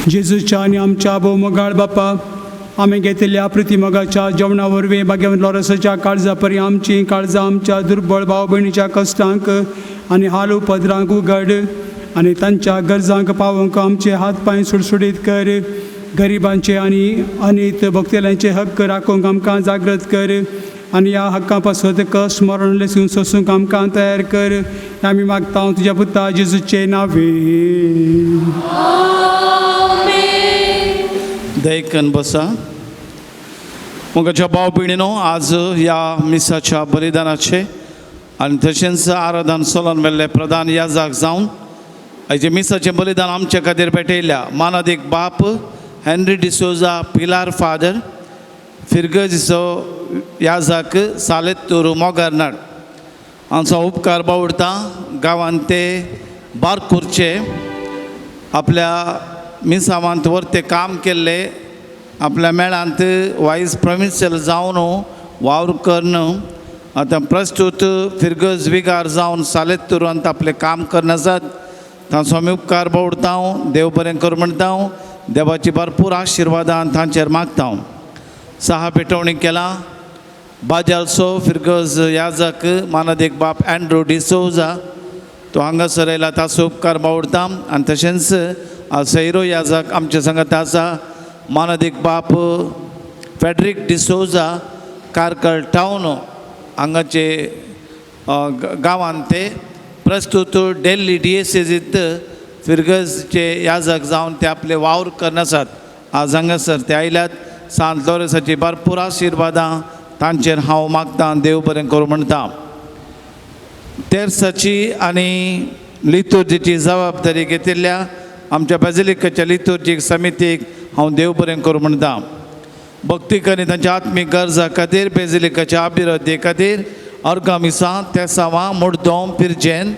Speaker 2: जेजूच्या आनी आमच्या भोवमोगाळ बापा, आमी घेतिल्ल्या प्रतिमोगाच्या जेवणा वरवीं भाग्यवंत लॉरसाच्या काळजा परी आमची काळजां आमच्या दुर्बळ भाव भयणीच्या कश्टांक आनी हाल उपद्रांक उगड आनी तांच्या गरजांक पावोवंक आमचे हात पांय सुडसुडीत कर. गरिबांचे आनी अनीत भोगतेल्यांचे हक्क राखूंक आमकां जागृत कर आनी ह्या हक्कां पासत कश्ट मरण लेसून सोसूंक आमकां तयार कर. आमी मागता तुज्या पुता जेजूचे नांवे.
Speaker 4: दैकन बसा. मोगाच्या भाव भयणीनो, आज ह्या मिसाच्या बलिदानाचे आनी तशेंच आराधन सोलन मेल्ले प्रधान याजाक जावन आयचे मिसाचें बलिदान आमचे खातीर भेटयल्या मानादीक बाप हेनरी डिसोजा पिलार फादर फिरगजीचो याजाक सालेत्तूर मोगारनाड आमचो उपकार बावडता. गांवांत ते बारकूरचे आपल्या मिसावांत वरते काम केल्ले आपल्या मेळांत वायस प्रोविन्शियल जावन वावर करून आतां प्रस्तूत फिरगज विगार जावन सालेत्तुरांत आपलें काम करून आसात. तांचो आमी उपकार बावडता. देव बरें कर म्हणटा. देवाची भरपूर आशिर्वादान तांचेर मागता. सहा पेटवणी केला बाजालसो फिरगज याजक मानादीक बाप एन्ड्रू डिसोजा तो हांगासर आयला ताचो उपकार बावडता. आनी तशेंच सैरो याजक आमचे सांगात आसा मानादीक बाप फेड्रीक डिसोजा कारकळ टावन हांगाचे गांवांत ते प्रस्तूत डेल्ली डिएसेजींत फिरगजचे याजक जावन ते आपले वावर करून आसात. आज हांगासर ते आयल्यात. सांत लोरेसाची भरपूर आशिर्वादां तांचेर हांव मागतां. देव बरें करूं म्हणटा. तेर्साची आनी लितुर्जीची जबाबदारी घेतिल्ल्या आमच्या बेजिलिकाच्या लितुर्जीक समितीक हांव देव बरें करूं म्हणटा. भक्तीक आनी तांच्या आत्मीक गरजां खातीर बेजिलिकाच्या अभिवृद्धी खातीर अर्गां मिसां तेसावां मुडदोम पिरजेन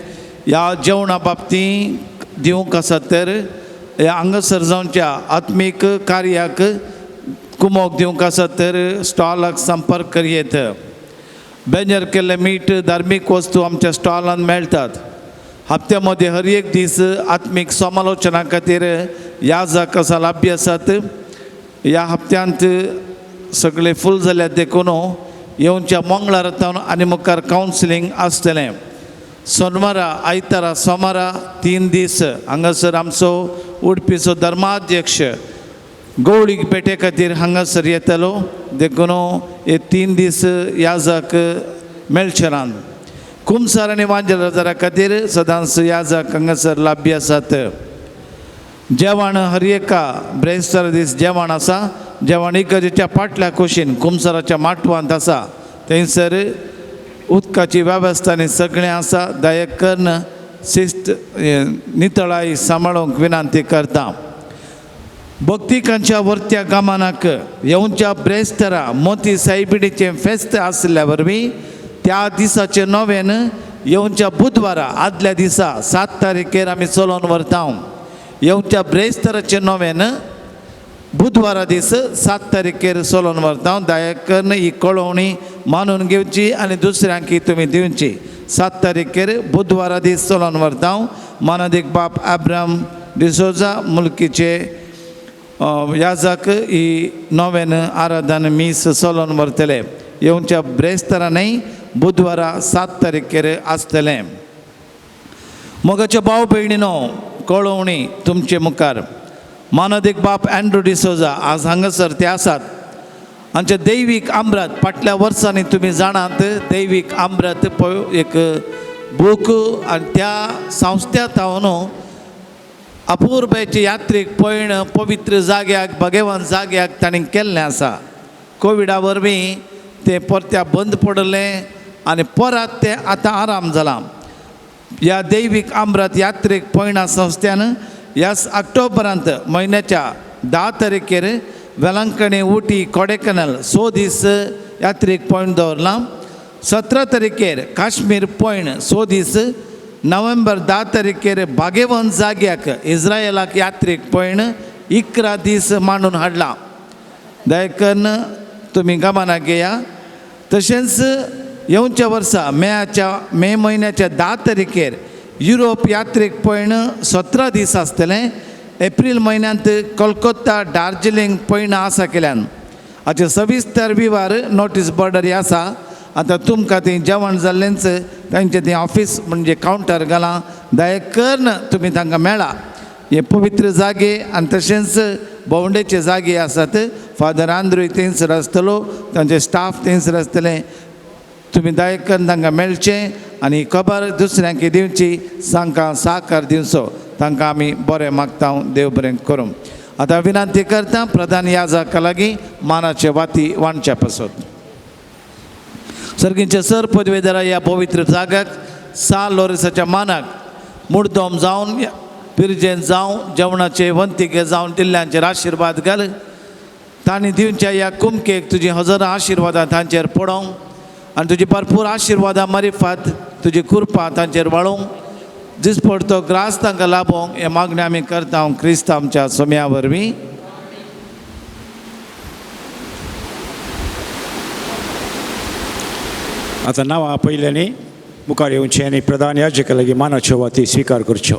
Speaker 4: ह्या जेवणा बाबतींत दिवंक आसा तर ह्या हांगासर जावच्या आत्मीक कार्याक कुमोक दिवंक आसा तर स्टॉलाक संपर्क करयेत. बेंजर केल्ले मीठ धार्मीक वस्तू आमच्या स्टॉलान मेळटात. हप्त्या मदीं हर एक दीस आत्मीक समालोचना खातीर याजक आसा लाभ्य आसात. ह्या हप्त्यांत सगळे फूल जाल्यात देखून येवच्या मंगळारा तावन आनी मुखार कावन्सिलींग आसतलें. सोनवारा आयतारा सोमारा 3 दीस हांगासर आमचो उडपीचो धर्माध्यक्ष गौळीक भेटे खातीर हांगासर येतलो देखून हे 3 दीस याजक मेळचे नात. कुमसार आनी वांजेल जरा खातीर सदांच याजक हांगासर लाभ्य आसात. जेवण हर एका ब्रेस्तार दीस जेवण आसा. जेवण इगर्जेच्या पाटल्या कुशीन कुमसाराच्या माटवांत आसा. थंयसर उदकाची वेवस्था आनी सगळें आसा. दया करून शिस्त नितळाय सांबाळूंक विनंती करता. भक्तिकांच्या वरत्या गामानाक येवच्या ब्रेस्तरा मोती सायबिणीचें फेस्त आसल्या वरवीं त्या दिसाचें नव्यान येवच्या बुधवारा आदल्या दिसा 7 तारखेर आमी चलोवन व्हरता. येवच्या ब्रेस्तराचें नव्यान बुधवारा दीस 7 तारखेर चलोवन व्हरता. दया करून ही कळोवणी मानून घेवची आनी दुसऱ्यांकी तुमी दिवची. 7 तारखेर बुधवारा दीस चलोवन व्हरता. मानादीक बाप आब्राम डिसोजा मुलकीचे याजक ही नव्यान आराधन मीस चलोवन व्हरतले. येवच्या ब्रेस्तरा न्हय बुधवारा 7 तारखेर आसतलें. मोगाच्या भाव भयणीनो कळोवणी तुमचे मुखार मानादीक बाप एन्ड्रू डिसोजा आज हांगासर ते आसात. आमचे दैवीक आम्रत फाटल्या वर्सांनी तुमी जाणात दैवीक आम्रत एक बूक आनी त्या संस्थ्या तावन अपुरबायचे यात्रेक पयण पवित्र जाग्याक भगवान जाग्याक तांणी केल्लें आसा. कोविडा वरवीं तें परत्या बंद पडलें आनी परत तें आतां आराम जालां. ह्या दैवीक आम्रत यात्रेक पयणा संस्थ्यान ह्या ऑक्टोबरांत म्हयन्याच्या 10 तारखेर वेलंकणी उटी कोडेकनल 6 दीस यात्रेक पॉयंट दवरलां. 17 तारखेर काश्मीर पॉयंट 6 दीस. नोव्हेंबर 10 तारखेर बागेवन जाग्याक इस्रायलाक यात्रेक पॉयंट 11 दीस मांडून हाडला. दया करून तुमी गमनाक घेया. तशेंच येवच्या वर्सा मे म्हयन्याच्या 10 तारखेर युरोप यात्रेक पयण 17 दीस आसतलें. एप्रील म्हयन्यांत कोलकोत्ता दार्जिलिंग पयण आसा केल्यान हाचे सविस्तर विवार नोटीस बोर्डार आसा. आतां तुमकां थंय जेवण जाल्लेंच तांचें थंय ऑफीस म्हणजे कावंटर घालां, दया करून तुमी तांकां मेळा. हे पवित्र जागे आनी तशेंच भोंवडेचे जागे आसात. फादर आंद्रूय थंयसर आसतलो, तांचे स्टाफ थंयसर आसतलें. तुमी दया करून तांकां मेळचें आनी खबर दुसऱ्यांक दिवची, तांकां साकार दिवचो. तांकां आमी बरें मागता, देव बरें करूं. आतां विनंती करता प्रधान याजका लागीं मानाचे वाती वांटच्या पासत. सर्गींचे सर पदवेदारा ह्या पवित्र जाग्याक सा लोरेसाच्या मानाक मुर्दम जावन पिरजेन जावं जेवणाचे वंतिके जावन दिल्ल्यांचेर आशिर्वाद घाल. तांणी दिवच्या ह्या कुमकेक तुजी हजारां आशिर्वादां तांचेर पडोवंक आनी तुजी भरपूर आशिर्वादां मारिफात तुजी कृपा तांचेर वाळोवंक दिसपडतो ग्रास तांकां लाभोवंक हे मागणें आमी करता क्रिस्त आमच्या सोम्या वरवीं.
Speaker 11: आतां नांवां पयल्यांनी मुखार येवचें आनी प्रधान याजका लागीं मानाच्यो वाती स्विकार करच्यो.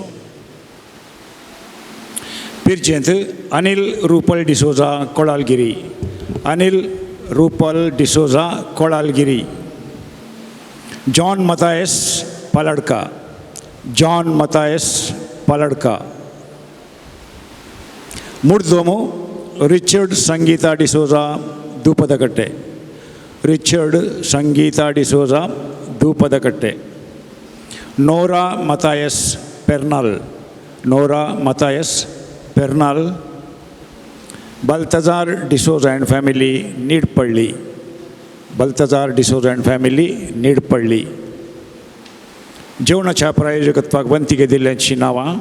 Speaker 11: पिरजेंत Anil Rupal D'Souza Kolalagiri, Anil Rupal D'Souza Kolalagiri, John Mathias Paladka, John Mathias Paladka, मुर्दोमो Richard Sangeeta D'Souza Dupadkatte, Richard Sangeeta D'Souza Dupadkatte, Nora Mathias Pernal, Nora Mathias Pernal, Baltazar D'Souza and family Needpalli, Baltazar D'Souza and family Needpalli. जेवणाच्या प्रायोजकत्वाक वंतिके दिल्ल्यांची नांवां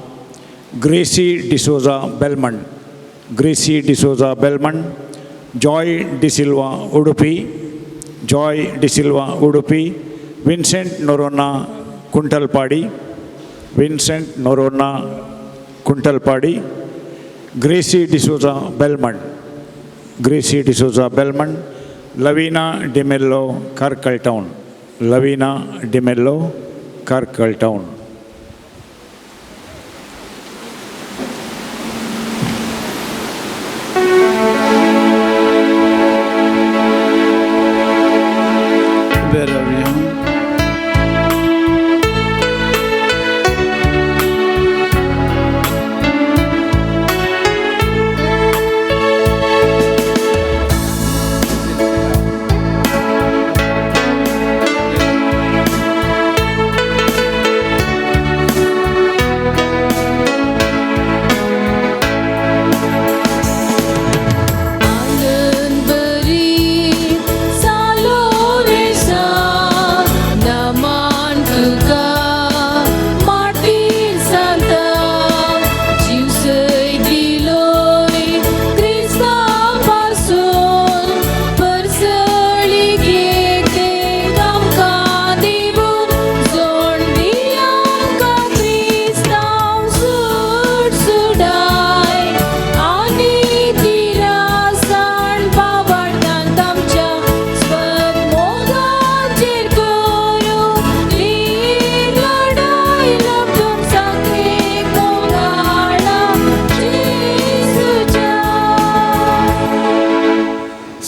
Speaker 11: Gracy D'Souza Belmond, Gracy D'Souza Belmond, Joy D'Silva Udupi, Joy D'Silva Udupi, Vincent Noronha Kuntalpadi, Vincent Noronha Kuntalpadi, Gracy D'Souza Belmond, Gracy D'Souza Belmond, Lavina D'Mello Karkal town, Lavina D'Mello Karkal town.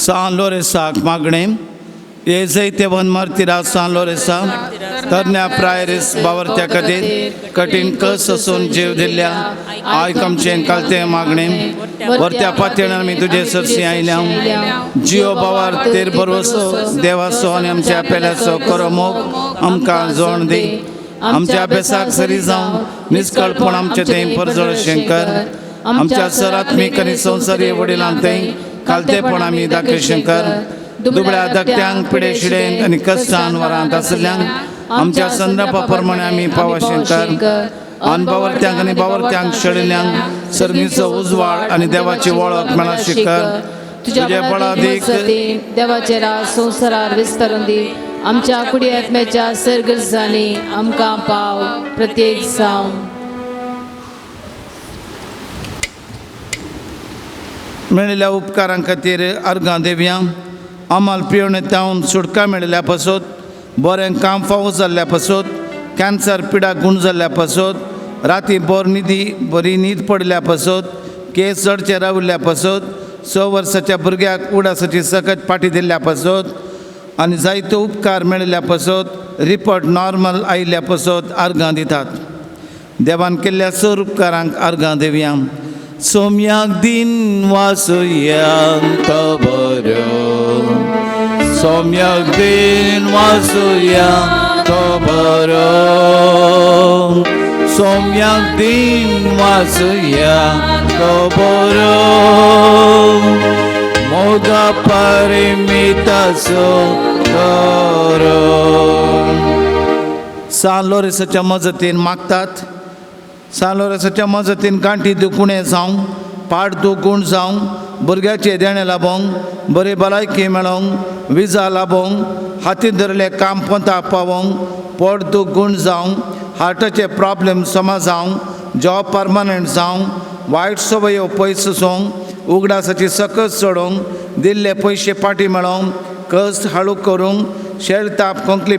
Speaker 4: सान लोरेसाक मागणें हे जैतेवन मार्तिरा सान लोरेसा तरण्या प्रायरीस बावरत्या खातीर कठीण कस आसून जीव दिल्ल्या आयक आमचें कालतें मागणें वरत्या पातयेन आमी तुजे सरशी आयल्या. जियो बावार तेर बरोसो देवाचो आनी आमच्या पेल्याचो करो मोग आमकां जोण दी. आमच्या अभ्यासाक सरी जावं निस्कळपण आमचें तें परजळशें कर. आमच्या सरात्मीक आनी संवसारी वडिलां थंय खालतेपण आमी दाखयशें कर. दुबळ्या धाकट्यांक पिडे शिडेंत आनी कश्टान वरांत आशिल्ल्यांक आमच्या संद्रपा प्रमाणे आमी पावाशें कर. अनबावरत्यांक आनी बावरत्यांक शेळिल्ल्यांक सर्गीचो उजवाड आनी देवाची वळख मेळाशी कर. तुज्या बळादीक
Speaker 7: देवाचे राज संवसारार विस्तारून दी. आमच्या कुडी आत्म्याच्या सरगरजांनी आमकां पाव प्रत्येक जावं.
Speaker 4: मेळिल्ल्या उपकारां खातीर अर्गां देवया. आमाल पिवणे तावन सुटका मेळिल्ल्या पासत बरें काम फावो जाल्ल्या पासत कॅन्सर पिडा गूण जाल्ल्या पासत, राती बोर न्हिदी बरी न्हीद पडल्या पासत, केस चडचे राविल्ल्या पासत, 6 वर्साच्या भुरग्याक उडासाची सकत पाटी दिल्ल्या पासत आनी जायते उपकार मेळिल्ल्या पासत, रिपोर्ट नॉर्मल आयिल्ल्या पासत आर्गां दितात. देवान केल्ल्या सर उपकारांक आर्गां दिवया. सोम्याक दिन वासुया तो बरो, सोम्याक दिन वासुया तो बरो, सोम्याक दिन वासुया तो बरो, मोगा परिमिताचो बरो. सान लोरेसाच्या मजतीन मागतात. सान लोरेसाच्या मजतीन गांठी दुखुणें जावं, पाट दुखूण जावं, भुरग्याचें देणें लाबोवंक, बरी भलायकी मेळोवंक, विजा लाबोवंक, हातीन धरलें काम पोंता पावोवंक, पोट दुखूण जावंक, हार्टाचे प्रॉब्लम समा जावंक, जॉब परमनंट जावंक, वायट सवयो पयस वचोंक, उगडासाची सकस चडोवंक, दिल्ले पयशे फाटीं मेळोवंक, कस हाळू करूंक, शेळ ताप खोंकली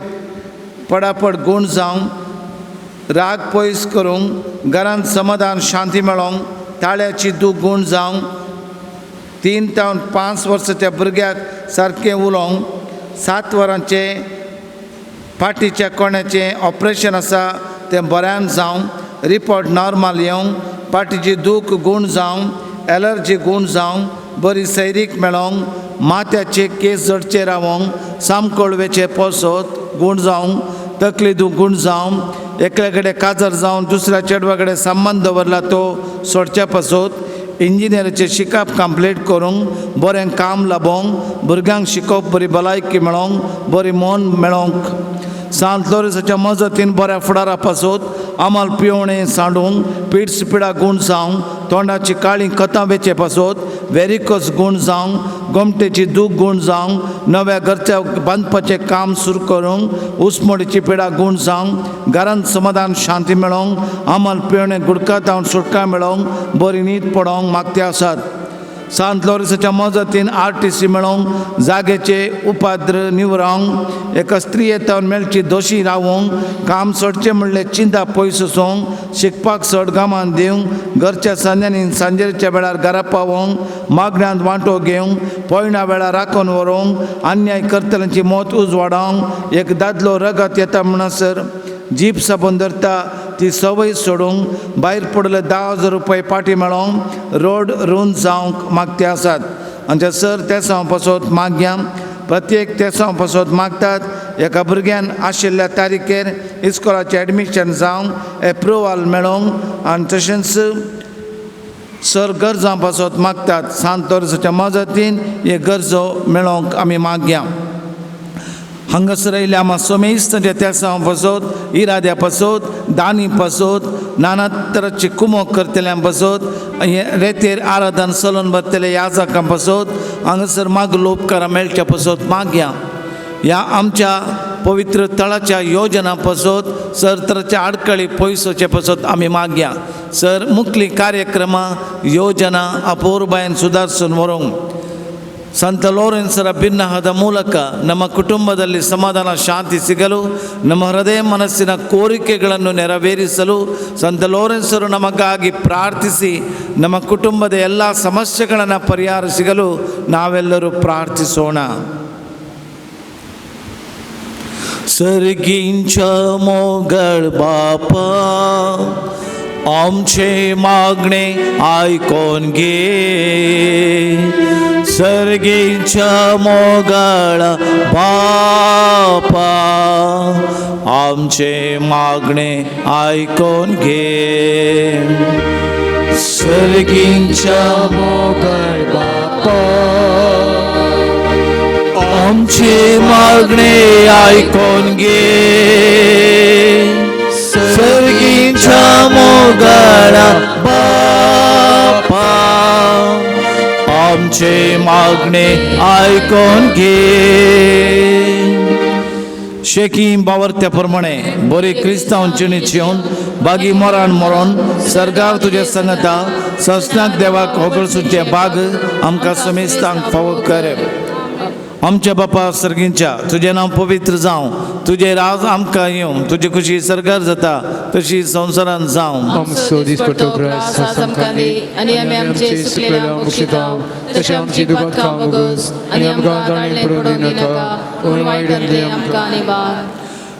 Speaker 4: पडापड गूण जावंक, राग पयस करूंक, घरांत समाधान शांती मेळोवंक, ताळ्याची दूख गूण जावंक, 3 ते 5 वर्साच्या भुरग्याक सारकें उलोवंक, 7 वरांचें फाटीच्या कोण्याचें ऑपरेशन आसा तें बऱ्यान जावंक, रिपोर्ट नॉर्मल येवंक, फाटीची दूख गूण जावंक, एलर्जी गूण जावंक, बरी सैरीक मेळोवंक, माथ्याचे केस जडचे रावोंक, सामकोळवेचे पोसत गूण जावंक, तकली दूख गूण जावंक, एकल्या कडेन काजार जावन दुसऱ्या चेडवा कडेन संबंद दवरला तो सोडच्या पासत, इंजिनियराचें शिकप कंप्लीट करूंक, बरें काम लाबोवंक, भुरग्यांक शिकोवप, बरी भलायकी मेळोवंक, बरी मन मेळोवंक, सांत लोरेसाच्या मजतीन बऱ्या फुडारा पासत, आमाल पिवणें सांडूंक, पिड्स पिडा गूण जावंक, तोंडाची काळी खतां वेचे पासत, वेरिकस गूण जावंक, गोमटेची दूख गूण जावंक, नव्या घरच्या बांदपाचें काम सुरू करूंक, उस्मोडीची पिडा गूण जावंक, घरांत समाधान शांती मेळोवंक, आमाल पिवणें गुडकातावन सुटका मेळोवंक, बरी न्हीद पडोवंक मागते आसात. सांत लोरेसाच्या मजतीन RTC मेळोवंक, जागेचे उपाद्र निवरावंक, एका स्त्रियेतावन मेळची दोशी रावोवंक, काम सोडचें म्हणलें चिंता पयस वचोंक, शिकपाक चड गामान दिवंक, घरच्या सांज्यांनी सांजेच्या वेळार घरा पावोवंक, मागण्यांत वांटो घेवंक, पयणा वेळार राखून व्हरूंक, अन्याय करतल्यांची मत उजवाडावंक, एक दादलो रगत येता म्हणसर जीप साबून धरता ती संवय सोडूंक, भायर पडले 10,000 रुपये पाटी मेळोवंक, रोड रूंद जावंक मागते आसात. आनी ते सर तेसांव पासत मागया. प्रत्येक तेसांव पासत मागतात. एका भुरग्यान आशिल्ल्या तारीखेर इस्कोलाचें एडमिशन जावंक एप्रुवाल मेळोवंक आनी तशेंच सर गरजां पासत मागतात. सांत लोरेसाच्या मजतीन हे गरजो मेळोवंक आमी मागया. हांगासर आयिल्ल्या आमा समेस्त तेसांव पासत, इराद्या पासत, दानी पासत, नाना तरांची कुमोक करतल्यां पासत, हे रेतेर आराधन चलोवन व्हरतले याजकां पासत, हांगासर मागलो उपकारां मेळच्या पासत मागया. ह्या आमच्या पवित्र तळाच्या योजना पासत सर तराच्या आडखळी पयसोचे पासत आमी मागया. सर मुखली कार्यक्रमां योजना ಅಪೂರ್ಬಾಯನ್ ಸುಧಾರಿಸೋನ್ ವ್ಹರೋಂಕ್. ಸಂತ ಲೋರೆನ್ಸರ ಭಿನ್ನಹದ ಮೂಲಕ ನಮ್ಮ ಕುಟುಂಬದಲ್ಲಿ ಸಮಾಧಾನ ಶಾಂತಿ ಸಿಗಲು, ನಮ್ಮ ಹೃದಯ ಮನಸ್ಸಿನ ಕೋರಿಕೆಗಳನ್ನು ನೆರವೇರಿಸಲು ಸಂತ ಲೋರೆನ್ಸರು ನಮಗಾಗಿ ಪ್ರಾರ್ಥಿಸಿ ನಮ್ಮ ಕುಟುಂಬದ ಎಲ್ಲ ಸಮಸ್ಯೆಗಳನ್ನು ಪರಿಹಾರ ಸಿಗಲು ನಾವೆಲ್ಲರೂ ಪ್ರಾರ್ಥಿಸೋಣ. सर्गींच्या मोगळ बापा, आमचे मागणे आयकोन घे. सर्गींच्या मोगळ बापा, आमचे मागणे आयकोन घे. सर्गींच्या मोगळ बापा, आमचे मागणे आयकोन घे. सर्गींच्या मोगळा बापा, आमचे मागणे आयकोन घे. शेकी बावरत्या प्रमाणे बरी क्रिस्तांव जिणेची येवन बागी मरण मरण सरकार तुजे संगता ससनाक देवाक होगळसूचे बाग आमकां समेस्तांक फावो कर. आमच्या बापा सर्गींच्या तुजें नांव पवित्र जावं, तुजें राज आमकां येवं, तुजी खुशी सरकार जाता तशी संवसारान जावं.
Speaker 1: आमचो दिसपट्टो ग्रास आज आमकां दी
Speaker 7: आनी आमी आमचे सुकलेल्या बक्षिताव तशें आमची दुबादकां बगस आनी आमकां दाळणें पडूं दिनाका पूण वायटांतलें आमकां निवार.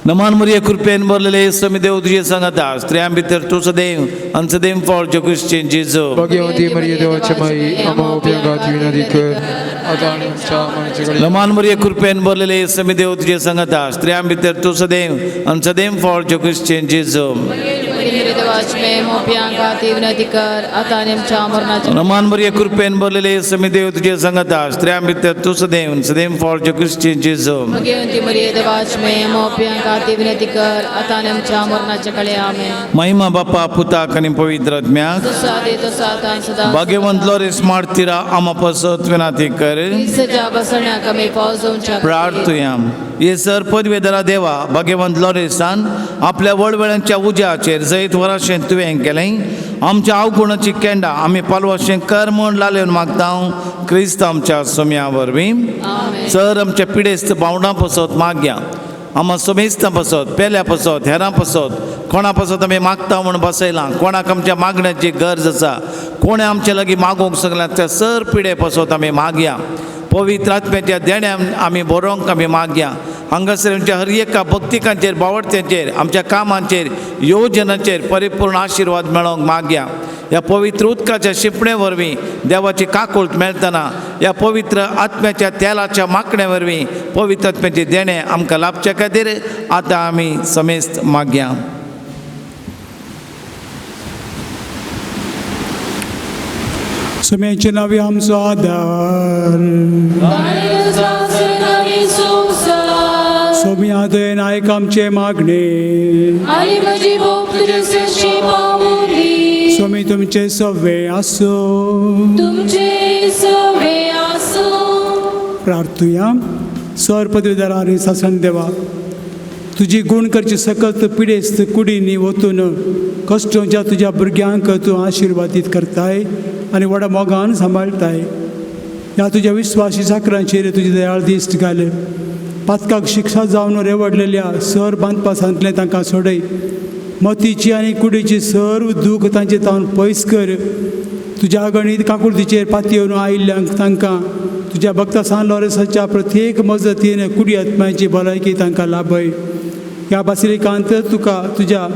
Speaker 4: नमान मरिये कृपेन भरलेले स्वामी देव तुजे सांगता, स्त्रियां भितर तूं सदैव आनी सदैव फळ जगुश्चें जेजू.
Speaker 1: भाग्यवती मरिये देवाचे माई, आम्हा उपयोगात विनंती कर आता आनी आमच्या मरणाच्या घडये.
Speaker 4: नमान मरिये कृपेन भरलेले स्वामी देव तुजे सांगता, स्त्रियां भितर तूं सदैव आनी सदैव फळ जगुश्चें जेजू. नमान मरिये कृपेन भरलेले स्वामी देव तुजे सांगता, स्त्रियां भितर तूं सदैव सदैव फळ जगुश्चें जेजू. महिमा बापा पुताक आनी पवित्र आत्म्याक. भाग्यवंत लोरेस मार्तीरा आमा पासत विनंती कर. प्रार्थुया. ये सर पदवेदरा देवा, भाग्यवंत लोरेसान आपल्या वळवळ्यांच्या उज्याचेर जैत वराशें तुवें केलें, आमच्या अवगुणाची केंडा आमी पालवाशें कर म्हूण लालेवन मागता क्रिस्त आमच्या सोम्या वरवीं. सर आमच्या पिडेस्त भावंडां पासत मागया, आमा सोमेस्तां पासत, पेल्या पासत, हेरां पासत, कोणा पासत आमी मागता म्हूण बसयलां, कोणाक आमच्या मागण्याची गरज आसा, कोणें आमच्या लागीं मागूंक सगल्यां त्या सर पिडे पासत आमी मागया. पवित्र आत्म्याच्या देण्यान आमी बरोवंक आमी मागया. हांगासर आमच्या हर एका भक्तिकांचेर, बावडत्यांचेर, आमच्या कामांचेर, योजनांचेर परिपूर्ण आशिर्वाद मेळोवंक मागया. ह्या पवित्र उदकाच्या शिंपणे वरवीं देवाची काकूळट मेळटना, ह्या पवित्र आत्म्याच्या तेलाच्या माकण्या वरवीं पवित्र आत्म्याचें देणें आमकां लाभचे खातीर आतां आमी समेस्त मागया.
Speaker 2: सुम्याचे नावे आमचो आदार, सोमी आदय नायक आमचे मागणे, सोमी तुमचे सवे आसूं. प्रार्थुया. सर पदवीदार आनी सासण देवा, तुजी गुण करची सकत पिडेस्त कुडींनी वतून कश्टोच्या तुज्या भुरग्यांक तूं आशिर्वादीत करताय आनी व्हडा मोगान सांबाळटाय. ह्या तुज्या विस्वासी साकरांचेर तुजी दयाळ दिश्ट घाल. पातकाक शिक्षा जावन रेवडलेल्या सर बांदपासांतलें तांकां सोडय. मतीची आनी कुडीची सर्व दूख तांचे तावन पयस कर. तुज्या गणीत काकुळतीचेर पातयेवन आयिल्ल्यांक तांकां तुज्या भक्ता सान लॉरेसाच्या प्रत्येक मजतीन कुडी आत्म्याची भलायकी तांकां लाभय. ह्या बासिलिकांत तुका तुज्या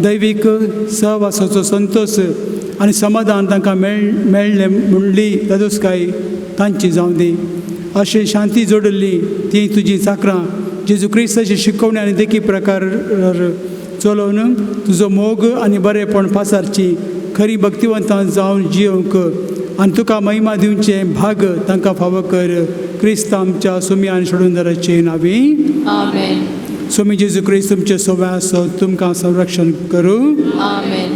Speaker 2: दैवीक सहवासाचो संतोश आनी समाधान तांकां मेळ्ळें म्हणली धादोसकाय तांची जावं दी. अशें शांती जोडिल्ली ती तुजी चाकरां जेजू क्रिस्ताची शिकोवणी आनी देखी प्रकार चलोवन तुजो मोग आनी बरेपण पासारची खरी भक्तिवंतां जावन जियोवंक आनी तुका महिमा दिवचें भाग तांकां फावो कर. क्रिस्त आमच्या सुमी आनी सोडूनदाराचे नांवी
Speaker 7: आमेन.
Speaker 2: स्वामी जेजू क्रिस्त तुमचे सोवे आसो, तुमकां संरक्षण करूं.
Speaker 7: आमेन.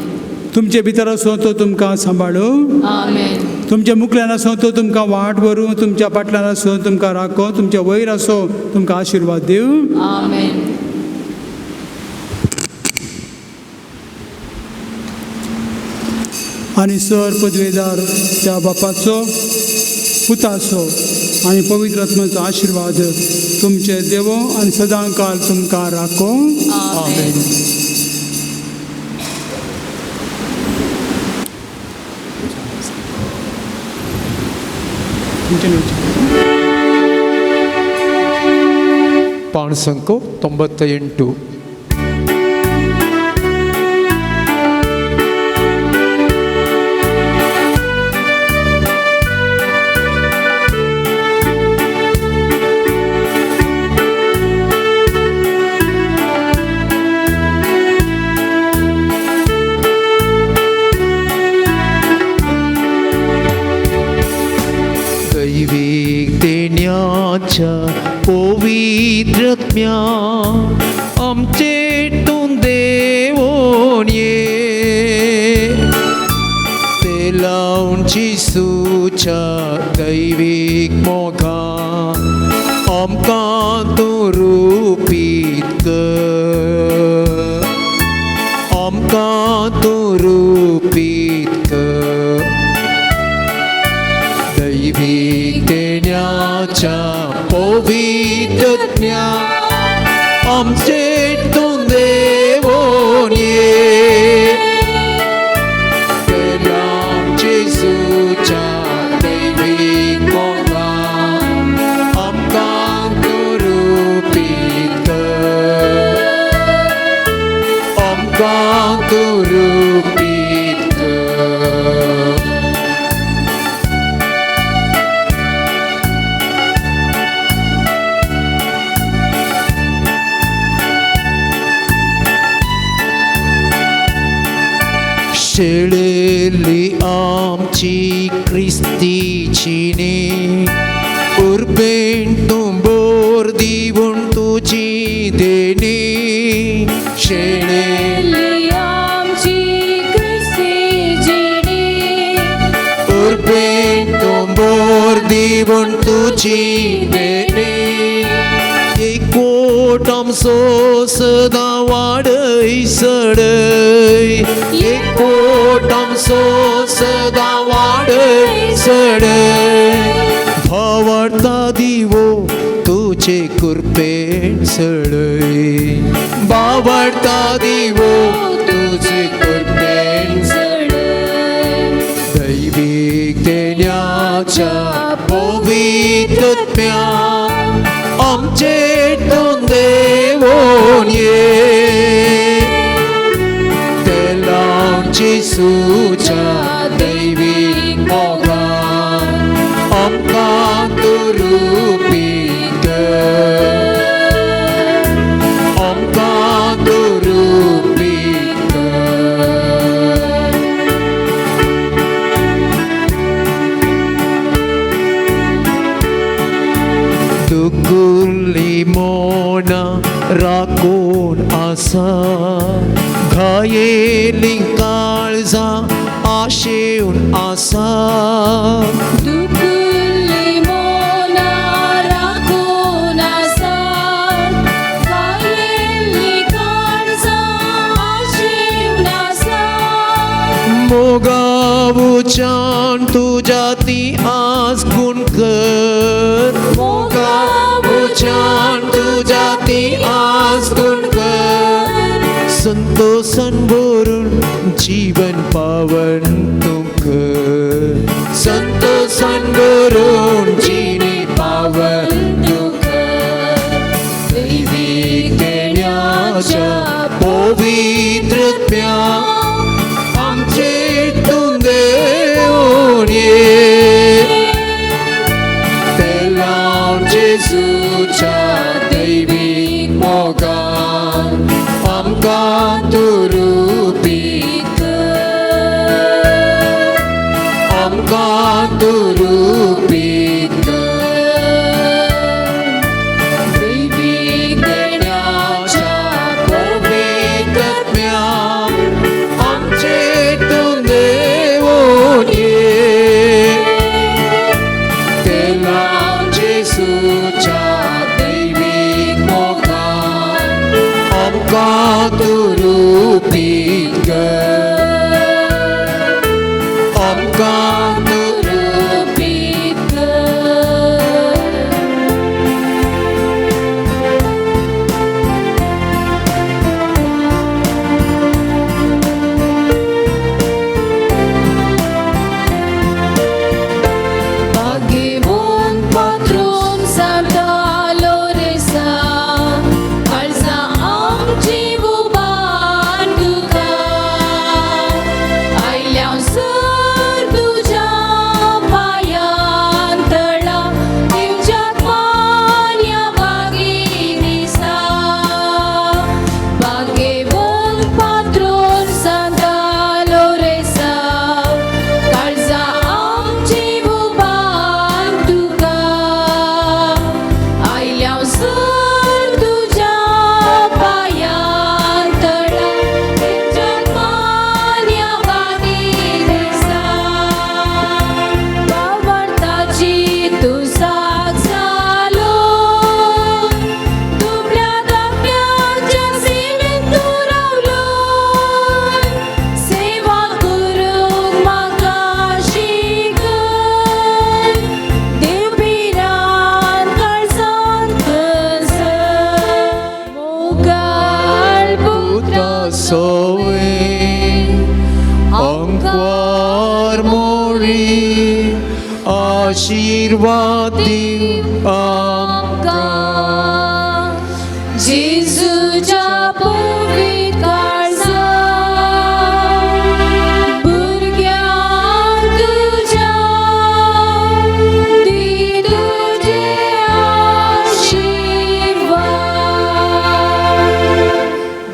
Speaker 2: तुमचे भितर आसो तो तुमकां सांबाळू.
Speaker 7: आमेन.
Speaker 2: तुमच्या मुखल्यान आसो तो तुमकां वाट व्हरूं, तुमच्या फाटल्यान आसो तुमकां राखो, तुमच्या वयर आसो तुमकां आशिर्वाद दिवं.
Speaker 7: आमेन.
Speaker 2: आनी सर पदवेदार त्या बापाचो, पुताचो आनी पवित्र आत्म्याचो आशिर्वाद तुमचे देवो आनी सदांकाल तुमकां राखो.
Speaker 7: आमेन.
Speaker 1: ಪಾಣಸಂಕು 98.
Speaker 12: दैवीक देण्याच्या पवित्र आत्म्या आमच्या
Speaker 1: आमकां तूं रुपीत कर. शेळेली आमची क्रिस्तीची न्ही उर्बेन तूं बोर दिवन तुजी देणी. शेळेली
Speaker 3: आमची क्रिस्ती जिणी
Speaker 1: उर्बेन तूं बोर दिवन तुजी देणी. एकवट आमचो सदां वाडय सडय, एकवट आमचो सदां वाडय सडय. भावार्था दिवो तुजे कृपेन सडय, भावार्था दिवो तुजे कृपेन
Speaker 3: सडय.
Speaker 1: दैवीक देण्याच्या पवित्रत्म्या आमचे तूं देवोन ये. तेलान जेसूच्या दैवीक मोगान आमकां तूं रुपीत कर, आमकां तूं रुपीत कर. दुकुल्ली मोना राखून आसा, घायेली काळजां आशेवन आसा.
Speaker 3: दुकुल्ली मोना राखून आसा, घायेल्ली काळजां आशेवन आसा.
Speaker 1: मोगावच्यान तुज्या ती आस गुण कर, मोगावच्यान तुज्या ती आस गुण कर. संतोषान भरून जीवन पावन तूं कर, संतोषान भरून जिणे पावन तूं कर. दैवीक देण्याच्या पवित्रत्म्या आमचे तूं देवन ये. तेलान जेसूच्या दैवीक मोगान आमकां तूं रुपीत कर, आमकां तूं रुपीत कर. दैवीक देण्याच्या पवित्रत्म्या आमचे तूं देवन ये. तेलान जेसूच्या दैवीक मोगान आमकां तूं रुपीत कर, आमकां तूं
Speaker 3: रुपीत कर. भाग्यवंत पात्रून सांता लोरेसा, काळजां आमची उबान तुका. आयल्या सर तुज्या पांयां तळा, दिवच्याक मान्या भागी दिसा. भाग्यवंत पात्रून सांता लोरेसा, काळजां आमची उबान तुका. आयल्या सर तुज्या पांयां तळा, दिवच्याक मान्या भागी दिसा. भावार्थाची तूं साक जालो, दुबळ्या दाखल्याच्या सेवेंत तूं रावलो. सेवा करूंक म्हाका शिकय, देव भिरांत काळजांत कसय. मोगाळ
Speaker 1: पुता सोवे अंकवार मोरी आशीर्वाद दिव आमकां.
Speaker 3: जेजूच्या पवित्र काळजान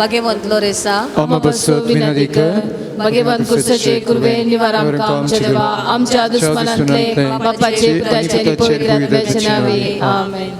Speaker 12: भाग्यवंत लोरेसा,
Speaker 1: आमा बसत विनंती कर.
Speaker 7: भगवंत कुर्साचे कुर्वे निवार आमकां आमच्या देवा आमच्या दुस्मनांतले बापाचे पुताचे आनी पवित्र आत्म्याचे नांवे आमेन.